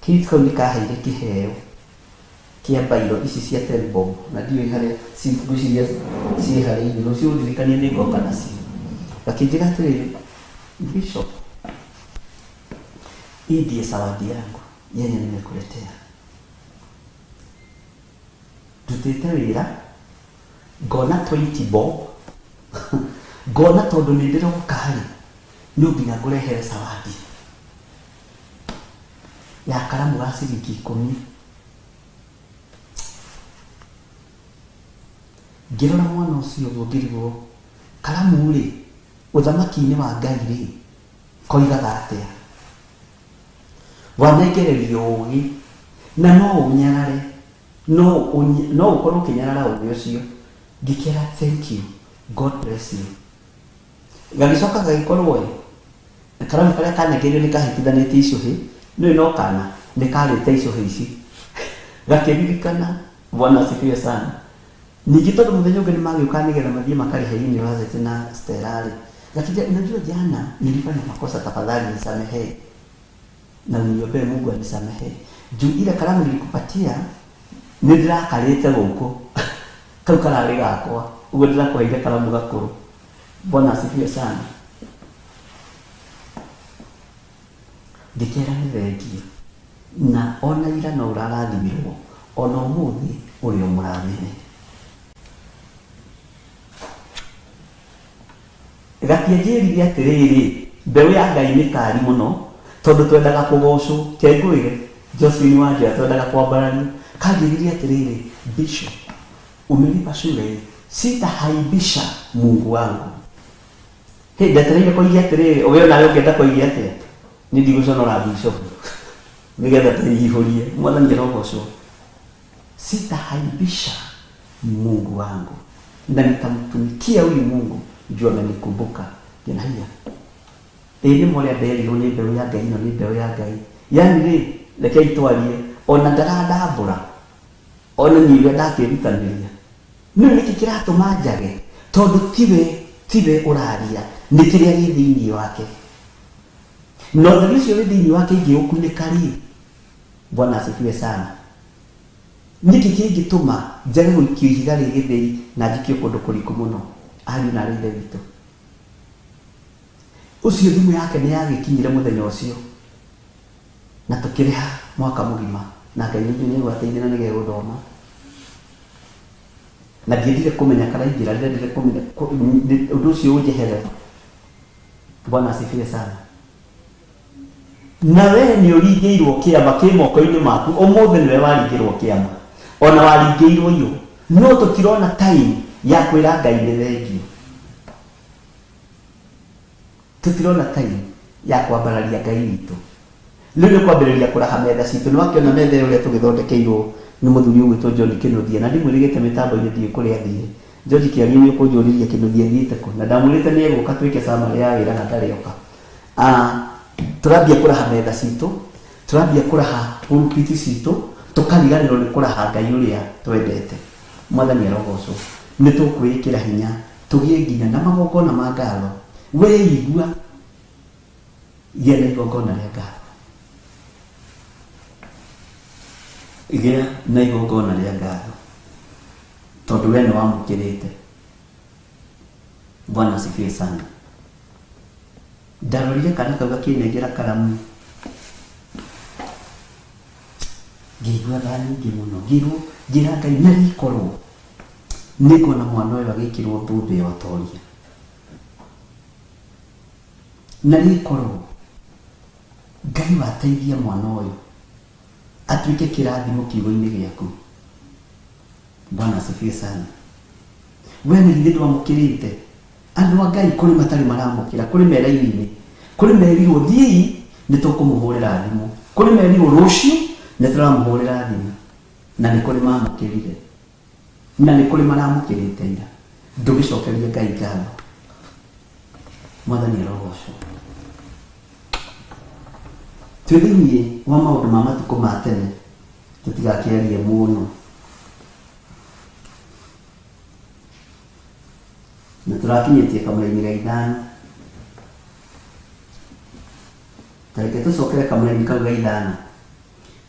kairĩtu kau nĩ kaheire kĩheo kĩa mbairo ici cia ten bob, na ndiũĩ harĩa ngwĩciria ciĩ harĩa igũrũ, rũciũ ũndirikanie nĩ ngoka nacio. Gakĩnjĩra atĩrĩrĩ, Bishop, hii ndiye zawadi yangu yenye nimekuletea. Ndutĩte wĩra ngona 20 bob, ngona tondũ nĩ ndĩroka rĩ, no nginya ngũrehere zawadi ya karamu ga ciringi ikũmi. Ngĩrora mwana ũcio ũguo ngĩrigwo, karamu rĩ, ũthamaki-inĩ wa Ngai rĩ, koigaga atĩa? Wanengererio ũũgĩ, na no ũnyarare, no no ũkorwo ũkĩnyarara ũũgĩ ũcio. Ngĩkera thank you, God bless you. Gagĩcoka gagĩkorwo ĩ, karamu karĩa kanengererio nĩ kahĩtithanĩtie icũhĩ, nĩũĩ no kana, nĩ karĩte icũhĩ ici. Gakĩririkana, Bwana asifiwe sana. Ningĩ tondũ mũthenya ũngĩ nĩ magĩũkaga nĩgetha mathiĩ makarĩhe university na Stella rĩ, gakĩnjĩra unajua jana nilifanya makosa tafadhali nisamehe na uniombee Mungu anisamehe. Juu ile kalamu nilikupatia nĩ ndĩrakarĩte gũkũ kau kararĩ gakwa ũguo ndĩrakũheire karamu gakũrũ. Bwana asifiwe sana. Ngĩkera nĩ thengiũ na ona ira no ũrarathimirwo ona ũmũthĩ ũrĩ o mũrathime. Gatianjĩrire atĩrĩrĩ, mbeũ ya Ngai nĩ kari mũno tondũ twendaga kũgocwo. Ke ngwĩre, Josephine Wanjoya twendaga kwambarario. Kanjĩrire atĩrĩrĩ, Bishop, umelipa shule, sitahaibisha Mungu wangu. Hĩ, ndetereire koige atĩrĩrĩ, we onawe ũngĩenda koige atĩa? Niĩ ndigũconora Bishop nĩgetha ndĩihũrie. Mwathani arogocwo. Sitahaibisha Mungu wangu na nitamtumikia huyu Mungu juu amenikumbuka. Ngĩona ĩĩ nĩ ma ũrĩa nderirwo nĩ mbeũ ya Ngai ĩno nĩ mbeũ ya Ngai. Yaani rĩ, rekei twarie, ona ndarandambũra, ona niĩ ũrĩa ndakĩrutanĩria. Nĩũĩ nĩkĩ kĩratũma njage? Tondũ tiwe, tiwe ũraria, nĩ kĩrĩa gĩ thĩinĩ wake. Na ũtheri ũcio wĩ thĩinĩ wake ingĩũkunĩka rĩ, Bwana asifiwe sana, nĩkĩ kĩngĩtũma njage gũikio ihiga rĩ gĩthĩi na njikio kũndũ kũriku mũno? Ariũ na aarĩ a Ithe witũ, ũcio thimũ yake nĩ yagĩkinyire mũthenya ũcio na tũkĩrĩha mwaka mũgima, na Ngai nĩ njũĩ nĩ egwateithia na nĩgegũthoma. Na ndiendire kũmenya karaingĩra, ndĩrendire kũmenya ũndũ ũcio ũnjeherere. Bwana asifiwe sana. Na we nĩ ũringĩirwo kĩama kĩ moko-inĩ maku, ũmũthĩ nĩwe waringĩrwo kĩama, ona waringĩirwo iyo, no tũtirona time ya kwĩra Ngai nĩ thengio. Tũtirona time ya kwambararia Ngai witũ. Rĩu nĩ kwambĩrĩria kũraha metha citũ. Nĩ wakĩona metha ĩyo ũrĩa tũgĩthondekeirwo nĩ mũthuri ũgwĩtwo John Kĩnuthia, na ndimwĩrĩgĩte mĩtambo-inĩ ndiũĩ kũrĩa athiire. George Kĩario nĩ ũkũnjũrĩria Kĩnuthia athiĩte kũ, na ndamwĩrĩte nĩ egũka twĩke summary ya wĩra na ndarĩ oka. Tũrambia kũraha metha citũ, tũrambia kũraha pulpit citũ, tũkariganĩrwo nĩ kũraha Ngai ũrĩa twendete. Mwathani arogocwo. Nĩ tũkwĩĩkĩra hinya tũgĩe nginya na magongona ma ngatho. Weigua gĩa na igongona rĩa ngatho, gĩa na igongona rĩa ngatho, tondũ we nĩ wamũkĩrĩte. Bwana asifiwe sana. Ndarorire kana kau gakĩnengera karamu, ngĩigua tha nyingĩ mũno, ngĩrwo ngĩra Ngai na rĩkorwo nĩngona mwana ũyũ agĩkĩrwo thũmbĩ ya ũtoria, na rĩkorwo Ngai wateithia mwana ũyũ atuĩke kĩrathimo kiugo-inĩ gĩaku. Bwana asifiwe sana. We nĩ githĩ ndwamũkĩrĩte? Andũ a Ngai kũrĩ matarĩ maramũkĩra, kũrĩ me raini-inĩ, kũrĩ merirwo thiĩi nĩ tũkũmũhũrĩra thimũ, kũrĩ merirwo rũciũ nĩ tũramũhũrĩra thimũ, na nĩ kũrĩ mamũkĩrire, na nĩ kũrĩ maramũkĩrĩte ira. Ndũgĩcokerie Ngai ngatho. Mwathani arogocwo. Twĩ thĩinĩ wa maũndũ ma matukũ ma tene, tũtigakĩarie mũno. Na tũrakinyĩtie kamũraini ga ithano. Ta reke tũcokere kamũraini kau ga ithano.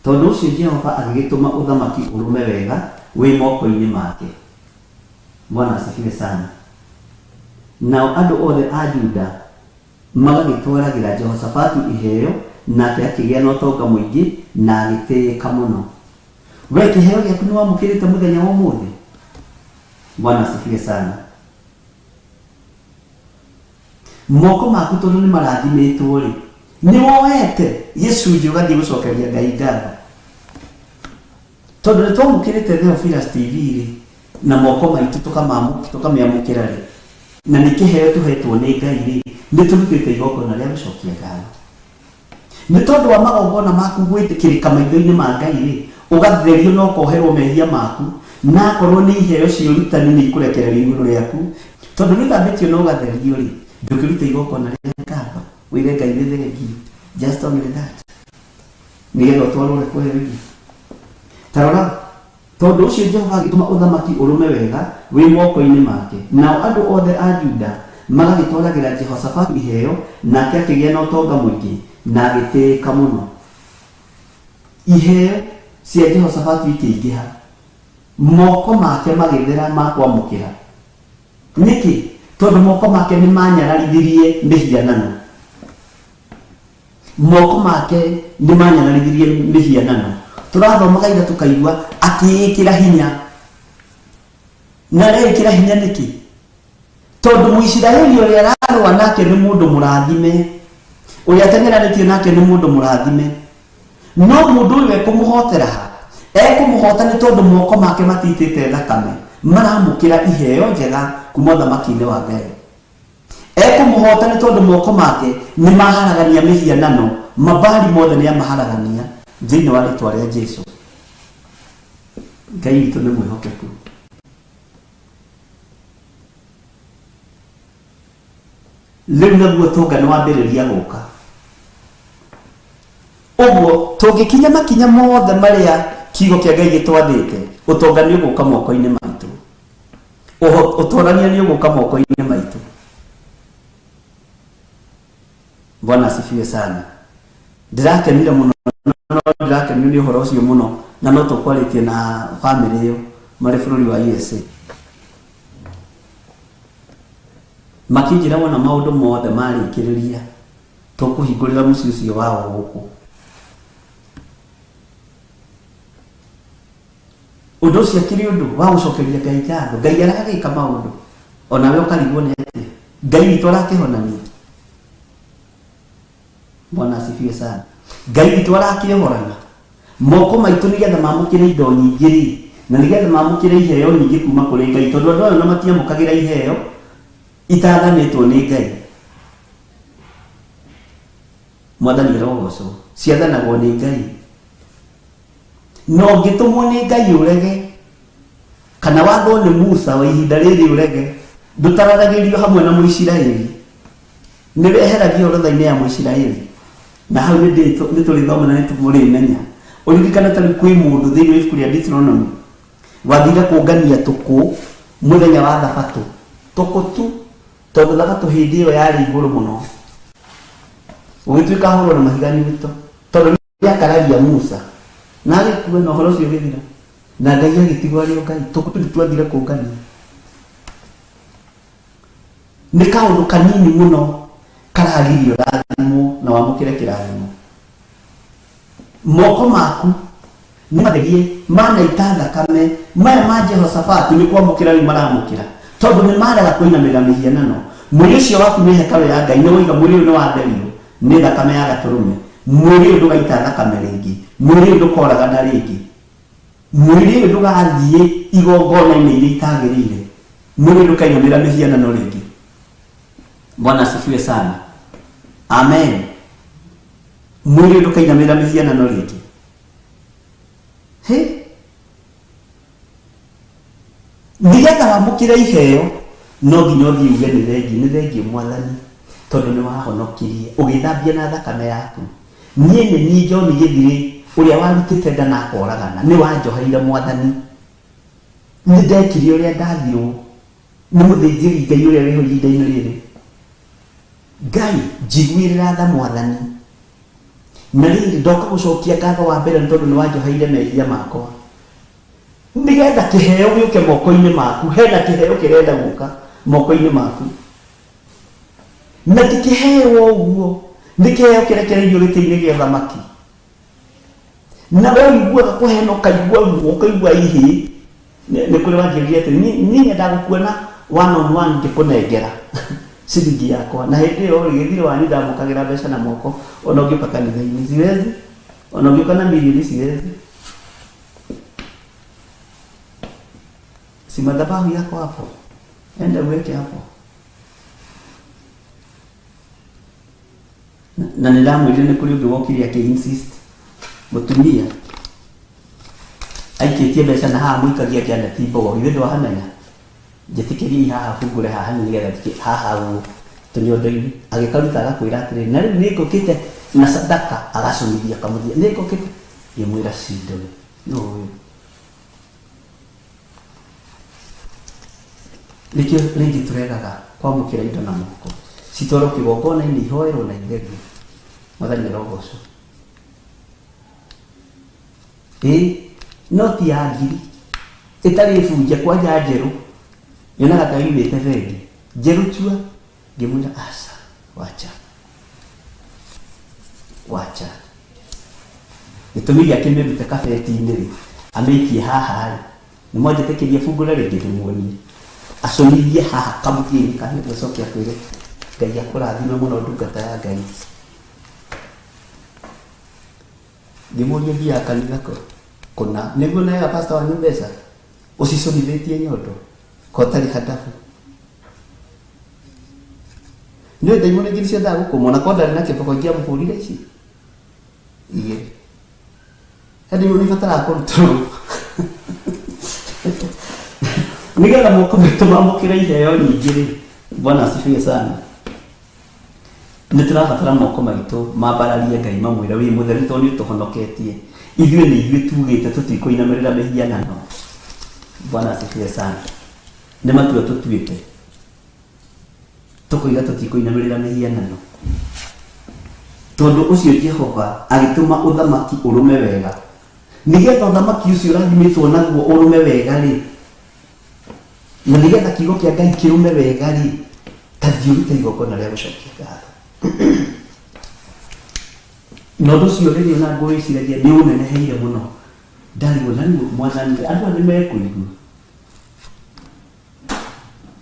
Tondũ ũcio Jehova agĩgĩtũma ũthamaki ũrũme wega wĩ moko-inĩ make. Bwana asifiwe sana. Nao andũ othe a Juda magagĩtwaragĩra Jehoshafatu iheo, nake akĩgĩa na ũtonga mũingĩ na agĩtĩĩka mũno. We kĩheo gĩaku nĩ wamũkĩrĩte mũthenya wa ũmũthĩ? Bwana asifiwe sana. Moko maku tondũ nĩ marathimĩtwo rĩ, nĩ woete gĩcunjĩ ũgathiĩ gũcokeria Ngai ngatho. Tondũ nĩ twamũkĩrĩte Theophilus TV rĩ, na moko maitũ tũkamĩamũkĩra rĩ, na nĩ kĩheo tũhetwo nĩ Ngai rĩ, nĩ tũrutĩte igongona rĩa gũcokia ngatho. Nĩ tondũ wa magongona maku gwĩtĩkĩrĩka maitho-inĩ ma Ngai rĩ, ũgatherio na ũkoherwo mehia maku, na akorwo nĩ iheo cia ũrutani nĩ ikũrekererio igũrũ rĩaku, tondũ nĩ ũthambĩtio na ũgatherio rĩ, ndũkĩrute igongona rĩa ngatho, wĩre Ngai nĩ thengiũ, just only that, nĩgetha ũtwarwo ũrĩa kwĩ ĩngĩ. Ta rora, tondũ ũcio Jehova agĩtũma ũthamaki ũrũme wega wĩ moko-inĩ make, nao andũ othe a Juda magagĩtwaragĩra Jehoshafatu iheo, nake akĩgĩa na ũtonga mũingĩ, na agĩtĩĩka mũno. Iheo cia Jehoshafatu ikĩingĩha, moko make magĩthera ma kwamũkĩra. Nĩkĩ? Tondũ moko make nĩ manyararithirie mĩhianano. Moko make nĩ manyararithirie mĩhianano. Tũrathomaga ira tũkaigua akĩĩkĩra hinya. Na areĩkĩra hinya nĩkĩ? Tondũ Mũisiraeli ũrĩa ararũa nake nĩ mũndũ mũrathime, ũrĩa ateng'eranĩtie nake nĩ mũndũ mũrathime. No mũndũ ũyũ ekũmũhotera ha? Ekũmũhota nĩ tondũ moko make matiitĩte thakame, maramũkĩra iheo njega kuma ũthamaki-inĩ wa Ngai. Ekũmũhota nĩ tondũ moko make nĩ maharagania mĩhianano, mabali mothe nĩ amaharagania thĩinĩ wa rĩtwa rĩa Jesu. Ngai witũ nĩ mwĩhokeku. Rĩu naguo ũtonga nĩ wambĩrĩria gũka. Ũguo tũngĩkinya makinya mothe marĩa kiugo kĩa Ngai gĩtwathĩte, ũtonga nĩ ũgũka moko-inĩ maitũ. Ũtorania nĩ ũgũka moko-inĩ maitũ. Bwana asifiwe sana. Ndĩrakenire mũno, no ndĩrakenio nĩ ũhoro ũcio mũno, na no tũkwarĩtie na bamĩrĩ ĩyo marĩ bũrũri wa USA. Makĩnjĩra wona maũndũ mothe marĩkĩrĩria tũkũhingũrĩra mũciĩ ũcio wao gũkũ. Ũndũ ũcio akĩrĩ ũndũ wa gũcokeria Ngai ngatho. Ngai aragĩka maũndũ onawe ũkarigwo nĩ atĩa Ngai witũ arakĩhonania. Bwana asifiwe sana. Ngai witũ arakĩohorana moko maitũ nĩgetha mamũkĩre indo nyingĩ rĩ, na nĩgetha mamũkĩre iheo nyingĩ kuma kũrĩ Ngai, tondũ andũ aya ona matiamũkagĩra iheo itathanĩtwo nĩ Ngai. Mwathani arogocwo. Ciathanagwo nĩ Ngai. Na ũngĩtũmwo nĩ Ngai ũrege, kana wathwo nĩ Musa wa ihinda rĩrĩ ũrege, ndũtaranagĩrio hamwe na Mũisiraeli. Nĩ weheragio orodha-inĩ ya Mũisiraeli. Na hau nĩ tũrĩthoma na nĩ tũmũrĩmenya. Ũririkane ta rĩu kwĩ mũndũ thĩinĩ wa ibuku rĩa Deuteronomy wathire kũngania tũkũ mũthenya wa Thabatũ. Tũkũ tu, tondũ Thabatũ hĩndĩ ĩyo yarĩ igũrũ mũno. Ũgĩtuĩka ahũrwo na mahiga nyuguto, tondũ nĩ akararia Musa. Na agĩkua na ũhoro ũcio ũgĩthira. Na Ngai agĩtigwo arĩ o Ngai. Tũkũ tu twathire kũngania. Nĩ kaũndũ kanini mũno karagiria ũrathimwo na wamũkĩre kĩrathimo. Moko maku nĩ matherie manaita thakame maya ma Jehoshafatu nĩ kwamũkĩra rĩu maramũkĩra, tondũ nĩ marega kũinamĩrĩra mĩhianano. Mwĩrĩ ũcio waku nĩ hekarũ ya Ngai, nĩ woiga mwĩrĩ ũyũ nĩ watherio nĩ thakame ya gatũrũme. Mwĩrĩ ũyũ ndũgaita thakame rĩngĩ, mwĩrĩ ũyũ ndũkoragana rĩngĩ, mwĩrĩ ũyũ ndũgathiĩ igongona-inĩ iria itagĩrĩire, mwĩrĩ ũyũ ndũkainamĩrĩra mĩhianano rĩngĩ. Bwana asifiwe sana. Amen. Mwĩrĩ ũyũ ndũkainamĩrĩra mĩhianano rĩngĩ. He? Nĩgetha wamũkĩre iheo no nginya ũthiĩ uge nĩ thengiũ, nĩ thengiũ Mwathani, tondũ nĩ wahonokirie ũgĩthambia na thakame yaku. Niĩ nĩ niĩ John Gĩthirĩ ũrĩa warutĩte nda na akoragana, nĩ wanjoheire Mwathani, nĩ ndekire ũrĩa ndathirwo nĩ mũthĩnjĩri Ngai ũrĩa wĩho ihinda-inĩ rĩrĩ. Ngai njiguĩrĩra tha Mwathani. Na rĩrĩ ndoka gũcokia ngatho wa mbere nĩ tondũ nĩ wanjoheire mehia makwa, nĩgetha kĩheo gĩũke moko-inĩ maku. Hena kĩheo kĩrenda gũka moko-inĩ maku, na ti kĩheo ũguo, nĩ kĩheo kĩrekereirio gĩtĩ-inĩ gĩa ũthamaki. Na we ũiguaga kũhena, ũkaigua ruo, ũkaigua ihĩ. Nĩ kũrĩ wanjĩrire atĩ niĩ nyendaga gũkuona one on one ngĩkũnengera ciringi yakwa, na hĩndĩ ĩyo rĩ, gĩthirĩ wanyu ndamũkagĩra mbeca na moko. Ona ũngĩũka kanitha-inĩ siwezi, ona ũngĩũka na mirioni siwezi. Si madhabahu yako hapo, enda uweke hapo. Na nĩ ndamwĩrire nĩ kũrĩ ũngĩ wokire akĩ insist, mũtumia aikĩtie mbeca na haha mũikagia Janet Mbogo, githĩ ndwahamenya? Njĩtĩkĩriei haha bungũre haha nĩgetha njike haha ũguo tũnyondo-inĩ. Agĩkaruta agakwĩra atĩrĩrĩ, na rĩu nĩ ngũkĩte na sadaka, agacũmithia akamũthia, nĩ ngũkĩte. Ngĩmwĩra cindwe nũ ũyũ. Nĩkĩo rĩngĩ tũregaga kwamũkĩra indo na moko, citwarwo kĩgongona-inĩ ihoerwo na itherio. Mwathani arogocwo. Ĩĩ, noti ya ngiri ĩtarĩ bunje, kwanja njerũ, nyonaga ta yumĩte bengi njerũ tua. Ngĩmwĩra aca, wacha wacha. Gĩtũmi gĩa kĩmĩrute kabeti-inĩ rĩ, amĩikie haha rĩ, nĩ mwanjĩtĩkĩria bungũre rĩngĩ ndĩmuonie, acũnithie haha kamũthia-inĩ ka nĩguo acoke akwĩre Ngai akũrathime mũno ndungata ya Ngai. Ngĩmũria thiaga kanitha kũ? Kũna. Nĩguo naega pastor wanyu mbeca ũcicũnithĩtie nyondo kotarĩ handabu. Nĩ ndaimono ingĩ nĩciendaga gũkũmwo, na korwo ndarĩ na kĩboko ingĩamũhũrire ici igĩrĩ. He ndaimono ibataraga kũrutwo nĩgetha moko maitũ mamũkĩre iheo nyingĩ rĩ. Bwana asifiwe sana. Nĩ tũrabatara moko maitũ mambararie Ngai, mamwĩre wĩ mũtheru tondũ nĩ ũtũhonoketie. Ithuĩ nĩ ithuĩ tugĩte tũtikũinamĩrĩra mĩhianano. Bwana asifiwe sana. Nĩ matua tũtuĩte tũkoiga tũtikũinamĩrĩra mĩhianano. Tondũ ũcio Jehova agĩtũma ũthamaki ũrũme wega. Nĩgetha ũthamaki ũcio ũrathimĩtwo naguo ũrũme wega-rĩ, na nĩgetha kiugo kĩa Ngai kĩrũme wega-rĩ, ta thiĩ ũrute igongona rĩa gũcokia ngatho. Na ũndũ ũcio rĩrĩa ona ngũwĩciragia nĩ ũneneheire mũno, ndarigwo na rĩu Mwathani andũ aya nĩ mekũigua.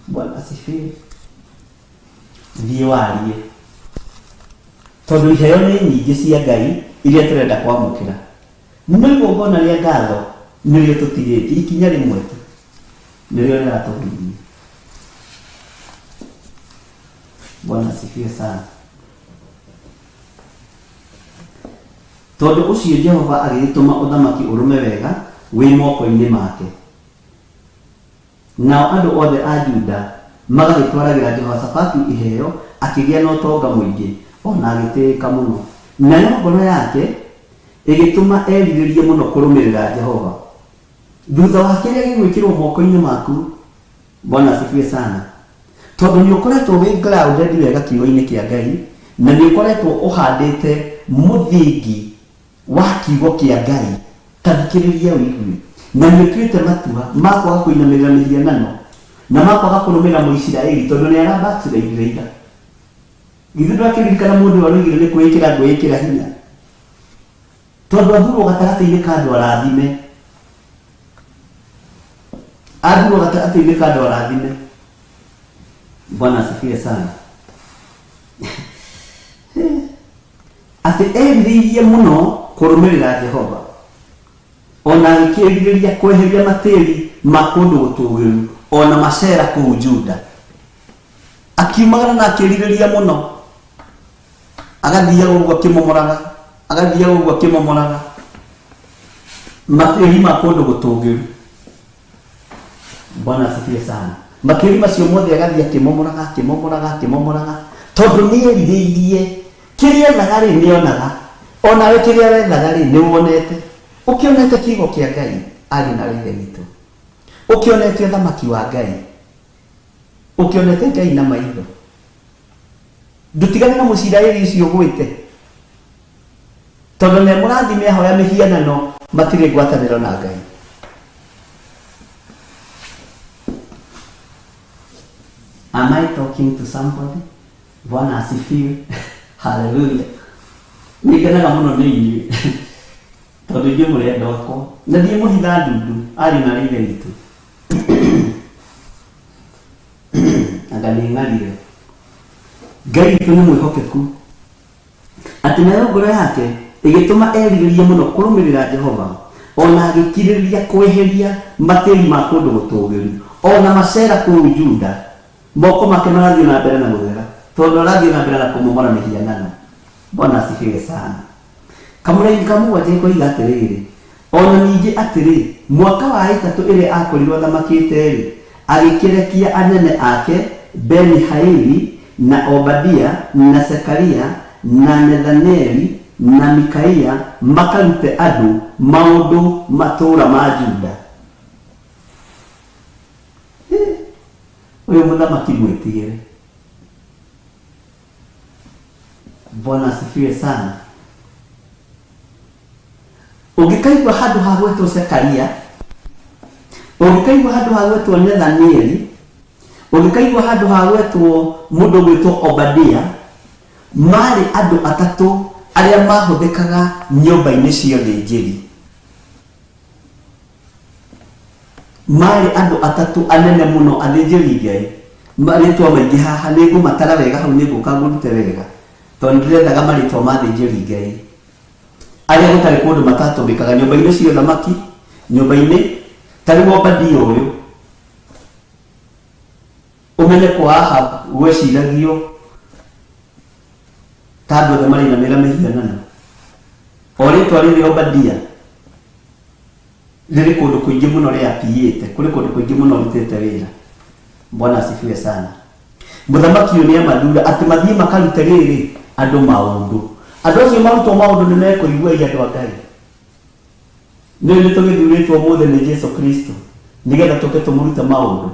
Bwana asifiwe. Thiĩ warie. Tondũ iheo nĩ nyingĩ cia Ngai iria tũrenda kwamũkĩra. No igongona rĩa ngatho nĩrĩo tũtigĩtie, ikinya rĩmwe tu nĩrĩo rĩratũgiria. Bwana asifiwe sana. Tondũ ũcio Jehova agĩgĩtũma ũthamaki ũrũme wega wĩ moko-inĩ make. Nao andũ othe a Juda magagĩtwaragĩra Jehoshafatu iheo, akĩgĩa na ũtonga mũingĩ, o na agĩtĩĩka mũno. Nayo ngoro yake ĩgĩtũma erirĩrie mũno kũrũmĩrĩra Jehova. Thutha wa kĩrĩa gĩgwĩkĩrũo moko-inĩ maku, Bwana asifiwe sana, tondũ nĩ ũkoretwo wĩ grounded wega kiugo-inĩ kĩa Ngai, na nĩ ũkoretwo ũhandĩte mũthingi wa kiugo kĩa Ngai, ta thikĩrĩria ũigue, na nĩ ũtuĩte matua ma kwaga kũinamĩrĩra mĩhianano, na ma kwaga kũrũmĩrĩra Mũisiraeli, tondũ nĩ ara backslide ira. Githĩ ndũrakĩririkana mũndũ ũyũ aroigire nĩ kwĩĩkĩra ngwĩĩkĩra hinya? Tondũ athurwo gatagatĩ-inĩ ka andũ arathime. Athurwo gatagatĩ-inĩ ka andũ arathime. Bwana asifiwe sana. Atĩ erirĩirie mũno kũrũmĩrĩra Jehova, o na agĩkĩĩrirĩria kweheria matĩri ma kũndũ gũtũũgĩru o na macera kũu Juda. Akiumagara na akĩĩrirĩria mũno, agathiaga ũguo akĩmomoraga, agathiaga ũguo akĩmomoraga matĩri ma kũndũ gũtũũgĩru. Bwana asifiwe sana. Matĩri macio mothe agathiĩ akĩmomoraga, akĩmomoraga, akĩmomoraga, tondũ nĩ erirĩirie. Kĩrĩa ethaga rĩ, nĩ onaga. O nawe kĩrĩa wethaga rĩ, nĩ wonete. Ũkĩonete kiugo kĩa Ngai, ariũ na aarĩ a Ithe witũ. Ũkĩonete ũthamaki wa Ngai. Ũkĩonete Ngai na maitho. Ndũtigane na Mũisiraeli ũcio ũgwĩte. Tondũ ne mũrathime ahoya mĩhianano matirĩ ngwatanĩro na Ngai. Am I talking to somebody? Bwana asifiwe. Hallelujah. Nĩ ngenaga mũno nĩ inyuĩ tondũ inyuĩ mũrĩ andũ akwa na ndiĩ mũhitha ndundu ariũ na aarĩ a Ithe witũ. Anga nĩ ng'arire. Ngai witũ nĩ mwĩhokeku atĩ nayo ngoro yake ĩgĩtũma erirĩrie mũno kũrũmĩrĩra Jehova, o na agĩkirĩrĩria kweheria matĩri ma kũndũ gũtũũgĩru, o na macera kũu Juda. Moko make marathiĩ na mbere na gũthera, tondũ arathiĩ na mbere na kũmomora mĩhianano. Bwana asifiwe sana. Kamũraini ka mũgwanja ikoiga atĩrĩrĩ, O na ningĩ atĩrĩ, mwaka wa ĩtatũ ĩrĩa aakorirũo athamakĩte-rĩ, agĩkĩrekia anene ake Beni-haili, na Obadia, na Zekaria, na Nethaneli, na Mikaia, makarute andũ maũndũ matũũra ma Juda. Hĩ! Ũyũ mũthamaki mwĩtigĩre. Bwana asifiwe sana. Ũngĩkaigua handũ ha gwĩtwo Zekaria, ũngĩkaigua handũ ha gwĩtwo Nethanieli, ũngĩkaigua handũ ha gwĩtwo mũndũ ũgwĩtwo Obadia, marĩ andũ atatũ arĩa mahũthĩkaga nyũmba-inĩ cia ũthĩnjĩri. Marĩ andũ atatũ anene mũno athĩnjĩri Ngai. Marĩtwa maingĩ haha nĩ ngũmatara wega hau nĩ ngũka ngũrute wega tondũ nĩ ndĩrethaga marĩtwa ma athĩnjĩri Ngai arĩa gũtarĩ kũndũ matatũmĩkaga nyũmba-inĩ cia ũthamaki, nyũmba-inĩ ta rĩu Obadia ũyũ ũmenye kwa Ahab gweciragio ta andũ othe marainamĩrĩra mĩhianano. O rĩtwa rĩrĩ Obadia rĩrĩ kũndũ kũingĩ mũno rĩapiĩte, kũrĩ kũndũ kũingĩ mũno rutĩte wĩra. Bwana asifiwe sana. Mũthamaki ũyũ nĩ amathura atĩ mathiĩ makarute rĩrĩ andũ maũndũ. Andũ acio marutwo maũndũ nĩ mekũigua ĩ andũ a Ngai. Nĩ nĩ tũgĩthurĩtwo ũmũthĩ nĩ Jesu Kristo nĩgetha tũke tũmũrute maũndũ.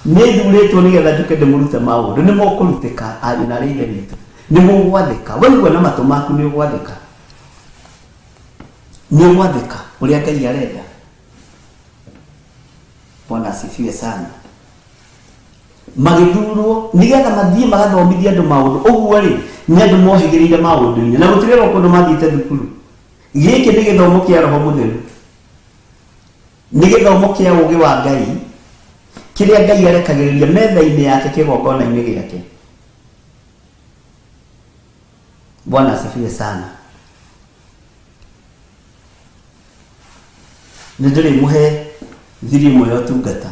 Nĩ thurĩtwo nĩgetha njũke ndĩmũrute maũndũ. Nĩ mũkũrutĩka ariũ na aarĩ a Ithe witũ. Nĩ mũgwathĩka. Waigua na matũ maku nĩ ũgwathĩka. Nĩ ũgwathĩka ũrĩa Ngai arenda. Bwana asifiwe sana. Magĩthurwo nĩgetha mathiĩ magathomithie andũ maũndũ. Ũguo rĩ, nĩ andũ mohĩgĩrĩire maũndũ-inĩ na gũtirĩ kũndũ mathiĩte thukuru. Gĩkĩ nĩ gĩthomo kĩa Roho Mũtheru. Nĩ gĩthomo kĩa ũũgĩ wa Ngai kĩrĩa Ngai arekagĩrĩria metha-inĩ yake kĩgongona-inĩ gĩake. Bwana asifiwe sana. Nĩ ndĩrĩmũhe thiri ĩmwe ya ũtungata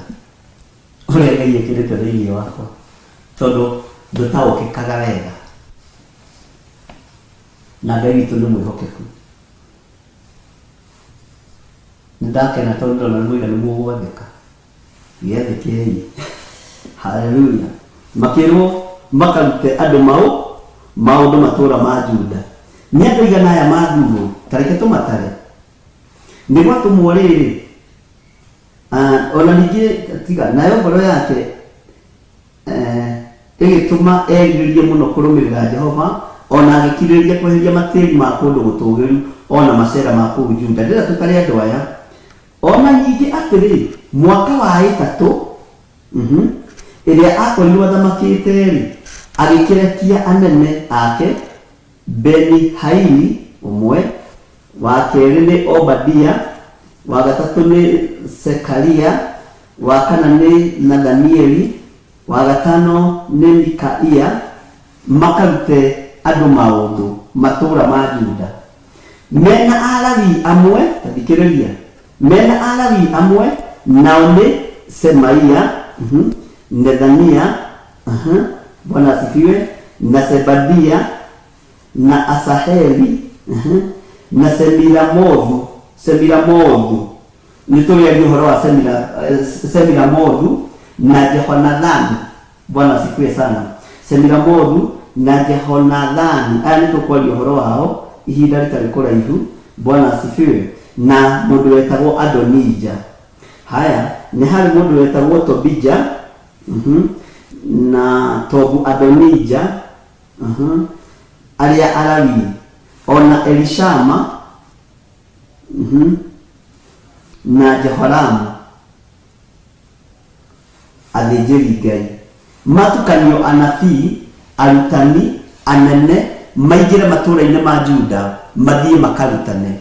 ũrĩa Ngai ekĩrĩte thĩinĩ wakwa tondũ ndũtaũkĩkaga wega na Ngai witũ nĩ mwĩhokeku. Nĩ ndakena tondũ ndona nĩ mũiga nĩ mũgwathĩka. Gĩathĩkei. Haleluya. Makĩrwo makarute andũ mau maũndũ matũũra ma Juda. Nĩ andũ aigana aya mathurwo? Ta reke tũmatare. Nĩ gwatũmwo rĩrĩ, ona ningĩ tiga, nayo ngoro yake ĩgĩtũma erirĩrie mũno kũrũmĩrĩra Jehova, o na agĩkirĩrĩria kweheria matĩri ma kũndũ gũtũũgĩru o na macera ma kũu Juda. Ndĩrenda tũtare andũ aya. O na ningĩ atĩrĩ, mwaka wa ĩtatũ ĩrĩa aakorirwo athamakĩte-rĩ, agĩkĩrekia anene ake, Beni-Haili ũmwe, wa kerĩ nĩ Obadia, wa gatatũ nĩ Zekaria, wa kana nĩ Nathanieli, wa gatano nĩ Mikaia, makarute andũ maũndũ matũũra ma Juda. Mena Alawii amwe, ta thikĩrĩria, mena Alawii amwe, nao nĩ Semaia, Nethania, Bwana asifiwe, na Zebadia, na Asaheli, na Semiramothu, Semiramothu. Nĩ tũrĩaria ũhoro wa Semiramothu na Jehonathani. Bwana asifiwe sana. Semiramothu na Jehonathani. Aya nĩ tũkwaria ũhoro wao ihinda rĩtarĩ kũraihu. Bwana asifiwe. Na mũndũ wetagwo Adonija. Haya, nĩ harĩ mũndũ wetagwo Tobija, na Tobu Adonija, arĩa Alawii, ona Elishama, na Jehoramu athĩnjĩri Ngai matukanio anabii arutani anene maingĩre matũũra-inĩ ma Juda mathiĩ makarutane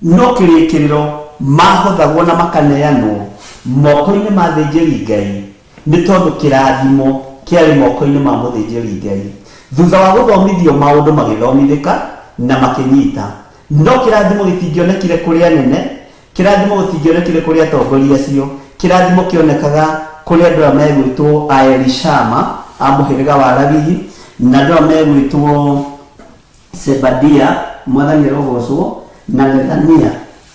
no kĩrĩkĩrĩro mahothagwo na makaneanwo moko-inĩ ma athĩnjĩri Ngai nĩ tondũ kĩrathimo kĩarĩ moko-inĩ ma mũthĩnjĩri Ngai. Thutha wa gũthomithio maũndũ magĩthomithĩka na makĩnyita, no kĩrathimo gĩtingĩonekire kũrĩ anene, kĩrathimo gĩtingĩonekire kũrĩ atongoria acio, kĩrathimo kĩonekaga kũrĩ andũ aya megwĩtwo a Elishama a mũhĩrĩga wa Lawii na andũ aya megwĩtwo Sebadia, mwathani arogocwo, na Nethania.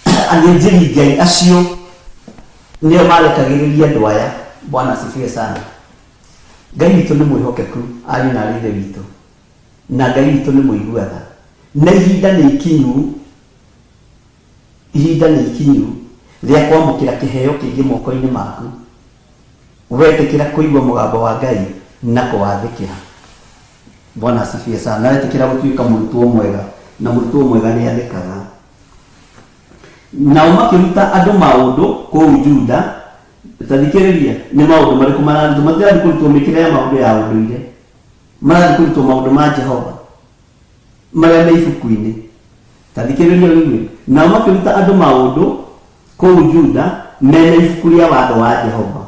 Athĩnjĩri Ngai acio nĩo marekagĩrĩria andũ aya. Bwana asifiwe sana. Ngai witũ nĩ mwĩhokeku, ariũ na aarĩ ithe witũ, na Ngai witũ nĩ mũigua tha, na ihinda nĩ ikinyu, ihinda nĩ ikinyu rĩa kwamũkĩra kĩheo kĩngĩ moko-inĩ maku, wetĩkĩra kũigua mũgambo wa Ngai na kũwathĩkĩra. Bwana asifiwe sana. Na wetĩkĩra gũtuĩka mũrutwo mwega, na mũrutwo mwega nĩ athĩkaga. Nao makĩruta andũ maũndũ kũu Juda. Ta thikĩrĩria, nĩ maũndũ marĩkũ mararutwo? Matirathiĩ kũrutwo mĩkĩre ya maũndũ ya ũndũire, marathiĩ kũrutwo maũndũ ma Jehova marĩa me ibuku-inĩ. Ta thikĩrĩria ũigue. Nao makĩruta andũ maũndũ kũu Juda mena ibuku rĩa watho wa Jehova.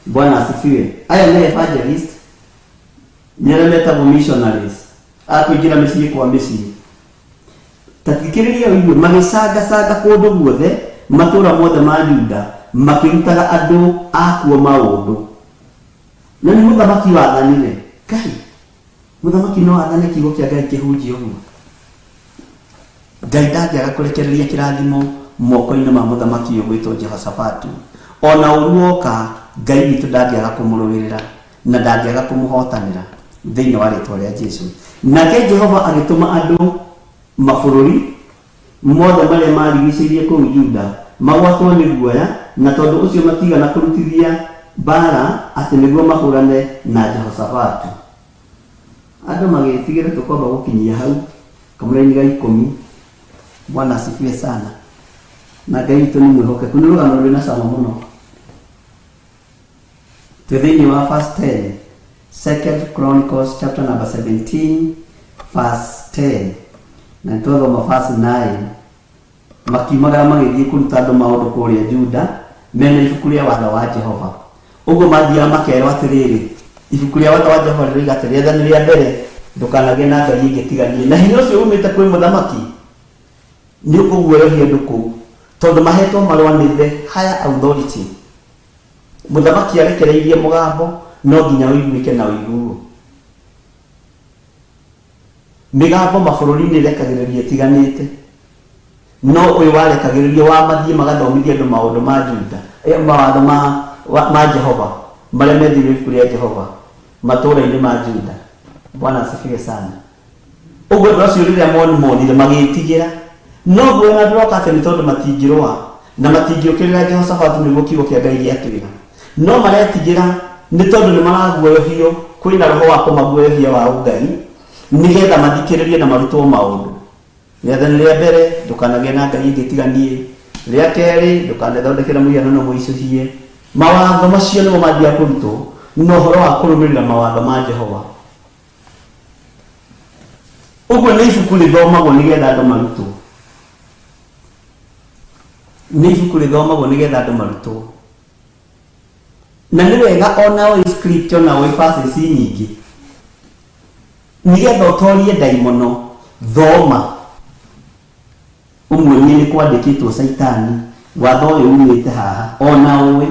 Bwana asifiwe. Aya nĩ evangelist, nĩ arĩa metagwo missionaries, a kũingĩra mĩciĩ kwa mĩciĩ. Ta thikĩrĩria ũigue, magĩcangacanga kũndũ guothe matũũra mothe ma Juda, makĩrutaga andũ akuo maũndũ. Na nĩ mũthamaki wathanire. Ngai, mũthamaki no athane kiugo kĩa Ngai kĩhunjie ũguo. Ngai ndangĩaga kũrekereria kĩrathimo moko-inĩ ma mũthamaki ũyũ gwĩtwo Jehoshafatu. Ona ũru woka, Ngai witũ ndangĩaga kũmũrũĩrĩra na ndangĩaga kũmũhotanĩra thĩinĩ wa rĩtwa rĩa Jesu. Nake Jehova agĩtũma andũ mabũrũri mothe marĩa marigicĩirie kũu Juda magwatwo nĩ guoya, na tondũ ũcio matigana kũrutithia mbaara atĩ nĩguo mahũrane na Jehoshafatu. Andũ magĩtigĩra tũkwamba gũkinyia hau kamũraini ga ikũmi. Bwana asifiwe sana. Na Ngai witũ nĩ mwĩhokeku. Nĩ rũgano rwĩna cama mũno. Twĩ thĩinĩ wa verse 10. Second Chronicles chapter number 17 verse 10. Na nĩ twathoma verse 9. Makiumagara magĩthiĩ kũruta andũ maũndũ kũrĩa Juda mena ibuku rĩa watho wa Jehova. Ũguo mathiaga makerwo atĩrĩrĩ, ibuku rĩa watho wa Jehova rĩroiga atĩ rĩathani rĩa mbere, ndũkanagĩe na ngai ĩngĩ tiga niĩ. Na hinya ũcio umĩte kwĩ mũthamaki nĩ ũkũguoyohia andũ kũu, tondũ mahetwo marũa nĩ the higher authority. Mũthamaki arekereirie mũgambo no nginya ũiguĩke na ũiguo. Mĩgambo mabũrũri-inĩ ĩrekagĩrĩrio ĩtiganĩte, no ũyũ warekagĩrĩrio wa mathiĩ magathomithie andũ maũndũ ma Juda, eh, mawatho ma, wa, ma Jehova marĩa me thĩinĩ wa ibuku rĩa Jehova matũũra-inĩ ma Juda. Bwana asifiwe sana. Ũguo andũ acio rĩrĩa moni monire magĩtigĩra, no nguona ndĩroka atĩ nĩ tondũ matingĩrũa na matingĩũkĩrĩra Jehoshafatu nĩguo kiugo kĩa Ngai gĩatwĩra. No maretigĩra nĩ tondũ nĩ maraguoyohio, kwĩna roho wa kũmaguoyohia wa ũngai, nĩgetha mathikĩrĩrie na marutwo maũndũ. Rĩathani rĩa mbere, ndũkanagĩe na ngai ĩngĩ tiga niĩ. Rĩa kerĩ, ndũkanethondekere mũhianano mũicũhie. Mawatho macio nĩmo mathiaga kũrutwo na ũhoro wa kũrũmĩrĩra mawatho ma Jehova. Ũguo nĩ ibuku rĩthomagwo nĩgetha andũ marutwo. Nĩ ibuku rĩthomagwo nĩgetha andũ marutwo. Na nĩ wega ona ũĩ scripture na ũĩ verses nyingĩ. Nĩgetha ũtorie ndaimono, thoma ũmuonie nĩ kwandĩkĩtwo Caitani, watho ũyũ umĩte haha, ona ũĩ.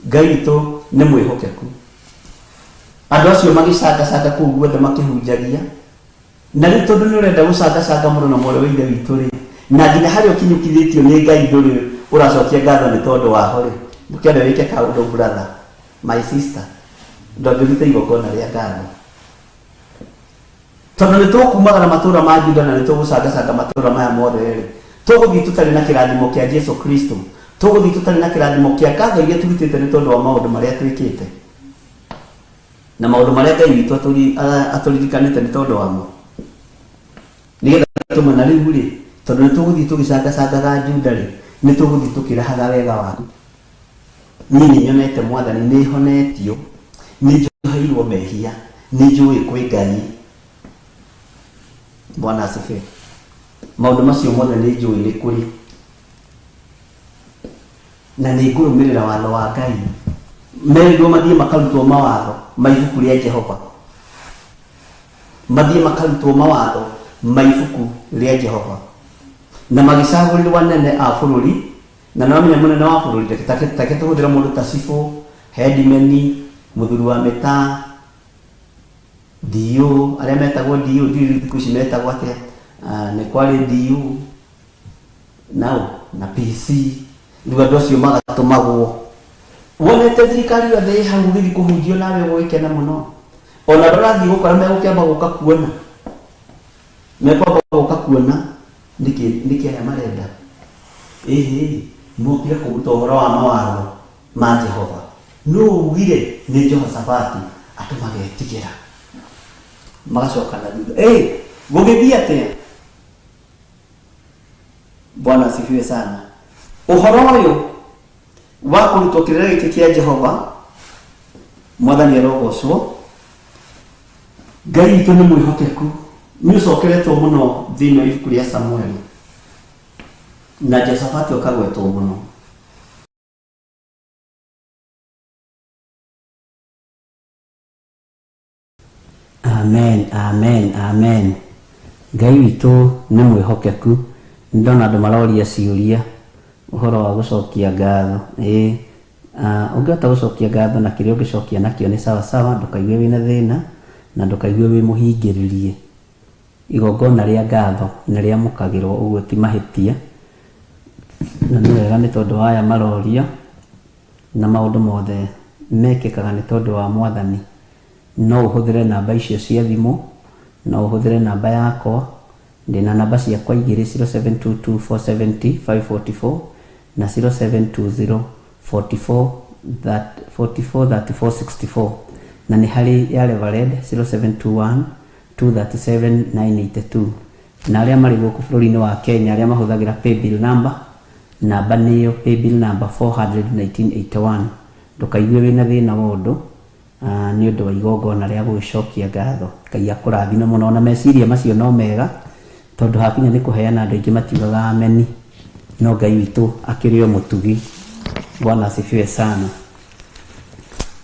Ngai witũ nĩ mwĩhokeku. Andũ acio magĩcangacanga kũu guothe makĩhunjagia. Na rĩu tondũ nĩ ũrenda gũcangacanga mũno na mwarĩ wa ithe witũ rĩ, na nginya harĩa ũkinyũkithĩtio nĩ Ngai ndũrĩ ũracokia ngatho nĩ tondũ waho rĩ, ndũkĩambe wĩke kaũndũ brother, my sister, ndwambe ũrute igongona rĩa ngatho. Tondũ nĩ tũkumagara matũũra ma Juda na nĩ tũgũcangacanga matũũra maya mothe rĩ, tũgũthiĩ tũtarĩ na kĩrathimo kĩa Jesu Kristo, tũgũthiĩ tũtarĩ na kĩrathimo kĩa ngatho iria tũrutĩte nĩ tondũ wa maũndũ marĩa twĩkĩte na maũndũ marĩa Ngai witũ atũririkanĩte nĩ tondũ wamo. Nĩgetha tũmwe na rĩu rĩ, tondũ nĩ tũgũthiĩ tũgĩcangacangaga Juda rĩ, nĩ tũgũthiĩ tũkĩrahaga wega waku. Niĩ nĩ nyonete Mwathani, nĩ honetio, nĩ njoheirwo mehia, nĩ njũĩ kwĩ Ngai. Bwana asifiwe. Maũndũ macio mothe nĩ njũĩ nĩ kũrĩ. Na nĩ ngũrũmĩrĩra watho wa Ngai. Merirwo mathiĩ makarutwo mawatho ma ibuku rĩa Jehova. Mathiĩ makarutwo mawatho ma ibuku rĩa Jehova. Na magĩcagũrĩrwo anene a bũrũri. Na nĩwamenya mũnene wa bũrũri, reke take tũhũthĩre mũndũ ta cibũ, headman, mũthuri wa mĩtaa, DO, arĩa metagwo DO, ndiũĩ rĩu thikũ ici metagwo atĩa, ah, nĩ kwarĩ DO, nao, na PC, rĩu andũ acio magatũmagwo. Wonete thirikari yothe ĩ hau ũgĩthiĩ kũhunjia nawe ũgũgĩkena mũno. Ona ndũrathiĩ gũkora megũkĩamba gũka kuona. Mekwamba gũka kuona nĩkĩ nĩkĩ aya marenda. Ĩhĩ, mokire kũruta ũhoro wa mawatho ma Jehova. Nũ ugire nĩ Jehoshafatu? Andũ magetigĩra. Magacoka na thutha. Ĩ, gũgĩthiĩ atĩa? Bwana asifiwe sana. Ũhoro ũyũ wa kũrutwo kĩrĩra gĩkĩ kĩa Jehova, Mwathani arogocwo. Ngai witũ nĩ mwĩhokeku. Nĩ ũcokeretwo mũno thĩinĩ wa ibuku rĩa Samueli na Jehoshafatu akagwetwo mũno. Amen, amen, amen. Ngai witũ nĩ mwĩhokeku. Nĩ ndona andũ maroria ciũria ũhoro wa gũcokia ngatho. Ĩĩ, ah, ũngĩhota gũcokia ngatho na kĩrĩa ũngĩcokia nakĩo nĩ sawa sawa, ndũkaigue wĩna thĩna na ndũkaigue wĩ mũhingĩrĩrie. Igongona rĩa ngatho nĩ rĩamũkagĩrwo ũguo ti mahĩtia. Na nĩ wega nĩ tondũ wa aya maroria na maũndũ mothe mekĩkaga nĩ tondũ wa Mwathani. No ũhũthĩre namba icio cia thimũ, no ũhũthĩre namba yakwa, ndĩna namba ciakwa igĩrĩ 0722 470 544 na 0720 44 44 34 64 na nĩ harĩ ya Reverend 0721 237 982 na arĩa marĩ gũkũ bũrũri-inĩ wa Kenya arĩa mahũthagĩra paybill number namba nĩyo paybill number 41981 ndũkaigue wĩna thĩna wa ũndũ ah, nĩ ũndũ wa igongona rĩa gũgĩcokia ngatho Ngai akũrathime mũno na meciria macio no mega tondũ hakinya nĩ kũheana andũ aingĩ matiugaga ameni no Ngai witũ akĩrĩ o mũtugi Bwana asifiwe sana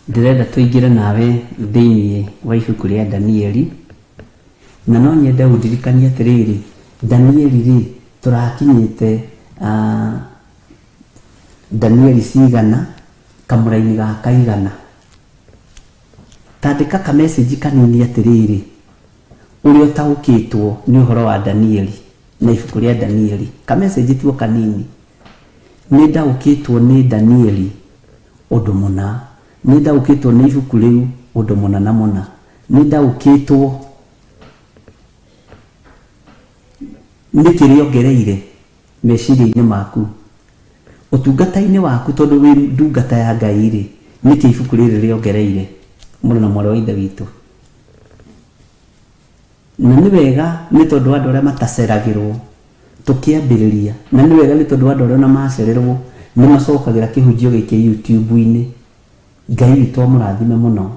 ndĩrenda tũingĩre nawe thĩinĩ wa ibuku rĩa Danieli na no nyende ũndirikanie atĩrĩrĩ Danieli rĩ tũrakinyĩte ah, Danieli cigana kamũraini ga kaigana tandĩka kamessage kanini atĩrĩrĩ ũrĩa ũtaũkĩtwo nĩ ũhoro wa Danieli na ibuku rĩa Danieli kamessage tuo kanini nĩ ndaũkĩtwo nĩ Danieli ũndũ mũna nĩ ndaũkĩtwo nĩ ibuku rĩu ũndũ mũna na mũna nĩ ndaũkĩtwo nĩ kĩrĩa meciria-inĩ maku ũtungata-inĩ waku tondũ wĩ ndungata ya Ngai rĩ nĩkĩ ibuku rĩrĩ rĩongereire mũrũ na mwarĩ wa ithe witũ na nĩ wega nĩ tondũ wa andũ arĩa mataceragĩrwo tũkĩambĩrĩria na nĩ wega nĩ tondũ wa andũ arĩa ona macererwo nĩ macokagĩra kĩhunjio gĩkĩ YouTube-inĩ Ngai witũ amũrathime mũno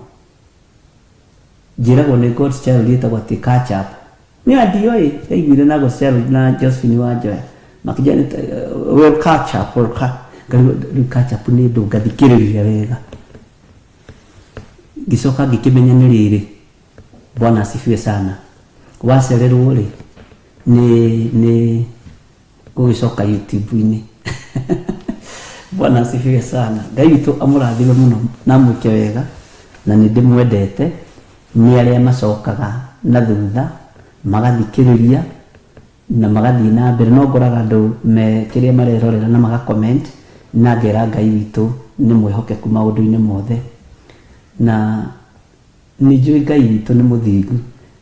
njĩragwo nĩ God's Child ĩtagwo atĩ catch up nĩ andioĩ yaiguire na God's Child na Josephine Wanjoya makĩnjĩra nĩ we'll catch up we'll ca rĩu catch up nĩ ndũ ngathikĩrĩria wega ngĩcoka ngĩkĩmenya nĩ rĩrĩ Bwana asifiwe sana wacererwo rĩ nĩ nĩ gũgĩcoka YouTube-inĩ Bwana asifiwe sana Ngai witũ amũrathime mũno na amwĩke wega na nĩ ndĩmwendete nĩ arĩa macokaga na thutha magathikĩrĩria na magathiĩ na mbere no ngoraga andũ me kĩrĩa marerorera na maga comment na ngera Ngai witũ nĩ mwĩhokeku maũndũ-inĩ mothe na nĩ njũĩ Ngai witũ nĩ mũthingu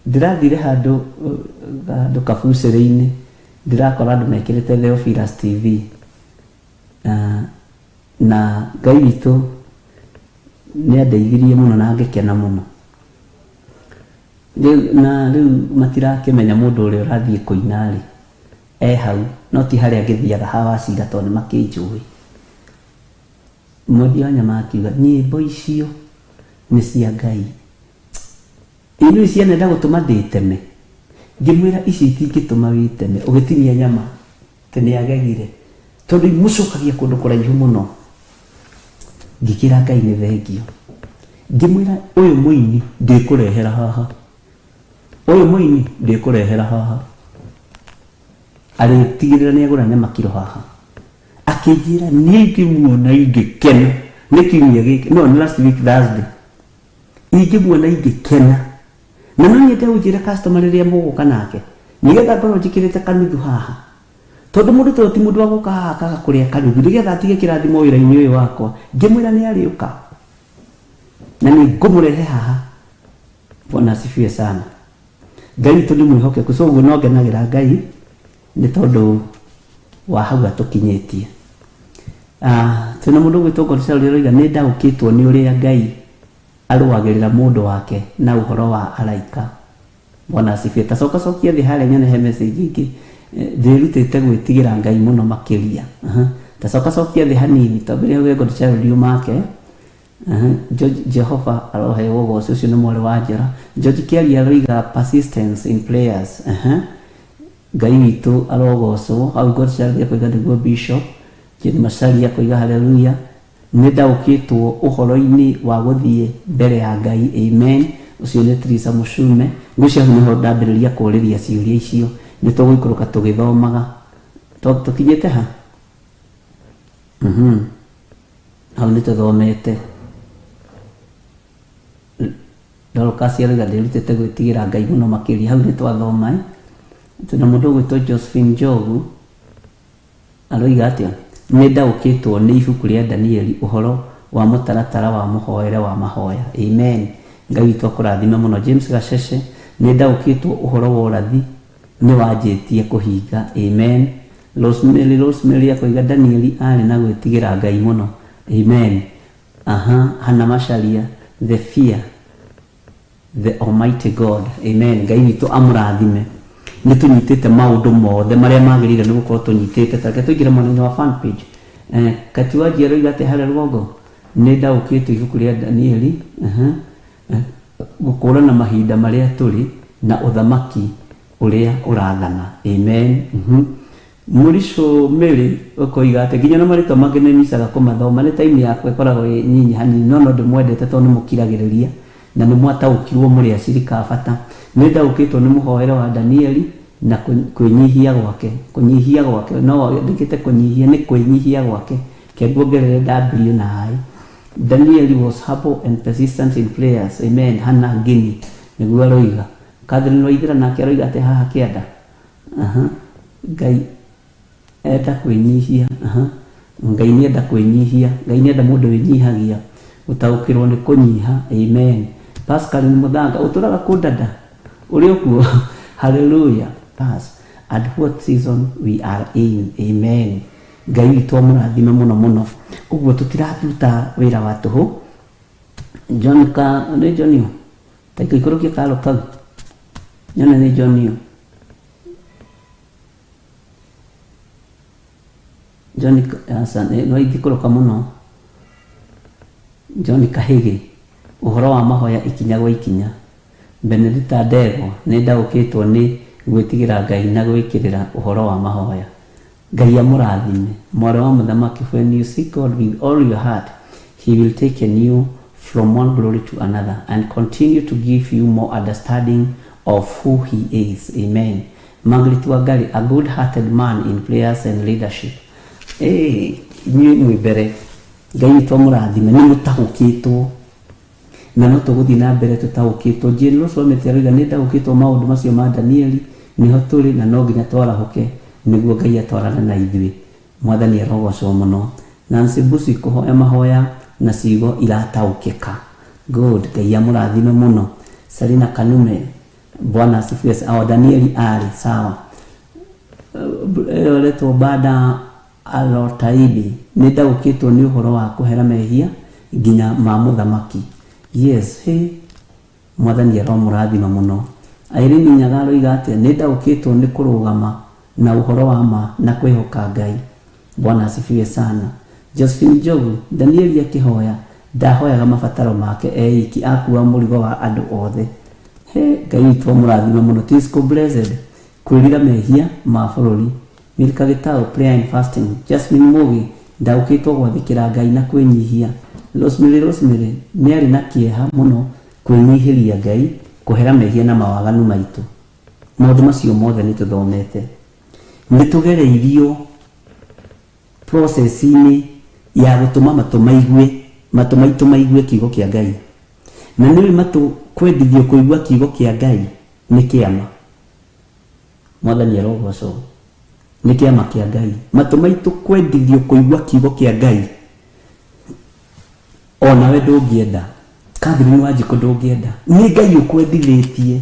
ndĩrathire handũ handũ kabucĩrĩ-inĩ ndĩrakora andũ mekĩrĩte Theophilus TV na, na Ngai witũ nĩ andeithirie mũno na ngĩkena mũno Rĩu- na rĩu matirakĩmenya mũndũ ũrĩa ũrathiĩ kũina rĩ e hau no ti harĩa ngĩthiaga ha wacira tondũ nĩ makĩnjũĩ mwendia wa nyama akiuga nyĩmbo icio nĩ cia Ngai inyuĩ cianenda gũtũma ndĩteme ngĩmwĩra ici itingĩtũma wĩteme ũgĩtinia nyama atĩ nĩ agegire tondũ imũcokagia kũndũ kũraihu mũno ngĩkĩra Ngai nĩ thengio ngĩmwĩra ũyũ mũini ndĩkũrehera haha ũyũ mũini ndĩkũrehera haha arĩtigĩrĩra nĩ agũra nyama kiro haha akĩnjĩra niĩ ingĩmuona ingĩkena nĩ kiumia gĩkĩ no nĩ last week Thursday ingĩmuona ingĩkena na no nyende ũnjĩre customer rĩrĩa mũgũka nake nĩgetha ngorwo njĩkĩrĩte kanuthu haha tondũ mũndũ tondũ ti mũndũ wa gũka haha akaga kũrĩa kanuthu nĩgetha atige kĩrathimo wĩra-inĩ ũyũ wakwa ngĩmwĩra nĩ arĩũka na nĩ ngũmũrehe haha Bwana asifiwe sana Ngai witũ nĩ mwĩhokeku so ũguo no ngenagĩra Ngai nĩ tondũ wa hau atũkinyĩtie Ah, twĩna mũndũ ũgwĩtwo God's Child ũroiga nĩ ndaũkĩtwo nĩ ũrĩa Ngai arũagĩrĩra mũndũ wake na ũhoro wa araika Bwana asifiwe ta coka cokia thĩ harĩa nyone he message ĩngĩ Eh, ndĩrutĩte gwĩtigĩra Ngai mũno makĩria Aha. ta coka cokia thĩ hanini twambĩrĩrie hau he God's Child ũmake Aha. George Jehova aroheo ũgoci ũcio nĩ mwarĩ wa njora George Kĩaria aroiga persistence in prayers Aha. Ngai witũ arogocwo hau God's Child akoiga nĩguo bishop Jane Macharia akoiga haleluya nĩ ndaũkĩtwo ũhoro-inĩ wa gũthiĩ mbere ya Ngai amen ũcio nĩ Teresa Mũcume ngwĩciria hau nĩho ndambĩrĩria kũrĩria ciũria icio nĩ tũgũikũrũka tũgĩthomaga tũkinyĩte ha Mhm. hau nĩ tũthomete Dorcas arauga ndĩrutĩte gwĩtigĩra Ngai mũno makĩria hau nĩ twathoma eh? Twĩna mũndũ ũgwĩtwo Josephine Njogu aroiga atĩa nĩ ndaũkĩtwo nĩ ibuku rĩa Danieli ũhoro wa mũtaratara wa mũhoere wa mahoya amen Ngai witũ akũrathime mũno James Gacece nĩ ndaũkĩtwo ũhoro wa ũrathi nĩ wanjĩtie kũhinga amen Rosemary Rosemary akoiga Danieli arĩ na gwĩtigĩra Ngai mũno amen Aha, Hannah Macharia, the fear the almighty God. Amen. Ngai witũ amũrathime. Nĩ tũnyitĩte maũndũ mothe marĩa magĩrĩire nĩ gũkorwo tũnyitĩte. Ta reke tũingĩre mwena-inĩ wa fan page. Eh, Katiwaji aroiga atĩ harĩa rũgongo nĩ ndaũkĩtwo ibuku rĩa Danieli. Aha. Eh, gũkũrana mahinda marĩa tũrĩ na ũthamaki ũrĩa ũrathana. Amen. Mũricũ Mary ũkoiga atĩ nginya na marĩtwa mangĩ nĩ micaga kũmathoma nĩ time yakwa ĩkoragwo ĩ nyinyi hanini no no ndĩmwendete tondũ nĩ mũkiragĩrĩria na nĩ mwataũkirwo mũrĩ acirika a bata. Nĩ ndaũkĩtwo nĩ mũhoere wa Danieli na kwĩnyihia gwake. Kũnyihia gwake no wandĩkĩte kũnyihia nĩ kwĩnyihia gwake. Ke nguongerere W na I. Danieli was humble and persistent in prayers. Amen. Hannah Guinea nĩguo aroiga. Catherine Waithera nake aroiga atĩ haha kĩanda. Aha. Ngai enda kwĩnyihia. Aha. Ngai nĩ enda kwĩnyihia. Ngai nĩ enda mũndũ wĩnyihagia. Gũtaũkĩrwo nĩ kũnyiha. Amen. Pascal nĩ mũthanga ũtũraga kũ dada? Ũrĩ o kuo? Hallelujah. Us and what season we are in. Amen. Ngai witũ amũrathime mũno mũno. Ũguo tũtiraruta wĩra wa tũhũ. John ka nĩ John ũ? Ta ikũrũkie karo kau. Nyone nĩ John ũ. John aca no ingĩkũrũka mũno. John Kahĩgĩ ũhoro wa mahoya ikinya gwa ikinya. Benedita Ndegwa nĩ ndaũkĩtwo nĩ gwĩtigĩra Ngai na gwĩkĩrĩra ũhoro wa mahoya. Ngai amũrathime. Mwarĩ wa mũthamaki, when you seek God with all your heart, he will take you from one glory to another and continue to give you more understanding of who he is. Amen. Margaret Wangari, a good-hearted man in prayers and leadership. Eh, inyuĩ mwĩ mbere. Ngai witũ amũrathime. Nĩ mũtaũkĩtwo. Na no tũgũthiĩ na mbere tũtaũkĩtwo. Jane Roswamete aroiga nĩ ndaũkĩtwo maũndũ macio ma Danieli, nĩho tũrĩ na no nginya twarahũke nĩguo Ngai atwarane na ithuĩ. Mwathani arogocwo mũno. Nancy Busi kũhoya mahoya na ciugo irataũkĩka. Good. Ngai amũrathime mũno. Selina Kanume, Bwana asifiwe. O Danieli arĩ sawa. Ĩyo ĩretwo Bada Alotaibi. Nĩ ndaũkĩtwo nĩ ũhoro wa kũhera mehia nginya ma mũthamaki. Yes, hey. Mwathani aromũrathima mũno. Irene Nyaga aroiga atĩa? Nĩ ndaũkĩtwo nĩ kũrũgama na ũhoro wa ma na kwĩhoka Ngai. Bwana asifiwe sana. Josephine Njogu, Danieli akĩhoya ndahoyaga mabataro make eiki, akua mũrigo wa andũ othe. He, Ngai witũ amũrathime mũno. Tisco Blessed, kwĩrira mehia ma bũrũri. Milka Gĩtaũ, prayer and fasting. Jasmine Mũgĩ, ndaũkĩtwo gwathĩkĩra Ngai na kwĩnyihia. Rosemary Rosemary, nĩarĩ na kĩeha mũno kwĩnyihĩria Ngai, kũhera mehia na mawaganu maitũ. Maũndũ macio mothe nĩ tũthomete. Nĩ tũgereirio process-inĩ ya gũtũma matũ maigue, matũ maitũ maigue kiugo kĩa Ngai. Na nĩũĩ matũ kwendithio kũigua kiugo kĩa Ngai nĩ kĩama. Mwathani arogocwo. Nĩ kĩama kĩa Ngai. Matũ maitũ kwendithio kũigua kiugo kĩa Ngai. Onawe ndũngĩenda. Catherine Wanjikũ ndũngĩenda. Nĩ Ngai ũkwendithĩtie.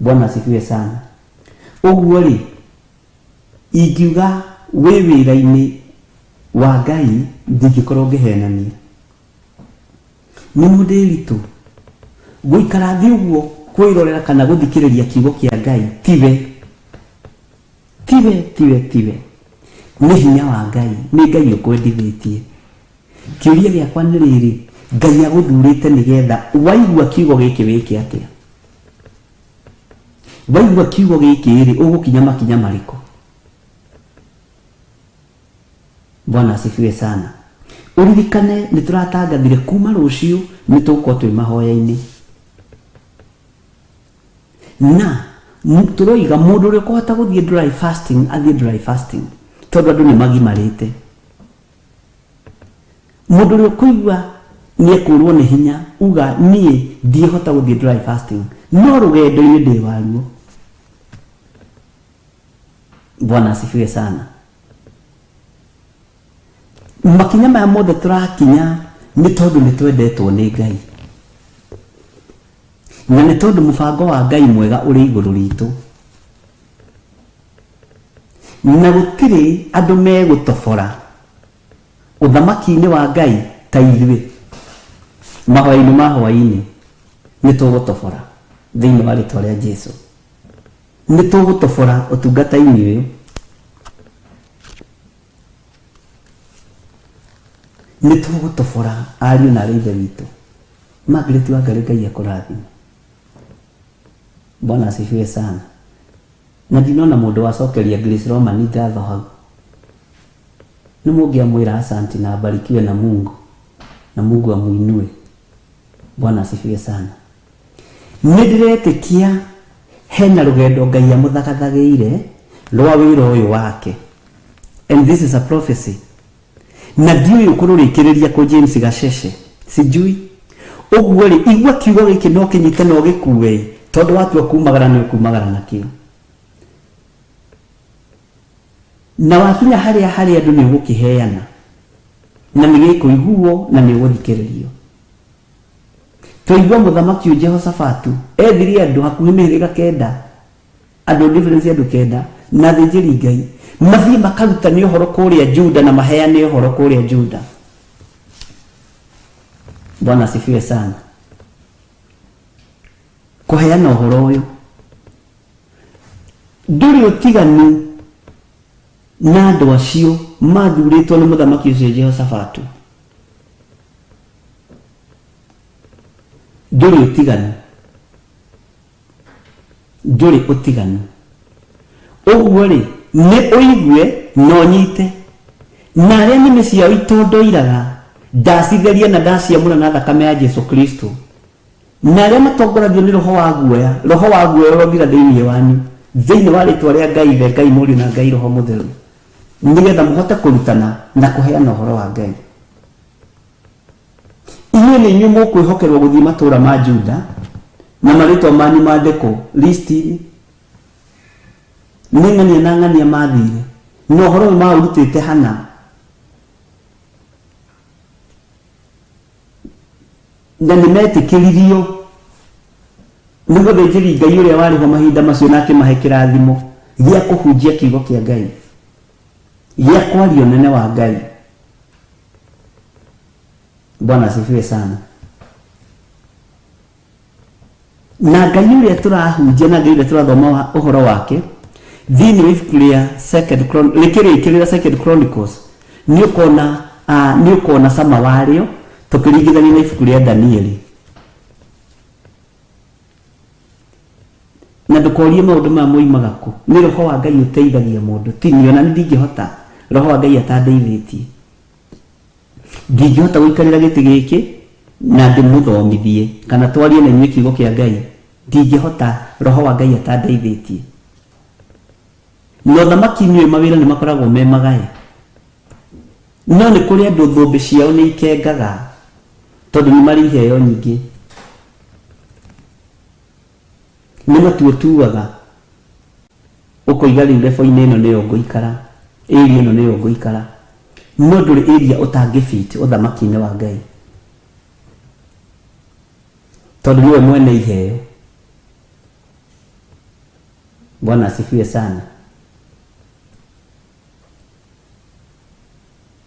Bwana asifiwe sana. Ũguo rĩ, ingiuga wĩ wĩra-inĩ wa Ngai ndingĩkorwo ngĩhenania. Nĩ mũndĩ ritũ gũikara thĩ ũguo kwĩrorera kana gũthikĩrĩria kiugo kĩa Ngai tiwe. Tiwe, tiwe, tiwe. Nĩ hinya wa Ngai, nĩ Ngai ũkwendithĩtie. Kĩũria gĩakwa nĩ rĩrĩ, Ngai agũthurĩte nĩgetha waigua kiugo gĩkĩ wĩke atĩa? Waigua kiugo gĩkĩ rĩ, ũgũkinya makinya marĩkũ? Bwana asifiwe sana. Ũririkane nĩ tũratangathire kuma rũciũ nĩ tũgũkorwo twĩ mahoya-inĩ. Na tũroiga mũndũ ũrĩa ũkũhota gũthiĩ dry fasting athiĩ dry fasting tondũ andũ nĩ magimarĩte. Mũndũ ũrĩa ũkũigua nĩ ekũrwo nĩ hinya uga niĩ ndiĩhota gũthiĩ dry fasting no rũgendo-inĩ ndĩ waruo. Bwana asifiwe sana. Makinya maya mothe tũrakinya nĩ tondũ nĩ twendetwo nĩ Ngai. Na nĩ tondũ mũbango wa Ngai mwega ũrĩ igũrũ ritũ. Na gũtirĩ andũ megũtobora ũthamaki-inĩ wa Ngai. Ta ithuĩ mahoya-inĩ ma hwaĩ-inĩ nĩ tũgũtobora thĩinĩ wa rĩtwa rĩa Jesu. Nĩ tũgũtobora ũtungata-inĩ ũyũ. Nĩ tũgũtobora ariũ na aarĩ a Ithe witũ. Margaret Wangari, Ngai akũrathime. Bwana asifiwe sana. Na ndinona mũndũ wacokeria Grace Romani ngatho hau. Nĩ mũngĩamwĩra asanti na abarikiwe na Mungu na Mungu amuinue. Bwana asifiwe sana. Nĩ ndĩretĩkia hena rũgendo Ngai amũthagathagĩire rwa wĩra ũyũ wake. And this is a prophecy. Na ndiũĩ ũkũrũrĩkĩrĩria kũ James Gacece. Sijui. Ũguo rĩ, igua kiugo gĩkĩ no kĩnyite no gĩkue, tondũ watua kumagara nĩ ũkumagara nakĩo. Na wakinya harĩa harĩ andũ nĩ ũgũkĩheana. Na nĩ gĩkũiguo na nĩ ũgũthikĩrĩrio. Twaigua mũthamaki ũyũ Jehoshafatu ethirie andũ hakuhĩ mĩhĩrĩga kenda, andũ difference andũ kenda na athĩnjĩri Ngai mathiĩ makarutane ũhoro kũrĩa Juda na maheane ũhoro kũrĩa Juda. Bwana asifiwe sana. Kũheana ũhoro ũyũ ndũrĩ ũtiganu na andũ acio mathurĩtwo nĩ mũthamaki ũcio Jehoshafatu. Ndũrĩ ũtiganu, ndũrĩ ũtiganu. Ũguo rĩ, nĩ ũigue na ũnyite, na arĩa nĩmĩ ciao itondoiraga ndacitheria na ndaciamũra na thakame ya Jesu Kristo, na arĩa matongoragio nĩ roho wa guoya, roho wa guoya ũrothira thĩinĩ wanyu, thĩinĩ wa rĩtwa rĩa Ngai Ithe, Ngai Mũriũ na Ngai Roho Mũtheru, nĩgetha mũhote kũrutana na kũheana ũhoro wa Ngai. Inyuĩ nĩ inyuĩ mũkwĩhokerwo gũthiĩ matũũra ma Juda, na marĩtwa manyu mandĩkwo listi-inĩ. Nĩ ng'ania na ng'ania mathire, na ũhoro ũyũ maũrutĩte hana. Na nĩ metĩkĩririo nĩ mũthĩnjĩri Ngai ũrĩa warĩ ho mahinda macio, na akĩmahe kĩrathimo gĩa kũhunjia kiugo kĩa Ngai, gĩa kwaria ũnene wa Ngai. Bwana asifiwe sana. Na Ngai ũrĩa tũrahunjia na Ngai ũrĩa tũrathoma ũhoro wake thĩinĩ wa ibuku rĩa Second Chron rĩkĩrĩkĩrĩra Second Chronicles, nĩ ũkona nĩ ũkona cama warĩo tũkĩringithania na ibuku rĩa Danieli. Na ndũkorie maũndũ maya moimaga kũ, nĩ roho wa Ngai ũteithagia mũndũ, ti niĩ, ona niĩ ndingĩhota roho wa Ngai atandeithĩtie. Ndingĩhota gũikarĩra gĩtĩ gĩkĩ na ndĩmũthomithie kana twarie na inyuĩ kiugo kĩa Ngai, ndingĩhota roho wa Ngai atandeithĩtie. Na ũthamaki-inĩ ũyũ mawĩra nĩ makoragwo me magae, no nĩ kũrĩ andũ thũmbĩ ciao nĩ ikengaga tondũ nĩ marĩ iheo nyingĩ. Nĩ matua ũtuaga ũkoiga rĩu level-inĩ ĩno nĩyo ngũikara, area ĩno nĩyo ngũikara, no ndũrĩ area ũtangĩ fit ũthamaki-inĩ wa Ngai, tondũ nĩwe mwene iheo. Bwana asifiwe sana.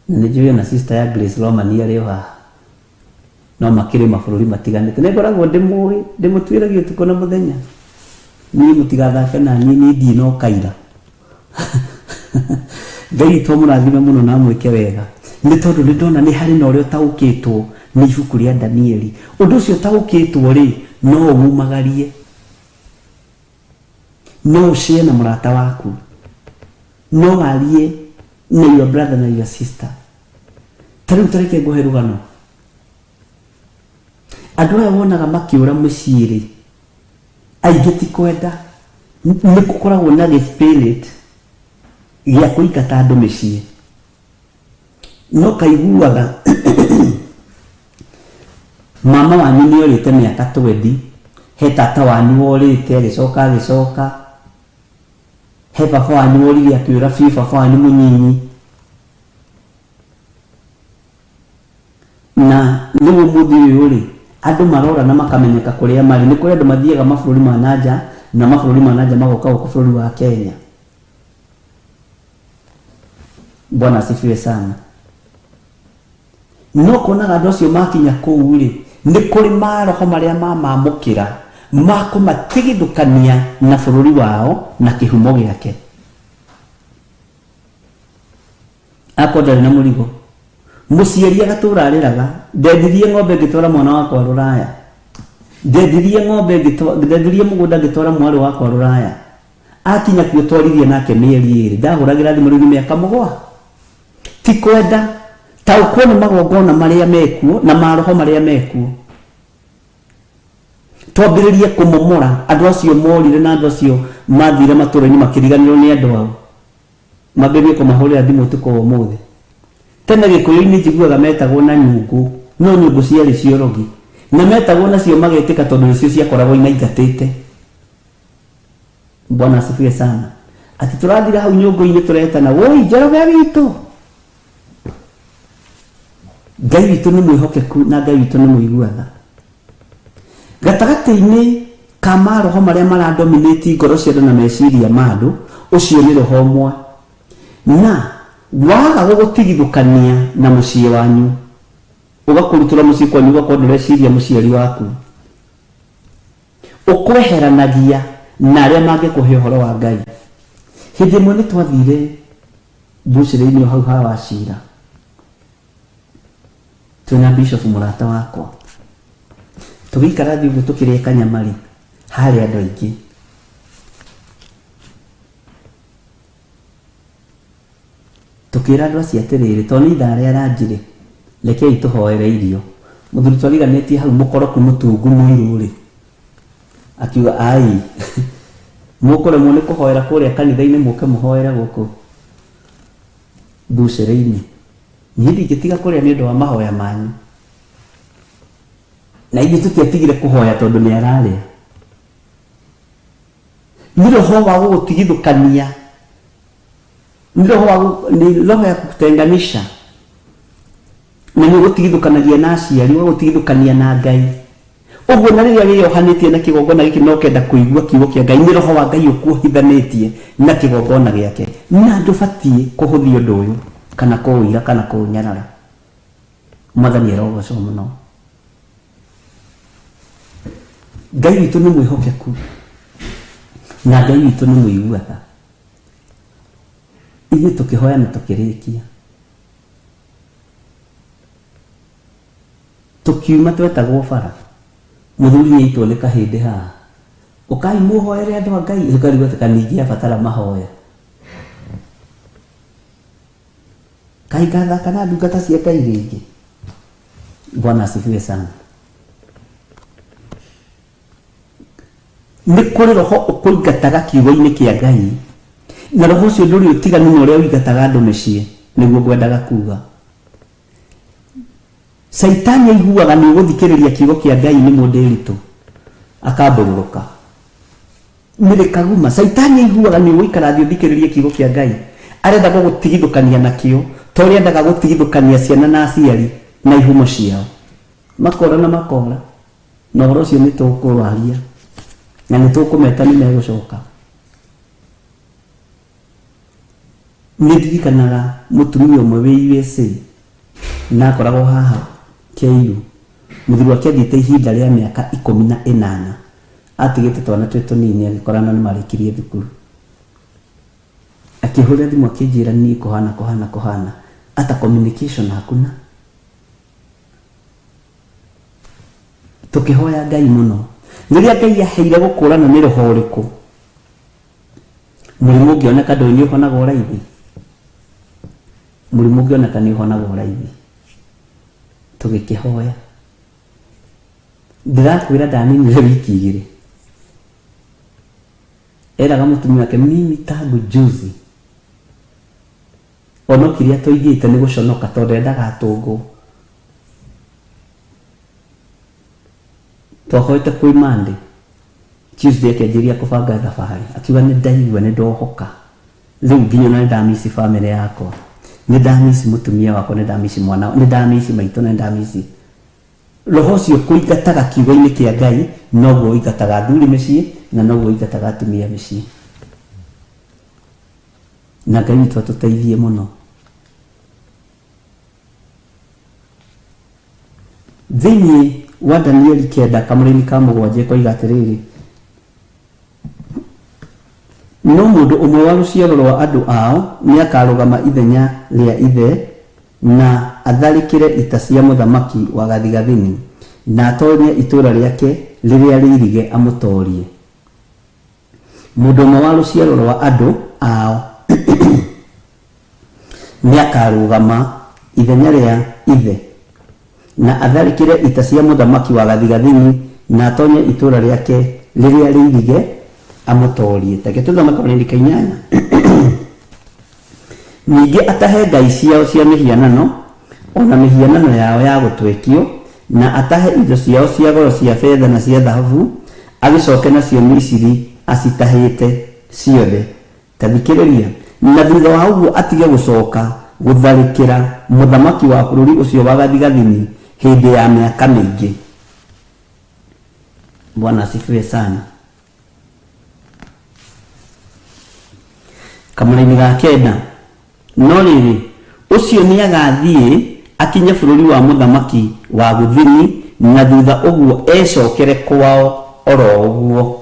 Na nĩ njũĩ ona sister ya Grace Romani arĩ o haha, no makĩrĩ mabũrũri matiganĩte. Nĩ ngoragwo ndĩmũĩ, ndĩmũtuĩragia ũtukũ na mũthenya. Niĩ mũtigathake na niĩ, niĩ ndirĩ na ũkaira. Ngai witũ amũrathime mũno na amwĩke wega, nĩ tondũ nĩ ndona nĩ harĩ na ũrĩa ũtaũkĩtwo nĩ ibuku rĩa Danieli. Ũndũ ũcio ũtaũkĩtwo rĩ, no ũwumagarie, no ũshare na mũrata waku, no warie na your brother na your sister. Ta rĩu tareke ngũhe rũgano. Andũ aya wonaga makĩũra mĩciĩ rĩ, aingĩ ti kwenda, nĩ gũkoragwo na gĩ spirit gĩa kũingata andũ mĩciĩ. No kaiguaga mama wanyu nĩ orĩte mĩaka 20, he tata wanyu worĩte agĩcoka agĩcoka, he baba wanyu worire akĩũra biũ, baba wanyu mũnyinyi. Na rĩu ũmũthĩ ũyũ rĩ, andũ marora na makamenyeka kũrĩa marĩ. Nĩ kũrĩ andũ mathiaga mabũrũri ma nanja na mabũrũri ma nanja magoka gũkũ bũrũri wa Kenya. Bwana asifiwe sana. No kuonaga andũ acio makinya kũu rĩ, nĩ kũrĩ maroho marĩa mamamũkĩra makũmatigithũkania na bũrũri wao na kĩhumo gĩake. Akorwo ndarĩ na mũrigo, mũciari agatũra arĩraga, ndendirie ng'ombe ngĩtwara mwana wakwa rũraya, ndendirie ng'ombe ndendirie mũgũnda ngĩtwara mwarĩ wakwa rũraya, akinya kuo twaririe nake mĩeri ĩrĩ, ndahũragĩra thimũ rĩu nĩ mĩaka mũgwa. Ti kwenda, taũkwo nĩ magongona marĩa mekuo na maroho marĩa mekuo. Twambĩrĩrie kũmomora andũ acio morire na andũ acio mathire matũra-inĩ makĩriganĩrwo nĩ andũ ao, mambĩrĩrie kũmahũrĩra thimũ ũtukũ wa ũmũthĩ. Tene gĩkũyũ-inĩ njiguaga metagwo na nyũngũ, no nyũngũ ciarĩ ciorogi, na metagwo nacio magetĩka tondũ nĩcio ciakoragwo inaingatĩte. Bwana asifiwe sana. Atĩ tũrathira hau nyũngũ-inĩ tũretana, woi Njoroge witũ. Ngai witũ nĩ mwĩhokeku na Ngai witũ nĩ mũigua tha. Gatagatĩ-inĩ ka maroho marĩa maradominate ngoro cia andũ na meciria ma andũ, ũcio nĩ roho ũmwe. Na waga gũgũtigithũkania na mũciĩ wanyu, ũgakũrutũra mũciĩ kwanyu, ũgakorwo ndũreciria mũciari waku, ũkweheranagia na arĩa mangĩkũhe ũhoro wa Ngai. Hĩndĩ ĩmwe nĩ twathire mbucĩrĩ-inĩ o hau ha Wachira, twĩna bishop mũrata wakwa, tũgĩikara thĩ ũguo tũkĩrĩa kanyama rĩ, harĩ andũ aingĩ. Tũkĩra andũ acio atĩrĩrĩ, tondũ nĩ ithaa rĩa ranji rĩ, rekei tũhoere irio. Mũthuri twariganĩtie hau mũkoroku mũtungu mũirũ rĩ, akiuga ai, mũkũremwo nĩ kũhoera kũrĩa kanitha-inĩ mũke mũhoere gũkũ mbucĩrĩ-inĩ. Niĩ ndingĩtiga kũrĩa nĩ ũndũ wa mahoya manyu. Na ithuĩ tũtiatigire kũhoya tondũ nĩ ararĩa. Nĩ roho wa gũgũtigithũkania, nĩ roho wa nĩ roho ya kukutenganisha, na nĩ ũgũtigithũkanagia na aciari, ũgagũtigithũkania na Ngai. Ũguo na rĩrĩa wĩyohanĩtie na kĩgongona gĩkĩ na ũkenda kũigua kiugo kĩa Ngai, nĩ roho wa Ngai ũkuohithanĩtie na kĩgongona gĩake. Na ndũbatiĩ kũhũthia ũndũ ũyũ, kana kũũira, kana kũũnyarara. Mwathani arogocwo mũno. Ngai witũ nĩ mwĩhokeku, na Ngai witũ nĩ mũigua tha. Ithuĩ tũkĩhoya na tũkĩrĩkia, tũkiuma twetagwo bara, mũthuri nĩ aitwo nĩ kahĩndĩ haha, ũkai mũhoere andũ a Ngai, ũkarigwo atĩ kaningĩ abatara mahoya. Kaĩ ngathaka na ndungata cia Ngai rĩngĩ? Bwana asifiwe sana. Nĩ kũrĩ roho ũkũingataga kiugo-inĩ kĩa Ngai, na roho ũcio ndũrĩ ũtiganu na ũrĩa ũingataga andũ mĩciĩ, nĩguo ngwendaga kuga. Caitani aiguaga nĩ ũgũthikĩrĩria kiugo kĩa Ngai nĩ mũndĩritũ, akambũrũrũka. Nĩrĩ kaguma. Caitani aiguaga nĩ ũgũikara thĩ ũthikĩrĩrie kiugo kĩa Ngai, arenda gũgũtigithũkania nakĩo, ta ũrĩa endaga gũtigithũkania ciana na aciari na ihumo ciao. Makora na makora, na ũhoro ũcio nĩ tũkũwaria, na nĩ tũkũmeta nĩ megũcoka. Nĩ ndirikanaga mũtumia ũmwe wĩ USA, na akoragwo haha KU, mũthuri wake athiĩte ihinda rĩa mĩaka 18, atigĩte twana twĩ tũnini agĩkorana nĩ marĩkirie thukuru. Akĩhũrĩra thimũ akĩnjĩra niĩ kũhana kũhana kũhana, ata communication hakuna. Tũkĩhoya Ngai mũno. Rĩrĩa Ngai aheire gũkũrana nĩ roho ũrĩkũ, mũrimũ ũngĩoneka ndũĩ nĩ ũhonagwo raithi. Mũrimũ ũngĩoneka nĩ ũhonagwo raithi. Tũgĩkĩhoya. Ndĩrakwĩra ndaninire wiki igĩrĩ. Eraga mũtumia wake, mimi tangu juzi. Ona kĩrĩa tũigĩte nĩ gũconoka tondũ endaga atũngwo. Twahoete kwĩ Monday, Tuesday akĩanjĩrĩria kũbanga thabarĩ, akiuga nĩ ndaigua nĩ ndohoka. Rĩu nginya ona nĩ ndamici family yakwa, nĩ ndamici mũtumia wakwa, nĩ ndamici mwana, nĩ ndamici maitũ, nĩ ndamici. Roho ũcio kũingataga kiugo-inĩ kĩa Ngai noguo ũingataga athuri mĩciĩ na noguo ũingataga atumia mĩciĩ. Na Ngai witũ atũteithie mũno. Thĩinĩ wa Danieli kenda kamũraini ka mũgwanja ĩkoiga atĩrĩrĩ, no mũndũ ũmwe wa rũciaro rwa andũ ao nĩakarũgama ithenya rĩa ithe na atharĩkĩre ita cia mũthamaki wa gathigathini, na atonye itũũra rĩake rĩrĩa rĩirige amũtoorie. Mũndũ ũmwe wa rũciaro rwa andũ ao nĩakarũgama ithenya rĩa ithe na atharĩkĩre ita cia mũthamaki wa gathigathini na atonye itũũra rĩake rĩrĩa rĩirige amũtoorie. Take tũthome kamũraini ka inyanya. Ningĩ atahe ngai ciao cia mĩhianano o na mĩhianano yao ya gũtwekio, na atahe indo ciao cia goro cia betha na cia thahabu, agĩcoke nacio Misiri acitahĩte ciothe. Ta thikĩrĩria, na thutha wa ũguo atige gũcoka gũtharĩkĩra mũthamaki wa bũrũri ũcio wa gathigathini hĩndĩ ya mĩaka mĩingĩ. Bwana asifiwe sana. Kamũraini ga kenda, no rĩrĩ, ũcio nĩagathiĩ akinye bũrũri wa mũthamaki wa gũthini, na thutha ũguo ecokere kwao oro ũguo.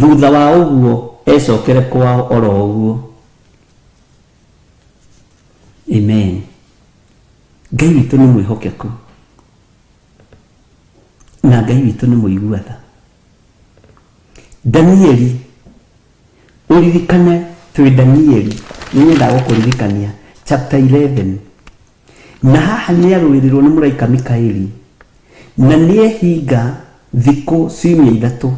Thutha wa ũguo ecokere kwao oro ũguo. Amen. Ngai witũ nĩ mwĩhokeku na Ngai witũ nĩ mũigua tha. Danieli, ũririkane twĩ Danieli, nĩ nyendaga gũkũririkania chapter 11, na haha nĩ arũĩrĩrwo nĩ mũraika Mikaeli na nĩ ehinga thikũ ciumia ithatũ,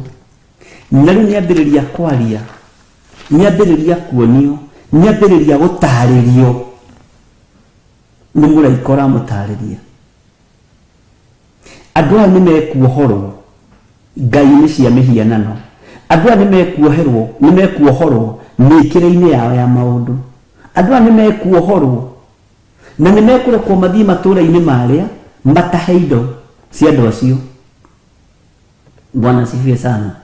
na rĩu nĩ ambĩrĩria kwaria, nĩ ambĩrĩria kuonio, nĩ ambĩrĩria gũtarĩrio nĩ mũraika ũramũtarĩria. Andũ aya nĩ mekuohorwo ngai-inĩ cia mĩhianano, andũ aya nĩ mekuoherwo, nĩ mekuohorwo mĩkĩre-inĩ yao ya maũndũ, andũ aya nĩ mekuohorwo na nĩ mekũrekwo mathiĩ matũũra-inĩ marĩa matahe indo cia andũ acio. Bwana asifiwe sana.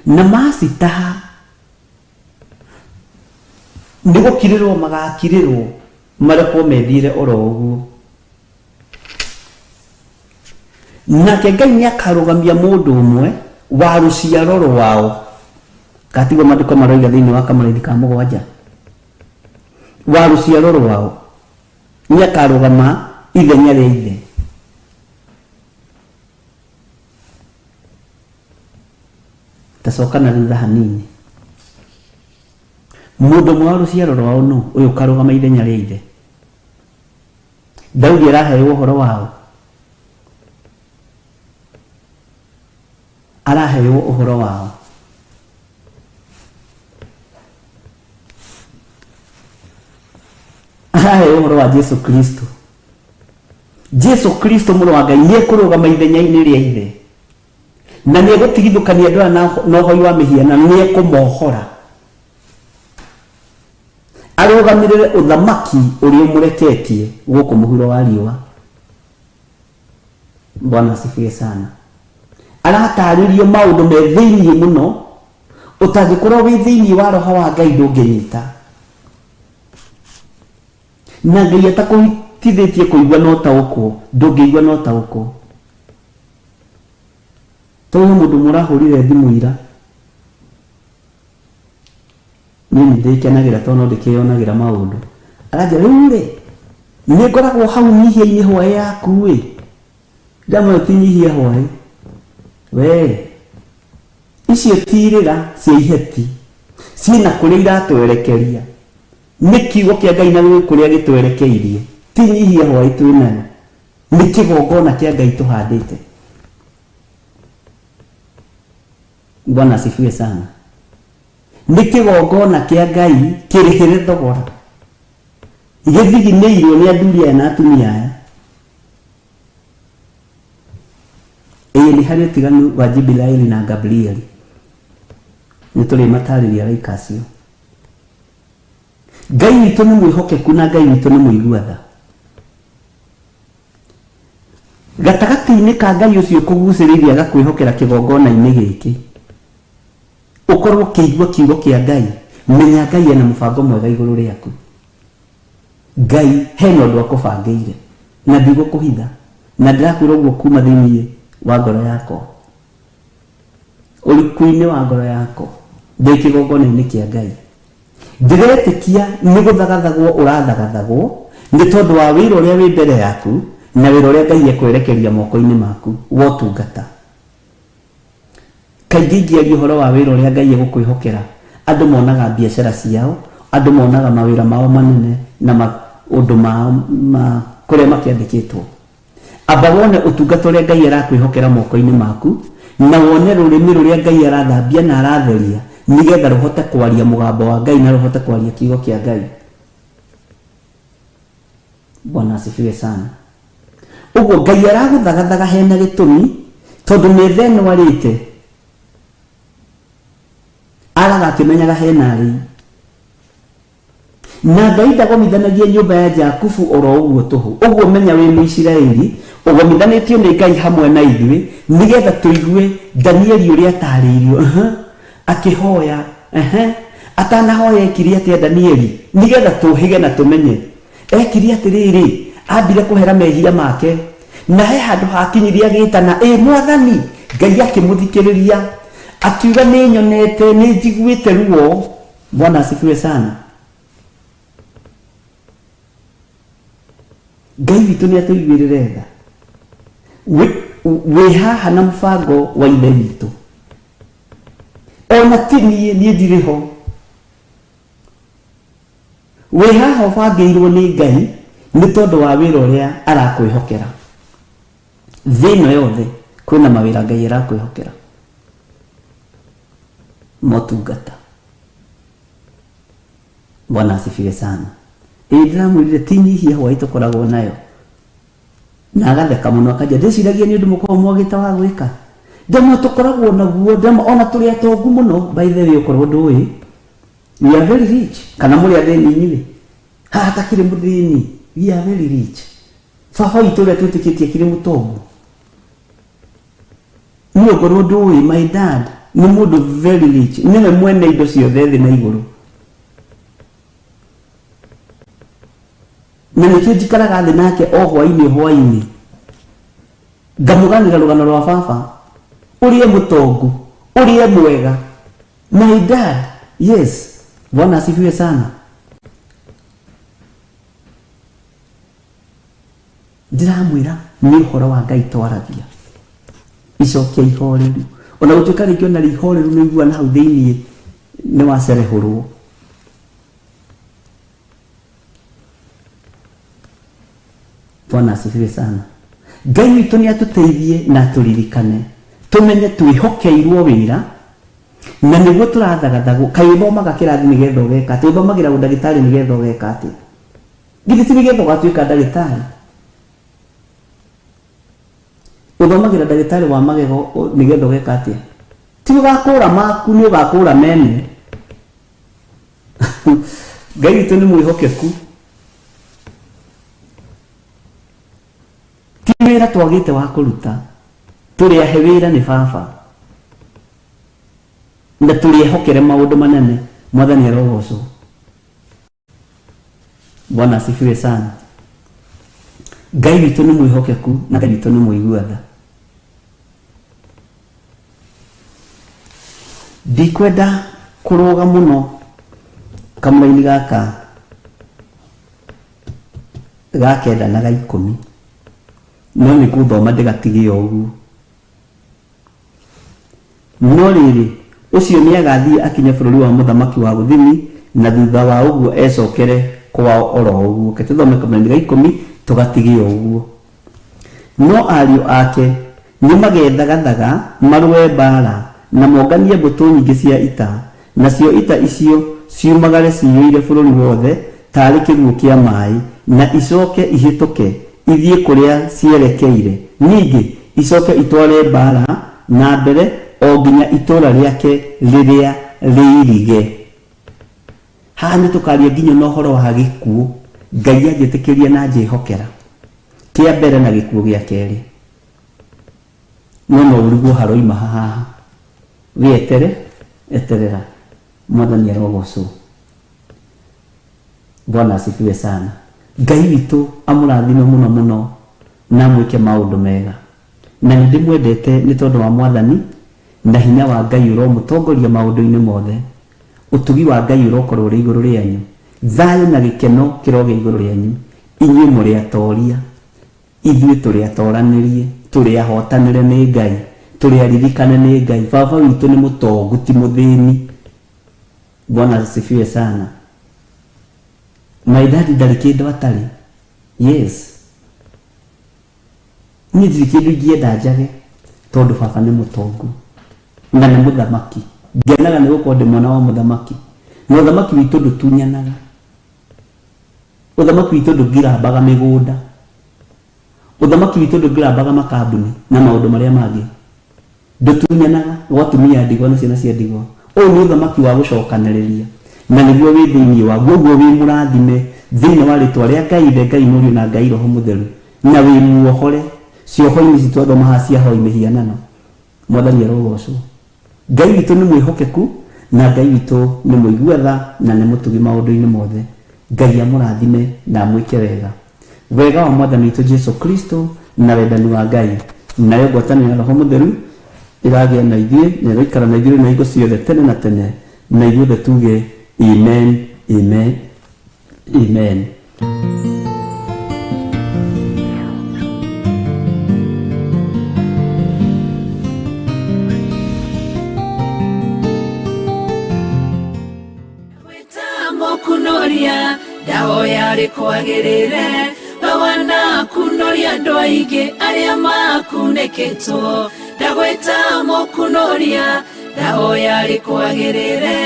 Na macitaha nĩ gũkirĩrwo magakirĩrwo marekwo methiĩre oro ũguo. Nake Ngai nĩ akarũgamia mũndũ ũmwe wa rũciaro rwao, katiguo maandĩko maroiga thĩinĩ wa kamũraithi ka mũgwanja, wa rũciaro rwao nĩ akarũgama ithenya rĩa ithe. Tacoka na thutha hanini. Mũndũ ũmwe wa rũciaro rwao nũ ũyũ ũkarũgama ithenya rĩa ithe? Daudi araheo ũhoro wao, araheo ũhoro wao. Araheo ũhoro wa Jesu Kristo. Jesu Kristo mũrũ wa Ngai nĩ ekũrũgama ithenya-inĩ rĩa ithe na nĩ egũtigithũkania andũ aya na ũhoi wa mĩhianano, nĩ ekũmohora arũgamĩrĩre ũthamaki ũrĩa ũmũreketie gũkũ mũhuro wa riũa. Bwana asifiwe sana. Aratarĩrio maũndũ me thĩinĩ mũno, ũtangĩkorwo wĩ thĩinĩ wa roho wa Ngai ndũngĩnyita. Na Ngai atakũhitithĩtie kũigua na ũtaũkwo, ndũngĩigua na ũtaũkwo. Tondũ he mũndũ mũrahũrire thimũ ira, niĩ nĩ ndĩkenagĩra tondũ no ndĩkĩyonagĩra maũndũ. Aranjĩra rĩu rĩ, nĩ ngoragwo hau nyihia-inĩ hwaĩ yaku ĩ. Ndamwĩra ti nyihia hwaĩ. We, icio ti irĩra cia iheti, ciĩna kũrĩa iratwerekeria. Nĩ kiugo kĩa Ngai na gwĩ kũrĩa gĩtwerekeirie. Ti nyihia hwaĩ twĩnayo. Nĩ kĩgongona kĩa Ngai tũhandĩte. Bwana asifiwe sana. Nĩ kĩgongona kĩa Ngai kĩrĩhĩre thogora. Gĩthiginĩirwo nĩ athuri aya na atumia aya. Ĩĩ nĩ harĩ ũtiganu wa Jibilaeli na Gabrieli. Nĩ tũrĩmatarĩria araika acio. Ngai witũ nĩ mwĩhokeku na Ngai witũ nĩ mũigua tha. Gatagatĩ-inĩ ka Ngai ũcio ũkũgucĩrĩirie agakwĩhokera kĩgongona-inĩ gĩkĩ, ũkorwo ũkĩigua kiugo kĩa Ngai, menya Ngai ena mũbango mwega igũrũ rĩaku. Ngai hena ũndũ akũbangĩire. Na ndigũkũhitha, na ndĩrakwĩra ũguo kuma thĩinĩ wa ngoro yakwa, ũriku-inĩ wa ngoro yakwa, ndĩ kĩgongona-inĩ kĩa Ngai. Ndĩretĩkia nĩ gũthagathagwo ũrathagathagwo nĩ tondũ wa wĩra ũrĩa wĩ mbere yaku na wĩra ũrĩa Ngai ekwerekeria moko-inĩ maku wa ũtungata. Kaingĩ ingĩaria ũhoro wa wĩra ũrĩa Ngai egũkwĩhokera, andũ monaga biacara ciao, andũ monaga mawĩra mao manene na maũndũ mao ma kũrĩa makĩandĩkĩtwo. Amba wone ũtungata ũrĩa Ngai arakwĩhokera moko-inĩ maku, na wone rũrĩmĩ rũrĩa Ngai arathambia na aratheria nĩgetha rũhote kwaria mũgambo wa Ngai na rũhote kwaria kiugo kĩa Ngai. Bwana asifiwe sana. Ũguo Ngai aragũthagathaga hena gĩtũmi, tondũ metha ĩno arĩte araga akĩmenyaga hena arĩi. Na Ngai ndagomithanagia nyũmba ya Jakubu oro ũguo tũhũ. Ũguo menya wĩ Mũisiraeli, ũgomithanĩtio nĩ Ngai hamwe na ithuĩ, nĩgetha tũigue Danieli ũrĩa atarĩirio. Uh-huh. Akĩhoya. Uh-huh. Atanahoya ekire atĩa Danieli? Nĩgetha tũhĩge na tũmenye. Ekire atĩrĩrĩ, ambire kũhera mehia make. Na he handũ hakinyirie agĩtana, ĩ Mwathani! Ngai akĩmũthikĩrĩria. Akiuga nĩ nyonete, nĩ njiguĩte ruo. Bwana asifiwe sana. Ngai witũ nĩ atũiguĩrĩre tha. Wĩ haha na mũbango wa ithe witũ. Ona ti niĩ, niĩ ndirĩ ho. Wĩ haha ũbangĩirwo nĩ Ngai nĩ tondũ wa wĩra ũrĩa arakwĩhokera. Thĩ ĩno yothe kwĩna mawĩra Ngai arakwĩhokera. Motungata. Bwana asifiwe sana. Ĩĩ ndĩramwĩrire ti nyihia hwaĩ tũkoragwo nayo. Na agatheka mũno akanjia ndĩciragia nĩ ũndũ mũkoragwo mwagĩte wa gwĩka. Ndamwe tũkoragwo naguo, ndamwe ona tũrĩ atongu mũno by the way okorwo ndũĩ. We are very rich. Kana mũrĩ athĩni inyuĩ? Haha hatakĩrĩ mũthĩni. We are very rich. Baba witũ ũrĩa twĩtĩkĩtie akĩrĩ mũtongu. Niĩ ongorwo ndũĩ, my dad nĩ mũndũ very rich, nĩwe mwene indo ciothe thĩ na igũrũ. Na nĩkĩo njikaraga thĩ nake o hwainĩ hwainĩ, ngamũganĩra rũgano rwa baba, ũrĩa e mũtongu, ũrĩa e mwega. My dad, yes, Bwana asifiwe sana. Ndĩramwĩra nĩ ũhoro wa Ngai twaragia. Icokia ihoreru. Ona gũtuĩka rĩngĩ ona rĩ ihoreru nĩ ũiguaga na hau thĩiniĩ nĩ wacerehũrwo. Bwana asifiwe sana. Ngai witũ nĩ atũteithie na atũririkane tũmenye twĩhokeirwo wĩra na nĩguo tũrathagathagwo. Kaĩ ũthomaga kĩrathi nĩgetha ũgeka atĩa? Ũthomagĩra ũndagĩtarĩ nĩgetha ũgeka atĩa? Githĩ ti nĩgetha ũgatuĩka ndagĩtarĩ? Ũthomagĩra ndagĩtarĩ wa magego nĩgetha ũgeka atĩa? Ti ũgakũra maku, nĩ ũgakũra mene. Ngai witũ nĩ mwĩhokeku. Ti wĩra twagĩte wa kũruta, tũrĩ ahe wĩra nĩ baba. Na tũrĩ ehokere maũndũ manene. Mwathani arogocwo. Bwana asifiwe sana. Ngai witũ nĩ mwĩhokeku na Ngai witũ nĩ mũigua tha. Ndikwenda kũrũga mũno kamũraini gaka ga kenda na ga ikũmi, no nĩ ngũthoma ndĩgatige o ũguo. No rĩrĩ, ũcio nĩagathiĩ akinye bũrũri wa mũthamaki wa Gũthini, na thutha wa ũguo ecokere kwao o ro ũguo. Reke tũthome kamũraini ga ikũmi tũgatige o ũguo. No ariũ ake nĩmagethagathaga marũe mbaara, na monganie mbũtũ nyingĩ cia ita, Nacio ita icio ciumagare ciyũire bũrũri wothe taarĩ kĩguũ kĩa maaĩ, na icooke ihĩtũke ithiĩ kũrĩa cierekeire, ningĩ icooke itware mbaara na mbere o nginya itũũra rĩake rĩrĩa rĩirige. Haha nĩtũkaaria nginya na ũhoro wa gĩkuũ, Ngai anjĩtĩkĩria na anjĩhokera, kĩa mbere na gĩkuũ gĩa keerĩ. No no ũrigwo haroima ha haha. Wĩetere, eterera. Mwathani arogocwo. Bwana asifiwe sana. Ngai witũ amũrathime mũno mũno. Na amwĩke maũndũ mega. Na nĩ ndĩmwendete nĩ tondũ wa Mwathani, na hinya wa Ngai ũromũtongoria maũndũ-inĩ mothe. Ũtugi wa Ngai ũrokorwo ũrĩ igũrũ rĩanyu. Thayũ na gĩkeno kĩrogĩa igũrũ rĩanyu. Inyuĩ mũrĩ atoria, ithuĩ tũrĩ atoranĩrie, tũrĩ ahotanĩre nĩ Ngai, tũrĩ aririkane nĩ Ngai. Baba witũ nĩ mũtongu ti mũthĩni. Bwana asifiwe sana. My daddy ndarĩ kĩndũ atarĩ. Yes. Niĩ ndirĩ kĩndũ ingĩenda njage tondũ baba nĩ mũtongu na nĩ mũthamaki. Ngenaga nĩ gũkorwo ndĩ mwana wa mũthamaki. Na ũthamaki witũ ndũtunyanaga. Ũthamaki witũ ndũngirambaga mĩgũnda. Ũthamaki witũ ndũngirambaga makambuni na maũndũ marĩa mangĩ. Ndũtunyanaga gwa atumia a ndigwa na ciana cia ndigwa. Ũyũ nĩ ũthamaki wa gũcokanĩrĩria na nĩguo wĩ thĩinĩ waguo. Ũguo wĩ mũrathime thĩinĩ wa rĩtwa rĩa Ngai Ithe, Ngai Mũriũ na Ngai Roho Mũtheru, na wĩ muohore cioho-inĩ ici twathoma haha cia ahoi mĩhianano. Mwathani arogocwo. Ngai witũ nĩ mwĩhokeku na Ngai witũ nĩ mũigua tha na nĩ mũtugi maũndũ-inĩ mothe. Ngai amũrathime na amwĩke wega. Wega wa Mwathani witũ Jesu Kristo na wendani wa Ngai nayo ngwatanĩro ya Roho Mũtheru ĩragĩa na ithuĩ na ĩroikara na ithuĩ na hingo ciothe tene na tene, na ithuothe tuge amen, amen, amen. Kunoria ndahoya rĩkwagĩrĩre we wanakunoria andũ aingĩ arĩa makunĩkĩtwo. Ndagwĩta mũkunoria ndahoya rĩkwagĩrĩre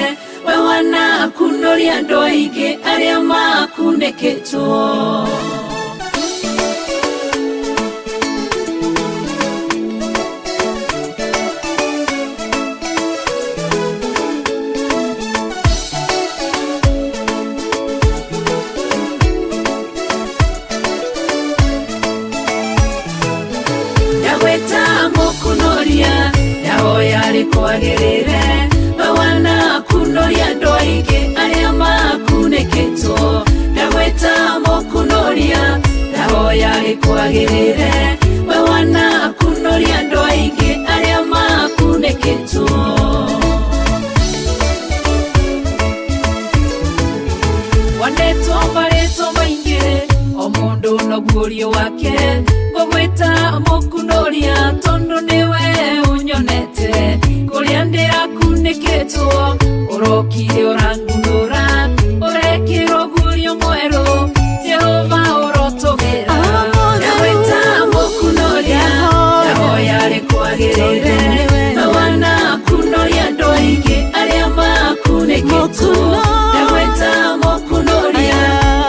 we wanakunoria andũ aingĩ arĩa makunĩkĩtwo. Ndagwĩta mũkunoria ndahoya rĩkwagĩrĩre we wanakunoria andũ aingĩ arĩa makunĩkĩtwo. Ndagwĩta mũkunoria ndahoya rĩkwagĩrĩre we wanakunoria andũ aingĩ arĩa makunĩkĩtwo. Wanetwo marĩtwa maingĩ o mũndũ noguo wake, ngũgwĩta mũkunoria tondũ nĩwe ũnyonete. Kũrĩa ndĩrakunĩkĩtwo ũrokire ũrangunũra, ũrekĩrwo guorio mwerũ, Jehova ũrotũgĩra. Ndagwĩta mũkunoria ndahoya rĩkwagĩrĩre we wanakunoria andũ aingĩ arĩa makunĩkĩtwo. Ndagwĩta mũkunoria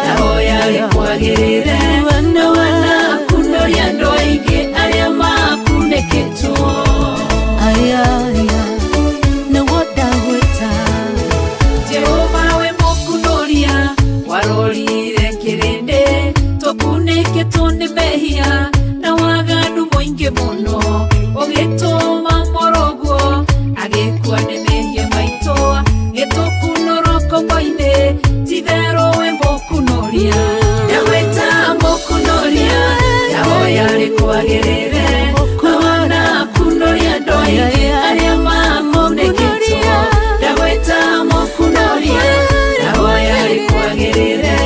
ndahoya rĩkwagĩrĩre we wanakunoria andũ aingĩ arĩa makunĩkĩtwo. Jehova we mũkunoria warorire kĩrĩndĩ tũkunĩkĩtwo nĩ mehia na waganu mũingĩ mũno, ũgĩtũma mũrũguo agĩkua nĩ mehia maitũ, gĩtũkunũrwo ngombo-inĩ, ti-itherũ we mũkunoria. Ndagwĩta mũkunoria ndahoya rĩkwagĩrĩre we wanakunoria andũ aingĩ arĩa makunĩkĩtwo. Ndagwĩta mũkunoria ndahoya rĩkwagĩrĩre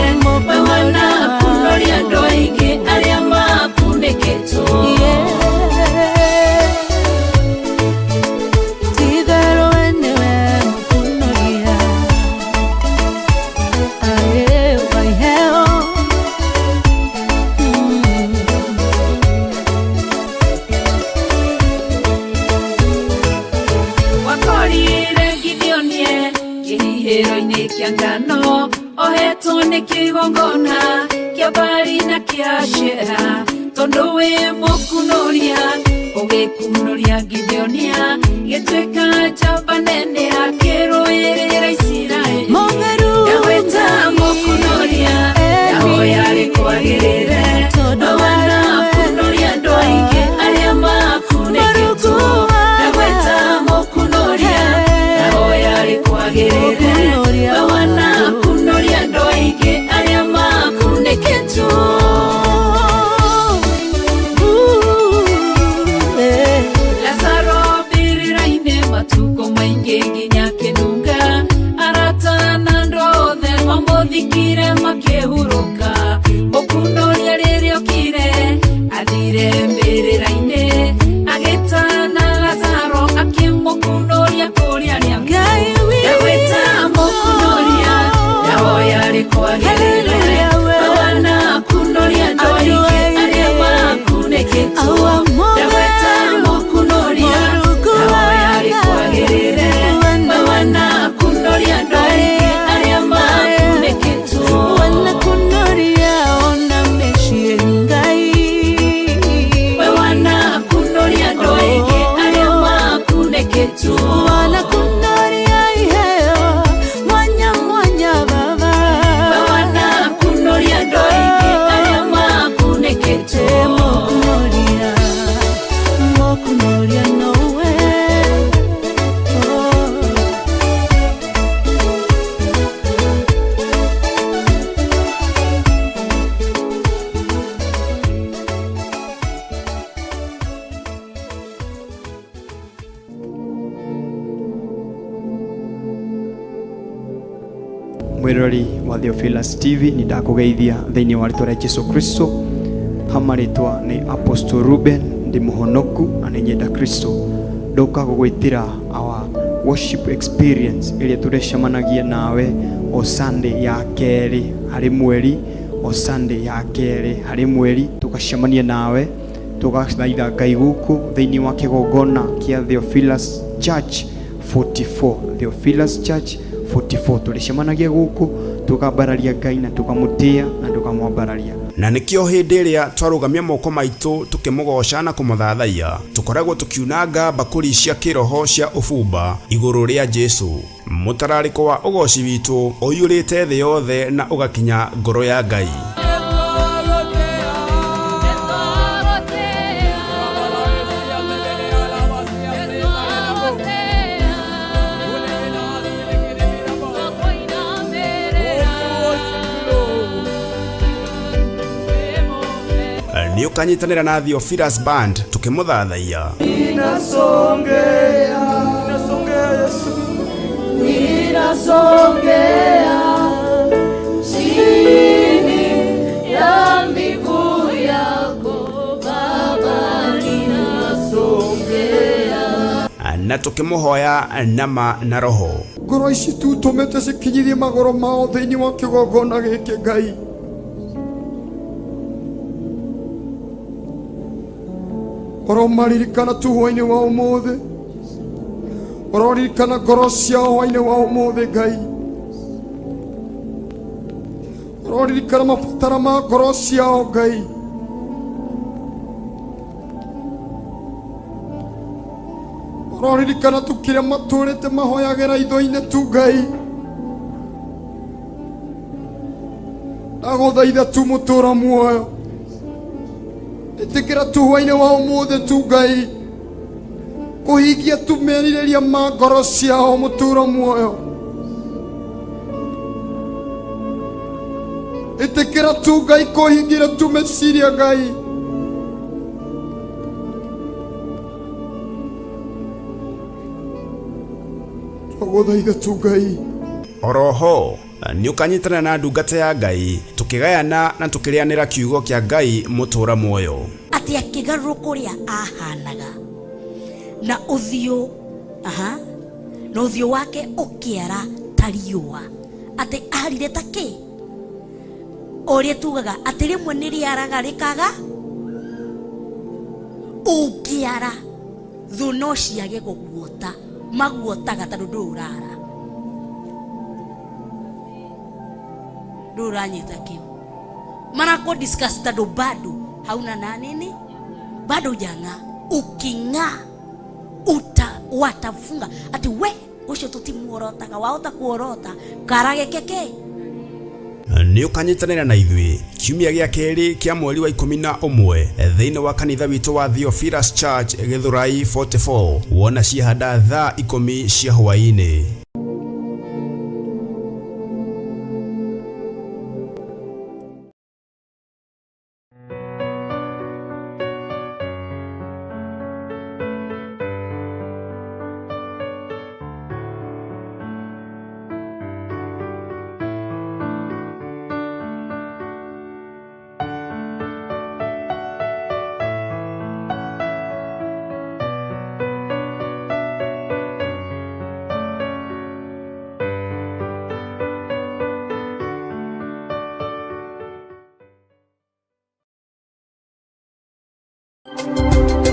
we wanakunoria andũ aingĩ arĩa makunĩkĩtwo. Wakorire Gideonie kĩhihĩro-inĩ kĩa ngano, ohetwo nĩ kĩgongona kĩa Baali na kĩa Ashera, tondũ wĩ mũkunoria ũgĩkunoria Gideonia gĩtuĩka njamba nene akĩrũĩrĩra Isiraeli. Ndagwĩta mũkunoria ndahoya rĩkwagĩrĩre we wanakunoria andũ aingĩ arĩa makunĩkĩtwo. Ndagwĩta mũkunoria ndahoya rĩkwagĩrĩre we wanakunoria andũ aingĩ arĩa makunĩkĩtwo. Mwirori wa Theophilus TV, nĩ ndakũgeithia thĩinĩ wa rĩtwa rĩa Jesu Kristo. Hama rĩtwa nĩ Apostle Ruben, ndĩ mũhonoku na nĩ nyenda Kristo. Ndoka gũgwĩtĩra our worship experience ĩrĩa tũrecemanagia nawe o Sunday ya kerĩ harĩ mweri, o Sunday ya kerĩ harĩ mweri tũgacemania nawe tũgathaitha Ngai gũkũ thĩinĩ wa kĩgongona kĩa Theophilus Church 44, Theophilus Church 44. Tũrĩcemanagia gũkũ tũkambararia Ngai na tũkamũtĩa na tũkamwambararia. Na nĩkĩo hĩndĩ ĩrĩa twarũgamia moko maitũ tũkĩmũgoca na kũmũthathaiya, tũkoragwo tũkiunanga mbakũri cia kĩroho cia ũbumba igũrũ rĩa Jesu. Mũtararĩko wa ũgoci witũ ũiyũrĩte thĩ yothe na ũgakinya ngoro ya Ngai. Nĩ ũkanyitanĩra na Theophilus Band tũkĩmũthathaiya. Ninasongea chini ya miguu yako Baba, ninasongea. Na tũkĩmũhoya nama na roho. Ngoro ici tutũmĩte cikinyithie magũrũ mao thĩinĩ wa kĩgongona gĩkĩ Ngai. Ũromaririkana tu hwainĩ wa ũmũthĩ, ũroririkana ngoro ciao hwainĩ wa ũmũthĩ Ngai, ũroririkana mabatara ma ngoro ciao Ngai. Ũroririkana tu kĩrĩa matũrĩte mahoyagĩra itho-inĩ tu Ngai. Ndagũthaitha tu mũtũra muoyo, ĩtĩkĩra tu hwainĩ wa ũmũthĩ tu Ngai kũhingia tu merirĩria ma ngoro ciao mũtũra muoyo. Ĩtĩkĩra tu Ngai kũhingira tu meciria Ngai. Twagũthaitha tu Ngai. Oroho nĩ ũkanyitanĩra na ndungata ya Ngai tũkĩgayana na tũkĩrĩanĩra kiugo kĩa Ngai mũtũra muoyo. Atĩ akĩgarũrũka ũrĩa ahanaga na ũthiũ, aha, na ũthiũ wake ũkĩara ta riũa, atĩ arire ta kĩ ũrĩa tugaga atĩ rĩmwe nĩ rĩaraga rĩkaga ũngĩara thũ no ciage gũguota, maguotaga tondũ ndũrĩ ũrara, ndũrĩ ũranyita kĩu, marako discuss tondũ bado hauna na nini, bado hujang'aa. Uking'aa watafunga ati we ucio tutimuorotaga, wahota kuorota karage keke. Nĩ ũkanyitanĩra na ithuĩ kiumia gĩa kerĩ kĩa mweri wa 11 thĩinĩ wa kanitha witũ wa Theophilus Church Gĩthũrai 44, wona ciahanda thaa 10 cia hwaĩ-inĩ.